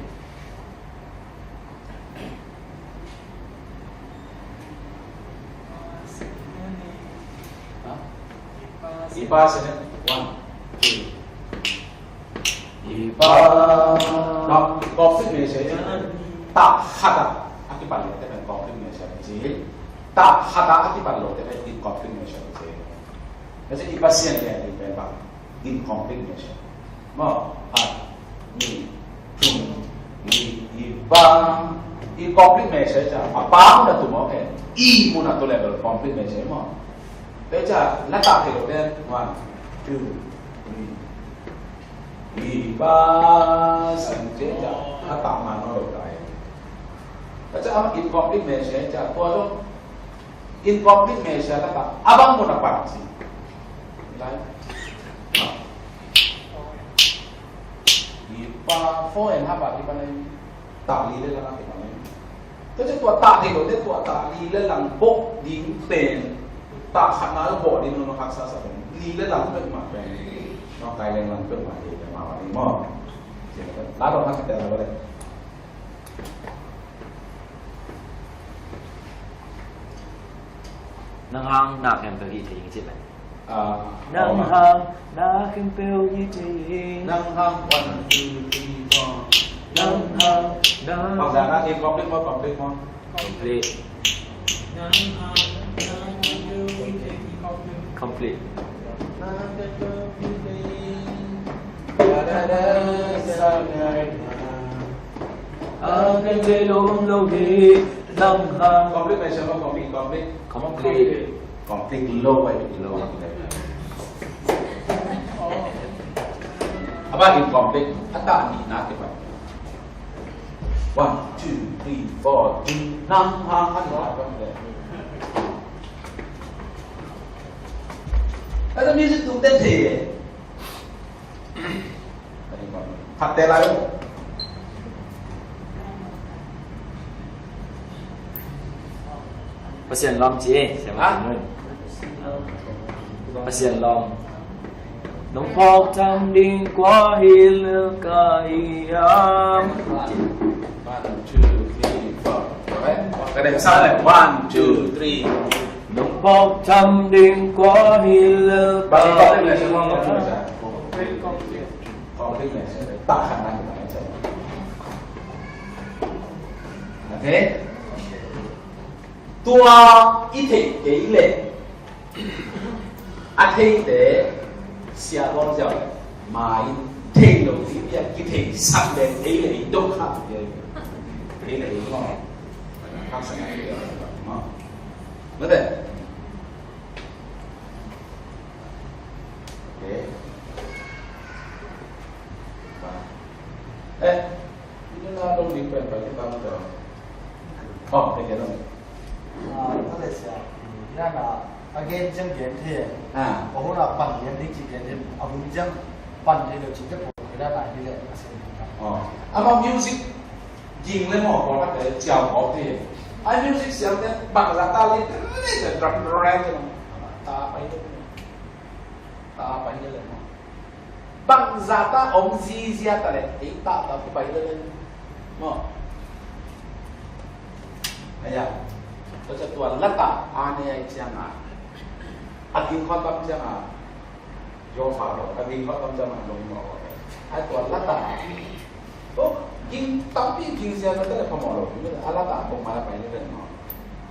Ha? Ipa sene. One, two. Ipa. Complete measure. Tak khat a kipan lo te pen complete measure ci. Tak khat a kipan lo te pen incomplete measure ci. Kasi ipa sian le ipa ba incomplete measure. Mo, khat, nih, thum, li, ipa. Incomplete measure ca. A pa mun a tu mo ke. I mun a tu level complete measure mo. Te ca la tak ke lo te. One, two, three. Ipa san ce ca, a tak man lo tai. Ka ca ama incomplete measure ca, tua lo incomplete measure ka tak, abang mo na pan ci. Lai. Ipa four and half a kipan lai. Tak li le la kipan lai. Tua ciang tua tak thei lo te tua tak li le lang bok ding pen tak khat na bok ding nong haksa sa pen li le lang peuhmah pen nong kai leng lang peuhmah thei pen mah ding maw. La dong haksa pen la le. Nang hang na khempeuh hi thei ing ci pen. Ah, nang hang na khempeuh hi thei ing. Nang hang, one, two, three, four. Nang hang na. Bang dah na, eh, complete mo, complete mo. Complete. Complete. Ang kay lo om lo hi. Nang hang. Complete measure mo, complete, complete. Complete. Complete lo, eh, lo. A ba incomplete. A tak nih na kipan. One, two, three, four, three. Nang hang a nih na kipan. A music tung te te. Khat te lai. Pasian lawm ci e. Ha? Pasian lawm. Nong phawk tham ding kua hi lel ka hiam? One, two, three, four. Alright. Ka deng sa le. One, two, three. Nong phawk tham ding kua hi lel ka hiam? Okay. Tua i theih kei leh a theite sia bawl ziau, ma in theih lo ding bia kitheisak leh ei leh ei dok kha bia, ei leh ei ngawh. Haksa ngai bia ngawh. Mate. Okay. Ba. Eh, ini na dong di pen ba kita udah. Oh, okay, dong. Ah, tua leh sia, ina na, a gen ciang gen thei. Ah. A hun a pan gen ding ci gen thei, a hun ciang pan thei lo ci ciang pawh ina na hi leh a sen. Oh. Amah music ging leh maw, pawlkhat leh ciau kawk thei. A music siam leh bangzah ta leh, leh drum, drum, drum. Ta pai leh. Ta pai leh maw. Bangzah ta om zizia ta leh, ei ta ta pai leh maw. Aya. Tua ciang tua lata a ne ai ciang a, a ging khawng tam ciang a, yo fa lo, a ging khawng tam ciang a lo maw. Ai tua lata. Tua ging tampi ging zia ta leh phamawh lo. A lata kong ma la pai leh maw.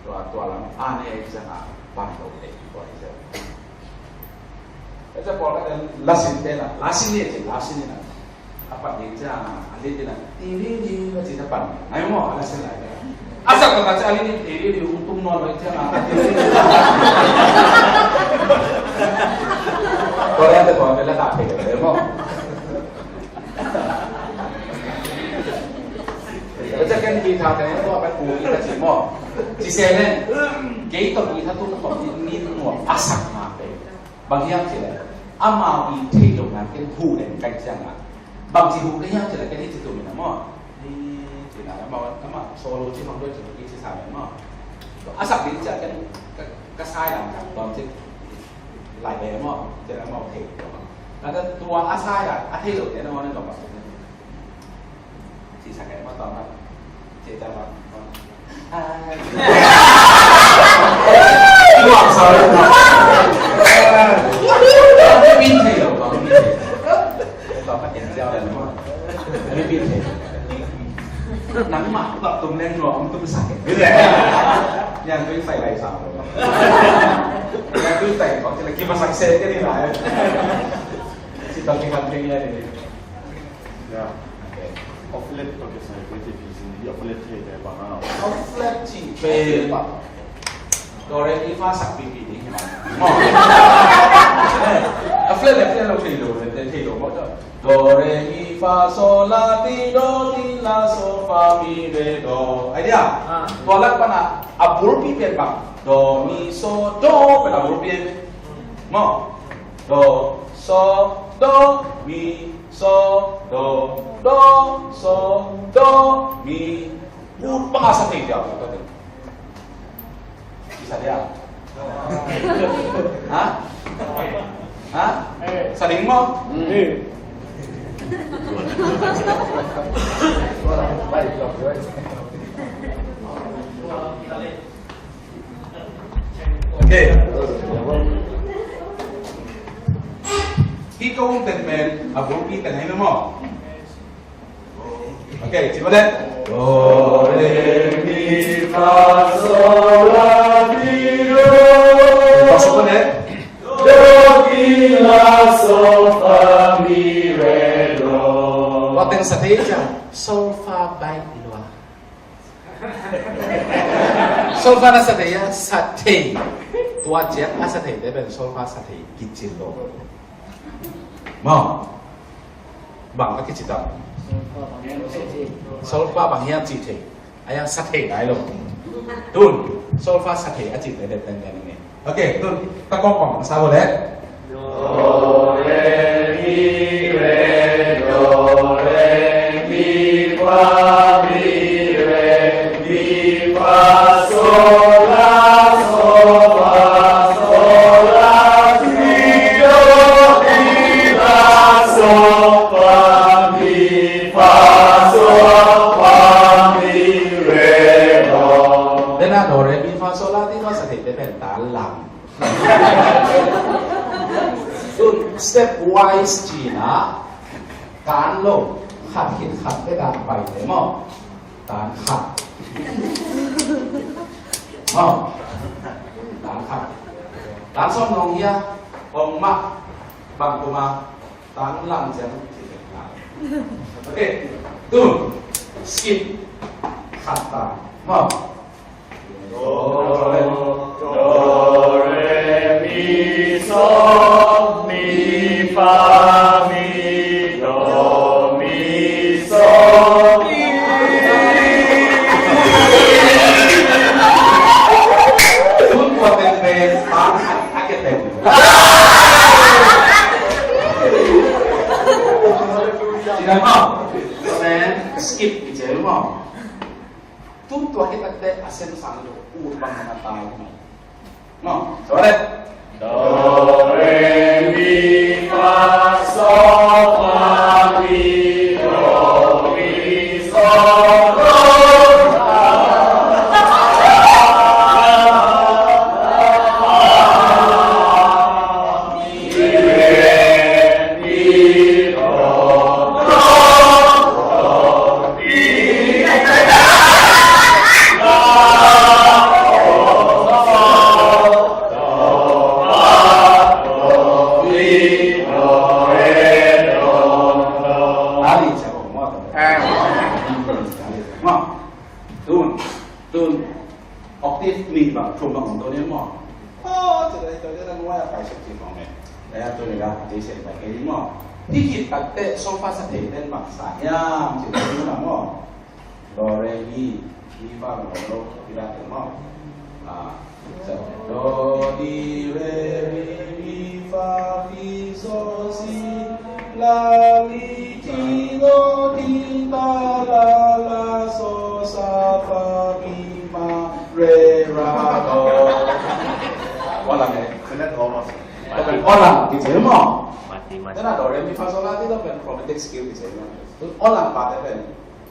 Tua tua lam a ne ai ciang a pan lo leh tua ai ciang. Tua ciang pawlkhat in la sin te na, la sin ni ci, la sin ni na. A pan ding ciang a, a lit ding na, ti li li na ci na pan. Ai maw, a la sin lai na. A sak ta ciang a li li, ti li li hong tung nawn lo ciang a. Tua leh te tua leh la ta thei te maw. Tua ciang ken guitar te tua pen gu guitar ci maw. Ci se nen, kei tawh guitar tung tawh ni, ni tua a sak na te. Bang hiam cih leh, amau i theih loh nang ken huh leng ka hih ciangin. Bang ci huh ka hiam cih leh ken hih ci tum in a maw. Hih ci in a amau, amau solo ci bang doi ci bang ci sa leng maw. A sak ding ciang ken ka, ka sai lam ka tuam ci lai leng maw. Ci in a amau theih loh. Tua a sai a, a theih loh te na maw nen dong bang. Ci sa kei ma tawm ma. Ci sa ma. Ai. Luang sa. Min thei lo, min thei. Tawm ma ken ciau le ma. Min thei. Nang ma tawm tum leng lo, tum sa kei. Yang tui fai lai sa lo. Yang tui tai ko ci la ki ma sak se ke ni lai. Ci tawm ki kan kei le ni. Ya. Okay. A flat, okay, sorry, wait, if you see, a flat here, there, banana. A flat ci pen. Do re mi fa sak pi pi ni. A flat le flat lo thei lo, le thei lo maw. Do re mi fa so la ti do ti la so fa mi re do. Ai dia. Ah. Tua lak pan a, a bulpi pen bang. Do mi so do pen a bulpi. Maw. Do so do mi. So, do, do, so, do, mi. Ut bang a sa thei diam, ut bang a sa thei. Sa diam. Ha? Ha? Sa ding maw? Hmm. Okay. Hih ka um ten pen a bulpi ten hi maw? Okay, ci ba le. Do, re, mi, fa, so, la, ti, do. Fa, so, ne. Do, ti, la, so, fa, mi, re, do. Wa teng sa te ciang sol fa bai lua. Solfa na sa thei a, sa thei. Tua ciang a sa thei te pen solfa sa thei kici lo. Maw. Bang a kici tam. Solfa bang hiam ci thei. A yang sa thei nai lo. Tun. Solfa sa thei a ci te pen pen pen ni. Okay, tun, ta kong kong sa bo le. Do, re, mi, re, do, re, mi, fa, mi, re, mi, fa, so, la, Tan lang. Tun stepwise ci-in ah, tan lo, khat khit khat bek a pai te maw. Tan khat. Maw. Tan khat. Tan sawm nong hia, hong mah, bang kum a, tan lang ciang. Ok. Tun skip khat ta maw. Do, do, re, mi, so, mi, fa, mi, do, mi, so, mi. Tun tua teng pen, a, a, a, ke teng. Ci dan maw. Tua pen skip i ci maw. Tun tua hi takte a sem sang lo, ut bang na tai. No, so le. Do, re, mi, fa, so, la, mi, do, mi, so, do, la, la, la, la, mi, re, mi, do, do, do. Tun, tun, octave nih bang thum bang om to ni maw. Aw, ci dai to ni la nuai a pai sek ci khong e. Dai a to ni la a te sen pai ke ni maw. Hih khit takte sawm fa sa thei ten bang sa hiam ci dai ni la maw. Do, re, mi, mi, fa, mi, do, do, ti la te maw. Ah, so, do, di, re, mi, mi, fa, fi, so, si, la, li, ti, do, ti, ta, la, la, so, sa, fa, mi, ma, re, ra, do. Aw lang e. Aw lang, kici maw. Tena do, re, mi, fa, so, la, ti, do pen chromatic scale kici maw. Aw lang pa te pen.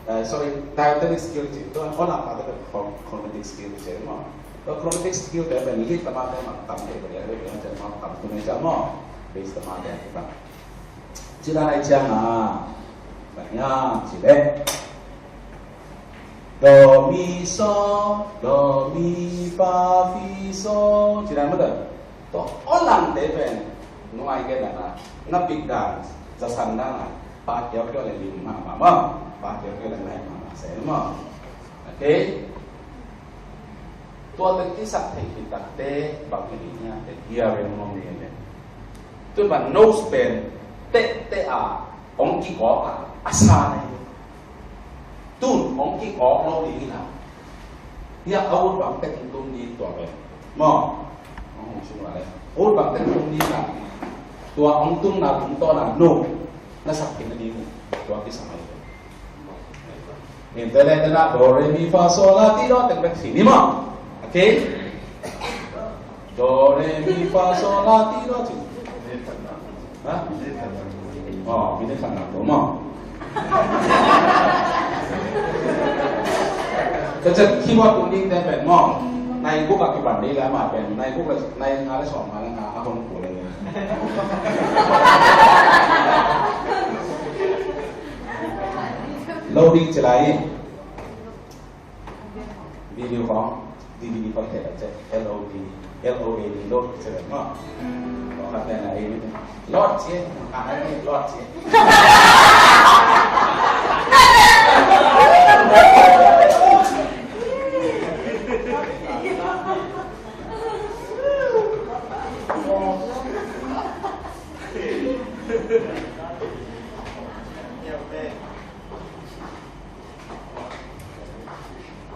Eh, sorry, diatonic scale ci, tua aw lang pa te pen chrom-, chromatic scale ci maw. Tua chromatic scale te pen lead tama te mah tam te pen lead tama te mah tam tu ne ci maw. Bass tama te mah tam. Ci dan ai ciang a, bang hiam ci leh. Do, mi, so, do, mi, fa, fi, so. Ci dan mah te. Tua aw lang te pen, nuai gen dan a, na pick dan, za san dan a, pa kiau kiau le lim mahmah maw, pa kiau kiau le nai mahmah se maw. Ok. Tua te kisak thei khit takte, bang hi ding hiam te, hearing mong ni le. Tun bang nose pen, te, te a, ong kikawk a, a sa na hi. Tun hong kikawk lo ding hi na. Hia a ut bang tek hong tung ding tua pen. Maw? Hong hong sung la le. Ut bang tek hong tung ding na. Tua hong tung na, hong tawn na, no. Na sak khin na ding. Tua kisam ai. Ente le te na do, re, mi, fa, so, la, ti, do, tek bek si ni maw. Ok? Do, re, mi, fa, so, la, ti, do, ci. Ha? Aw, mi ne khan nak lo maw. Ka chet keyboard tung ding te pen maw. Nai guk a kipan ding le amah pen. Nai guk le, nai nga le sawm nga le nga a hong ku le. Lo ding ci lai. Video khong, D V D khong thei lak cek, L O D, L O A D, load cek maw. Khong khat pen a, Lord ci, a, a, Lord ci.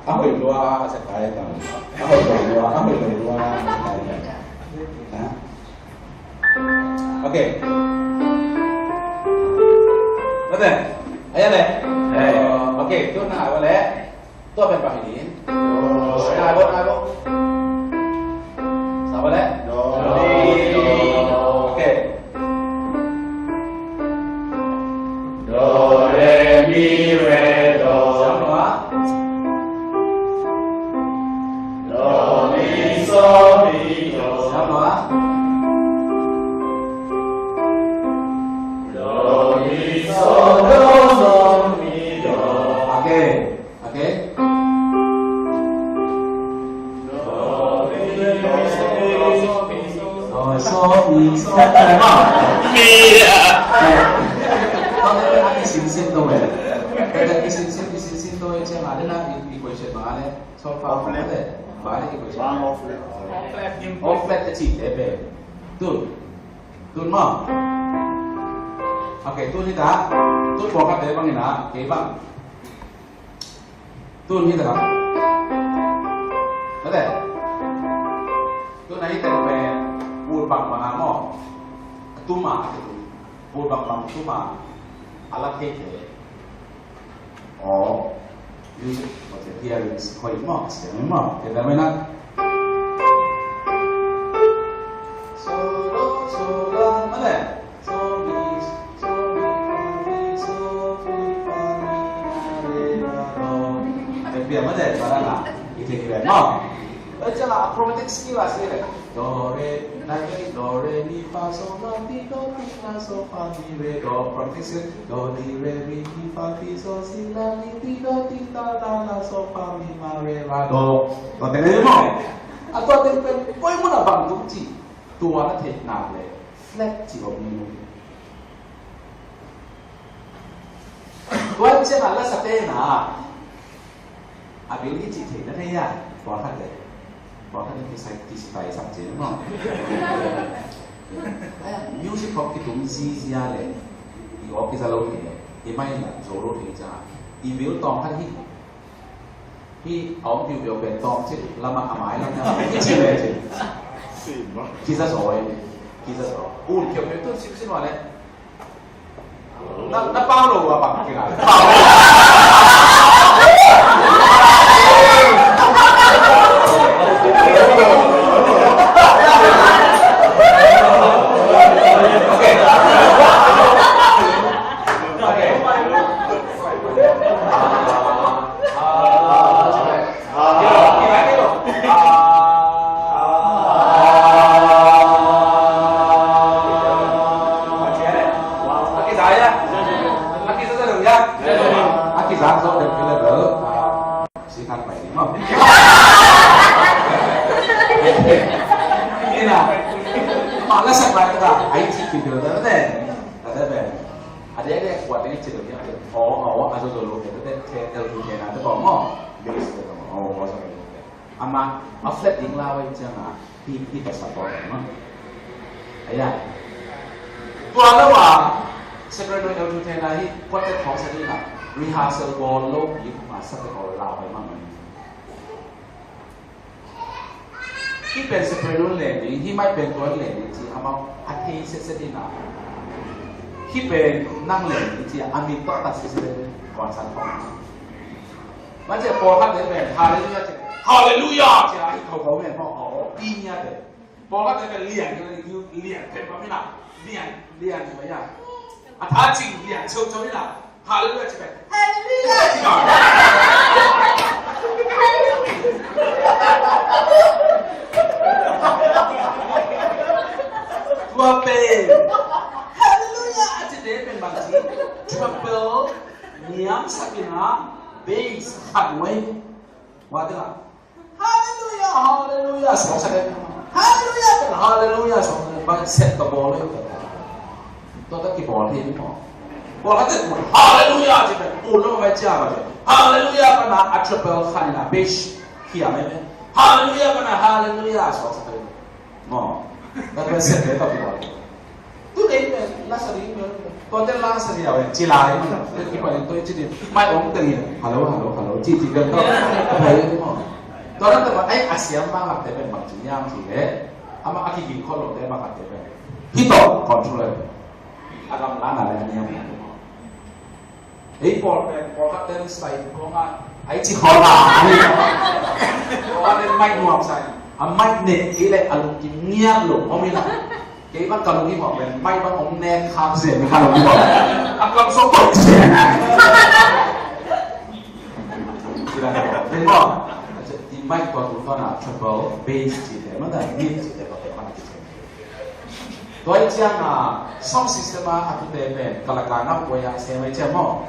A hoih lua a sa kai tang. A hoih lua, a hoih lua a sa kai tang. Ha? Ok. Mate. Ai le. Ai. Ok, tu na ai le. Tua pen bang hi ding. Ai bo, ai bo. Sa bo le. Ok. Do, re, mi, re, do. Siang lua. Do, mi, so, mi, So mi, so mi, ma. Mi, ah. Tawh te a kisinsin to e. Tawh te a kisinsin, kisinsin to e ciang a, den a i, i question bang a le. Solfa, off flat. Bang a le i question. Bang off flat. Off flat a cihte pen. Tun. Tun maw. Ok, tun hi ta. Tun pawlkhatte bang hi na, kei bang. Tun hi ta. Mate. Tun a hi teng pen ut bangbang a maw. A tum a, a tum. Ut bangbang tum a. A la thei thei. Aw. Music, mate, hearing hoih maw, a siang maw. Kei ta mai na. So, do, so, la, mate. So, mi, so, mi, fa, mi, so, mi, fa, mi, la, re, la, do. Te bia mate, ba la la. I te ki le maw. Oi, ciang a chromatic scale a si le. Do, re, la, re, do, re, mi, fa, so, la, ti, do, ti, la, so, fa, mi, re, do. Chromatic scale. Do, di, re, mi, mi, fa, ti, so, si, la, mi, ti, do, ti, ta, la, la, so, fa, mi, ma, re, la, do. Tua teng hi maw. A tua teng pen, koi mun a bang tung ci. Tua na theih nak le. Flat ci om ni. Tua ciang a la sa te na. A bil hi cih theih na thei a, pawlkhat le. Pawlkhat le kisai, kisai sak cih maw. Music khawng kitum zizia le. I awk kiza lo thei, i mai la zo lo thei ciang a. I bil tawng khat hi. Hi a om piupiau pen tawng cih, lamah a mai lam na. Hi cih le cih. Kiza zo e. Kiza zo. Un kiau kiau tun sim sim wa le. Na, na pau lo a bang kila. Pau. Okay. Okay. Ina, ma la sak lai ta, ai ci ki bil ta te, ta te ben. A de de kwa te ci lo ya. O, o, a zo zo lo te te te te lo te na te ko mo. Bil te ko mo. O, o zo lo te. Ama, a flat ding la wai ciang a, hi, hi ta sa ko ma. Aya. Tua lo wa, secretary lo tu te na hi, kwa te ko sa di na. Rehearsal ko lo, hi ma sa te ko la wai ma ma. Hih pen soprano leng ding, hih mic pen tua leng ding ci, amau a thei setset in a. Hih pen nang leng ding ci, a mit tawh tak setset in, kuan san khawng. Mah ci a pawlkhatte pen Hallelujah ci, Hallelujah ci a, hih khawng khawng pen maw, aw, pi nia pen. Pawlkhatte pen lian, lian pen maw, mi na, lian, lian pen maw. A tha cing lian ceuhceuh in a. Hallelujah ci pen. Hallelujah ci pen. Tua pen. Hallelujah a cite pen bang ci. Treble niamsak in a bass khat wei. Wa te la. Hallelujah, hallelujah, suaksak e. Hallelujah, hallelujah, suaksak e. Ba set ka bawl e. Tua ta kibawl hi maw. Bawl a tek maw. Hallelujah ci pen. U lo mai cia ba ci. Hallelujah pa na a treble khan in a bass. Hia mai mai. Hallelujah pa na hallelujah, suaksak e. Maw. Tua pen set le tawh kibawl. Tu dei pen, la sa ding pen. Tua pen la sa ding a pen, ci lai maw. Tua kibawl in tua ci ding. Mai ong teng in. Hello, hello, hello. Ci, ci pen tawh. Pai maw. Tua na te maw, ai a siam bang a te pen bang ci niam ci le. Ama a kiging khol lo te bang a te pen. Hi tawh control le. A gam la na le niam. Ei pawl pen, pawlkhat ten sai kong a, ai ci khawl a, ai. Pawlkhat ten mic nuam sai. A mic ne, ei le a lungkim ngiat lo, om in a. Kei bang ka lungkim om pen, mic bang om nek kham sia, mi ka lungkim om. A kam so pawt sia. Ci la, pen maw. I mic tua tu tua na, treble, bass ci te, mah ta, mid ci te, tua te, mah na ci te. Tua hi ciang a, sound system a, a tute pen, Kalaka ngam kua a sem a hi ciang maw.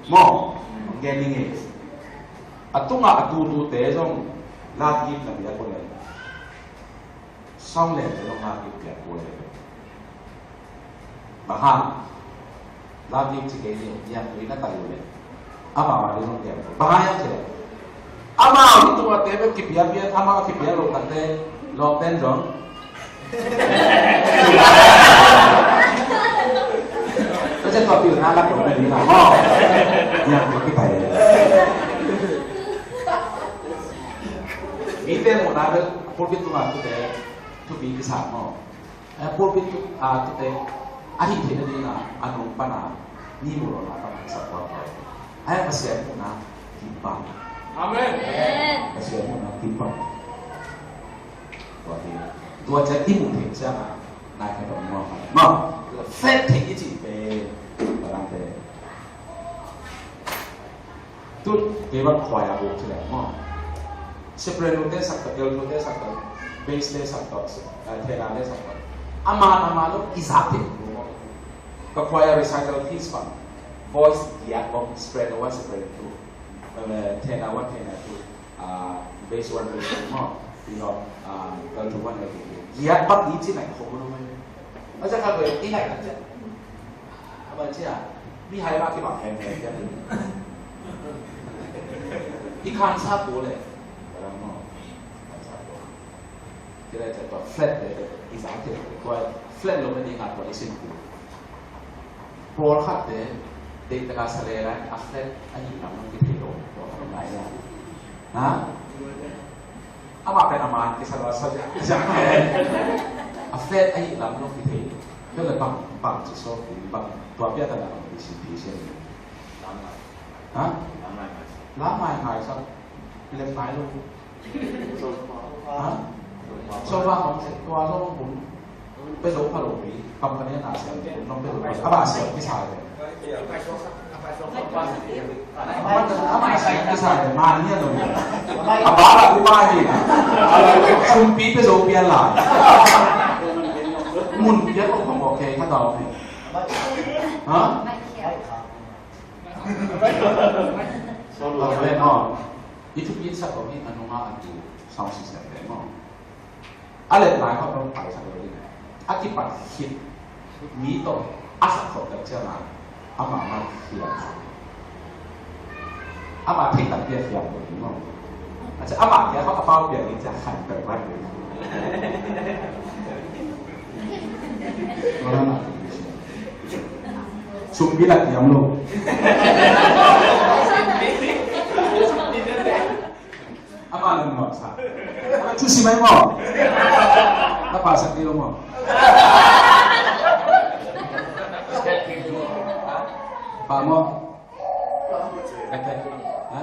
Maw, gen ning e. A tung a, a tutute zong, la git na bia ko nen. Sawng leng ci lo nga kip piak kul le. Bang hang? Love gift ci kei ni, niam tui na tai uh le. Amau a ding zong piak kul. Bang hang hiam ci le? Amau i tuate bek kipia pian, amau kipia lo takte, lawm ten zong. Ka cian tua pilna lak lo na ding a maw. Niam tui kitai le. Mite muhna bel pulpit tungah tute thupi kisa maw. Eh, pulpit tu, ah, tute a hih theihna dingin a nung pan a, mi muh lohna pan a kisa tuak tuak. Ai, Pasian muhna kipan. Amen. Pasian muhna kipan. Tua hi, tua ciang i muh theih ciang a, nai khat tawh muang a. Maw, flat theih i cih pen, tua nang pen. Tun kei bang khuai a buk ci leh maw. Soprano te sak tawh, alto te sak tawh, bass te sak tawh, eh, tenor te sak tawh. Ama, ama lo i zak te maw. Ka khuai a recital piece bang. Voice giat bang, soprano one, soprano two. Eh, tenor one, tenor two. Ah, bass one, bass two maw. Ino, ah, alto one, alto two. Giat bang i ci nai khong lo mai. Aja ka lo i nai ka ciat. A bang ci a, mihai mah kibang hemhem ciang. I khansa kul le. Ka lam maw. Khansa kul. Kei le ciang tua flat le, i za kei le, tua flat lo me ding a tua i sin kul. Pawlkhatte, deihtak a sa le lai, a flat a hih lam lo kithei lo. Tua ka lo ngai a. Ha? Amah pen a man kisa lo a sa ziahziah. A flat a hih lam lo kithei. Tua leh bang, bang ci sawm ding, bang tua piak ta na bang ci, ci, ci. Ha? Lam ngaingai sa. Lem ngai lo. Ha? Sofa hong se tua zong bun. Pia zo pha lo pi, company na siam, zong pia zo pha lo. A ba siam kisa le. A ba siam kisa le, ma ni a lo. A ba la ku ba hi. Sum pi pia zo pian la. Mun pian lo kong kok kei kha tau ni. Ha? Lo le no. I thupi in sak lo ni a nung a a tu sound system le no. A let lai khawng dong paisak lo ding. A kipat khit mi tawh a sak khawng tak ciang a, amah mah hiam. Amah theih takpi a hiam lo ding maw. A ciah amah kia khawng a pau piang ding ciah khan peuh vat lo ding. Tua lam ah sum bil a kiam lo. Amah leng nuamsa. Amah thusi mai maw? Na pasak ding lo maw? Pa maw? Ha?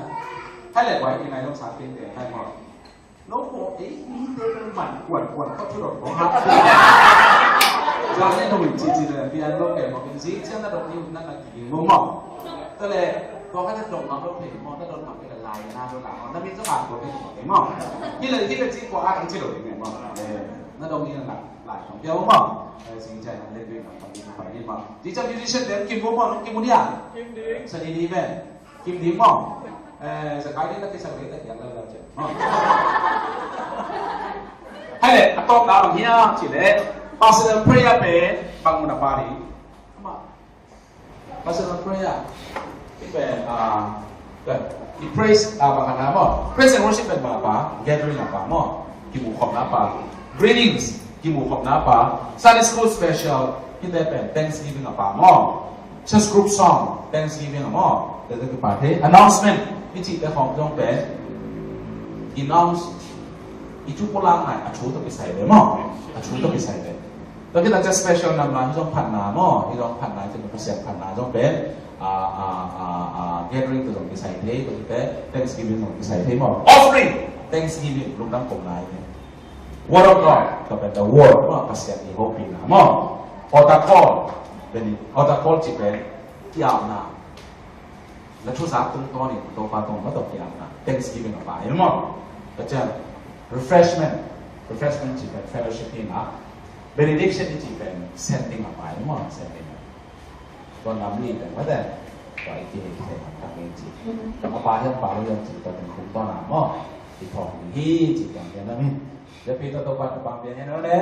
Hai le kuai i nai lom sa pin te hai maw? Lo ko ei mi te man kuan kuan ko thu lo ko ha. Zang ne no ci ci le pian lo ke maw. Zing ciang na dong ni na ka ki maw maw. Tua leh, tua ka na dong mak lo thei maw, na dong mak kei leh lai na lo la maw, na min zong a tua kei maw, kei maw. Hi leh, hi leh ci kua a kan ci lo ding maw. Eh, na dong ni na lai kong pia maw. Eh, sing jai na le ding na kong ni pai ni maw. Ci jam musician te kim maw, kim maw ni a. Kim ding. Sa ni ni ve. Kim ding maw. Eh, sa kai ni na kei sa kai na kiang la la jai. Maw. Hai leh, a tawpna bang hiam cih leh, personal prayer pen bang mun a pha ding. Maw. Personal prayer. Pen, ah, pen, i praise, ah, bang hang a maw. Praise and worship pen bang a pha, gathering a pha maw. Kimuh khopna a pha. Greetings, kimuh khopna a pha. Sunday school special, hihte pen Thanksgiving a pha maw. Church group song, Thanksgiving a maw. Tete kipha thei. Announcement, i cihte khawng zong pen. Announce, i thu pulak nai, a thu tawh kisai ve maw. A thu tawh kisai ve. Tua khit tak ciang special number, hih zong phatna maw, hih zong phatna, hih zong Pasian phatna zong pen, ah, ah, ah, ah, gathering tawh zong kisai thei, tua khit teh Thanksgiving zong kisai thei maw. Offering, Thanksgiving, lungdam komna hi. Word of God, tua pen the word maw, Pasian i hopihna maw. Altar call, beni, altar call cih pen, kiapna. Na thuzak tungtawn in Topa tungah na tawh kiapna, thanksgiving a pha hi maw. Tua ciang refreshment, refreshment cih pen fellowship hi na. Benediction cih pen sending a pha hi maw, sending. Tua nam li pen mate, tua i kihei kihei hamtang hi ci. A pha hiam pha lo hiam cih tua pen tungtawn a maw. I thawk hi ci tua pen na mi. Yapi tawh Topa thupha pia hen aw le.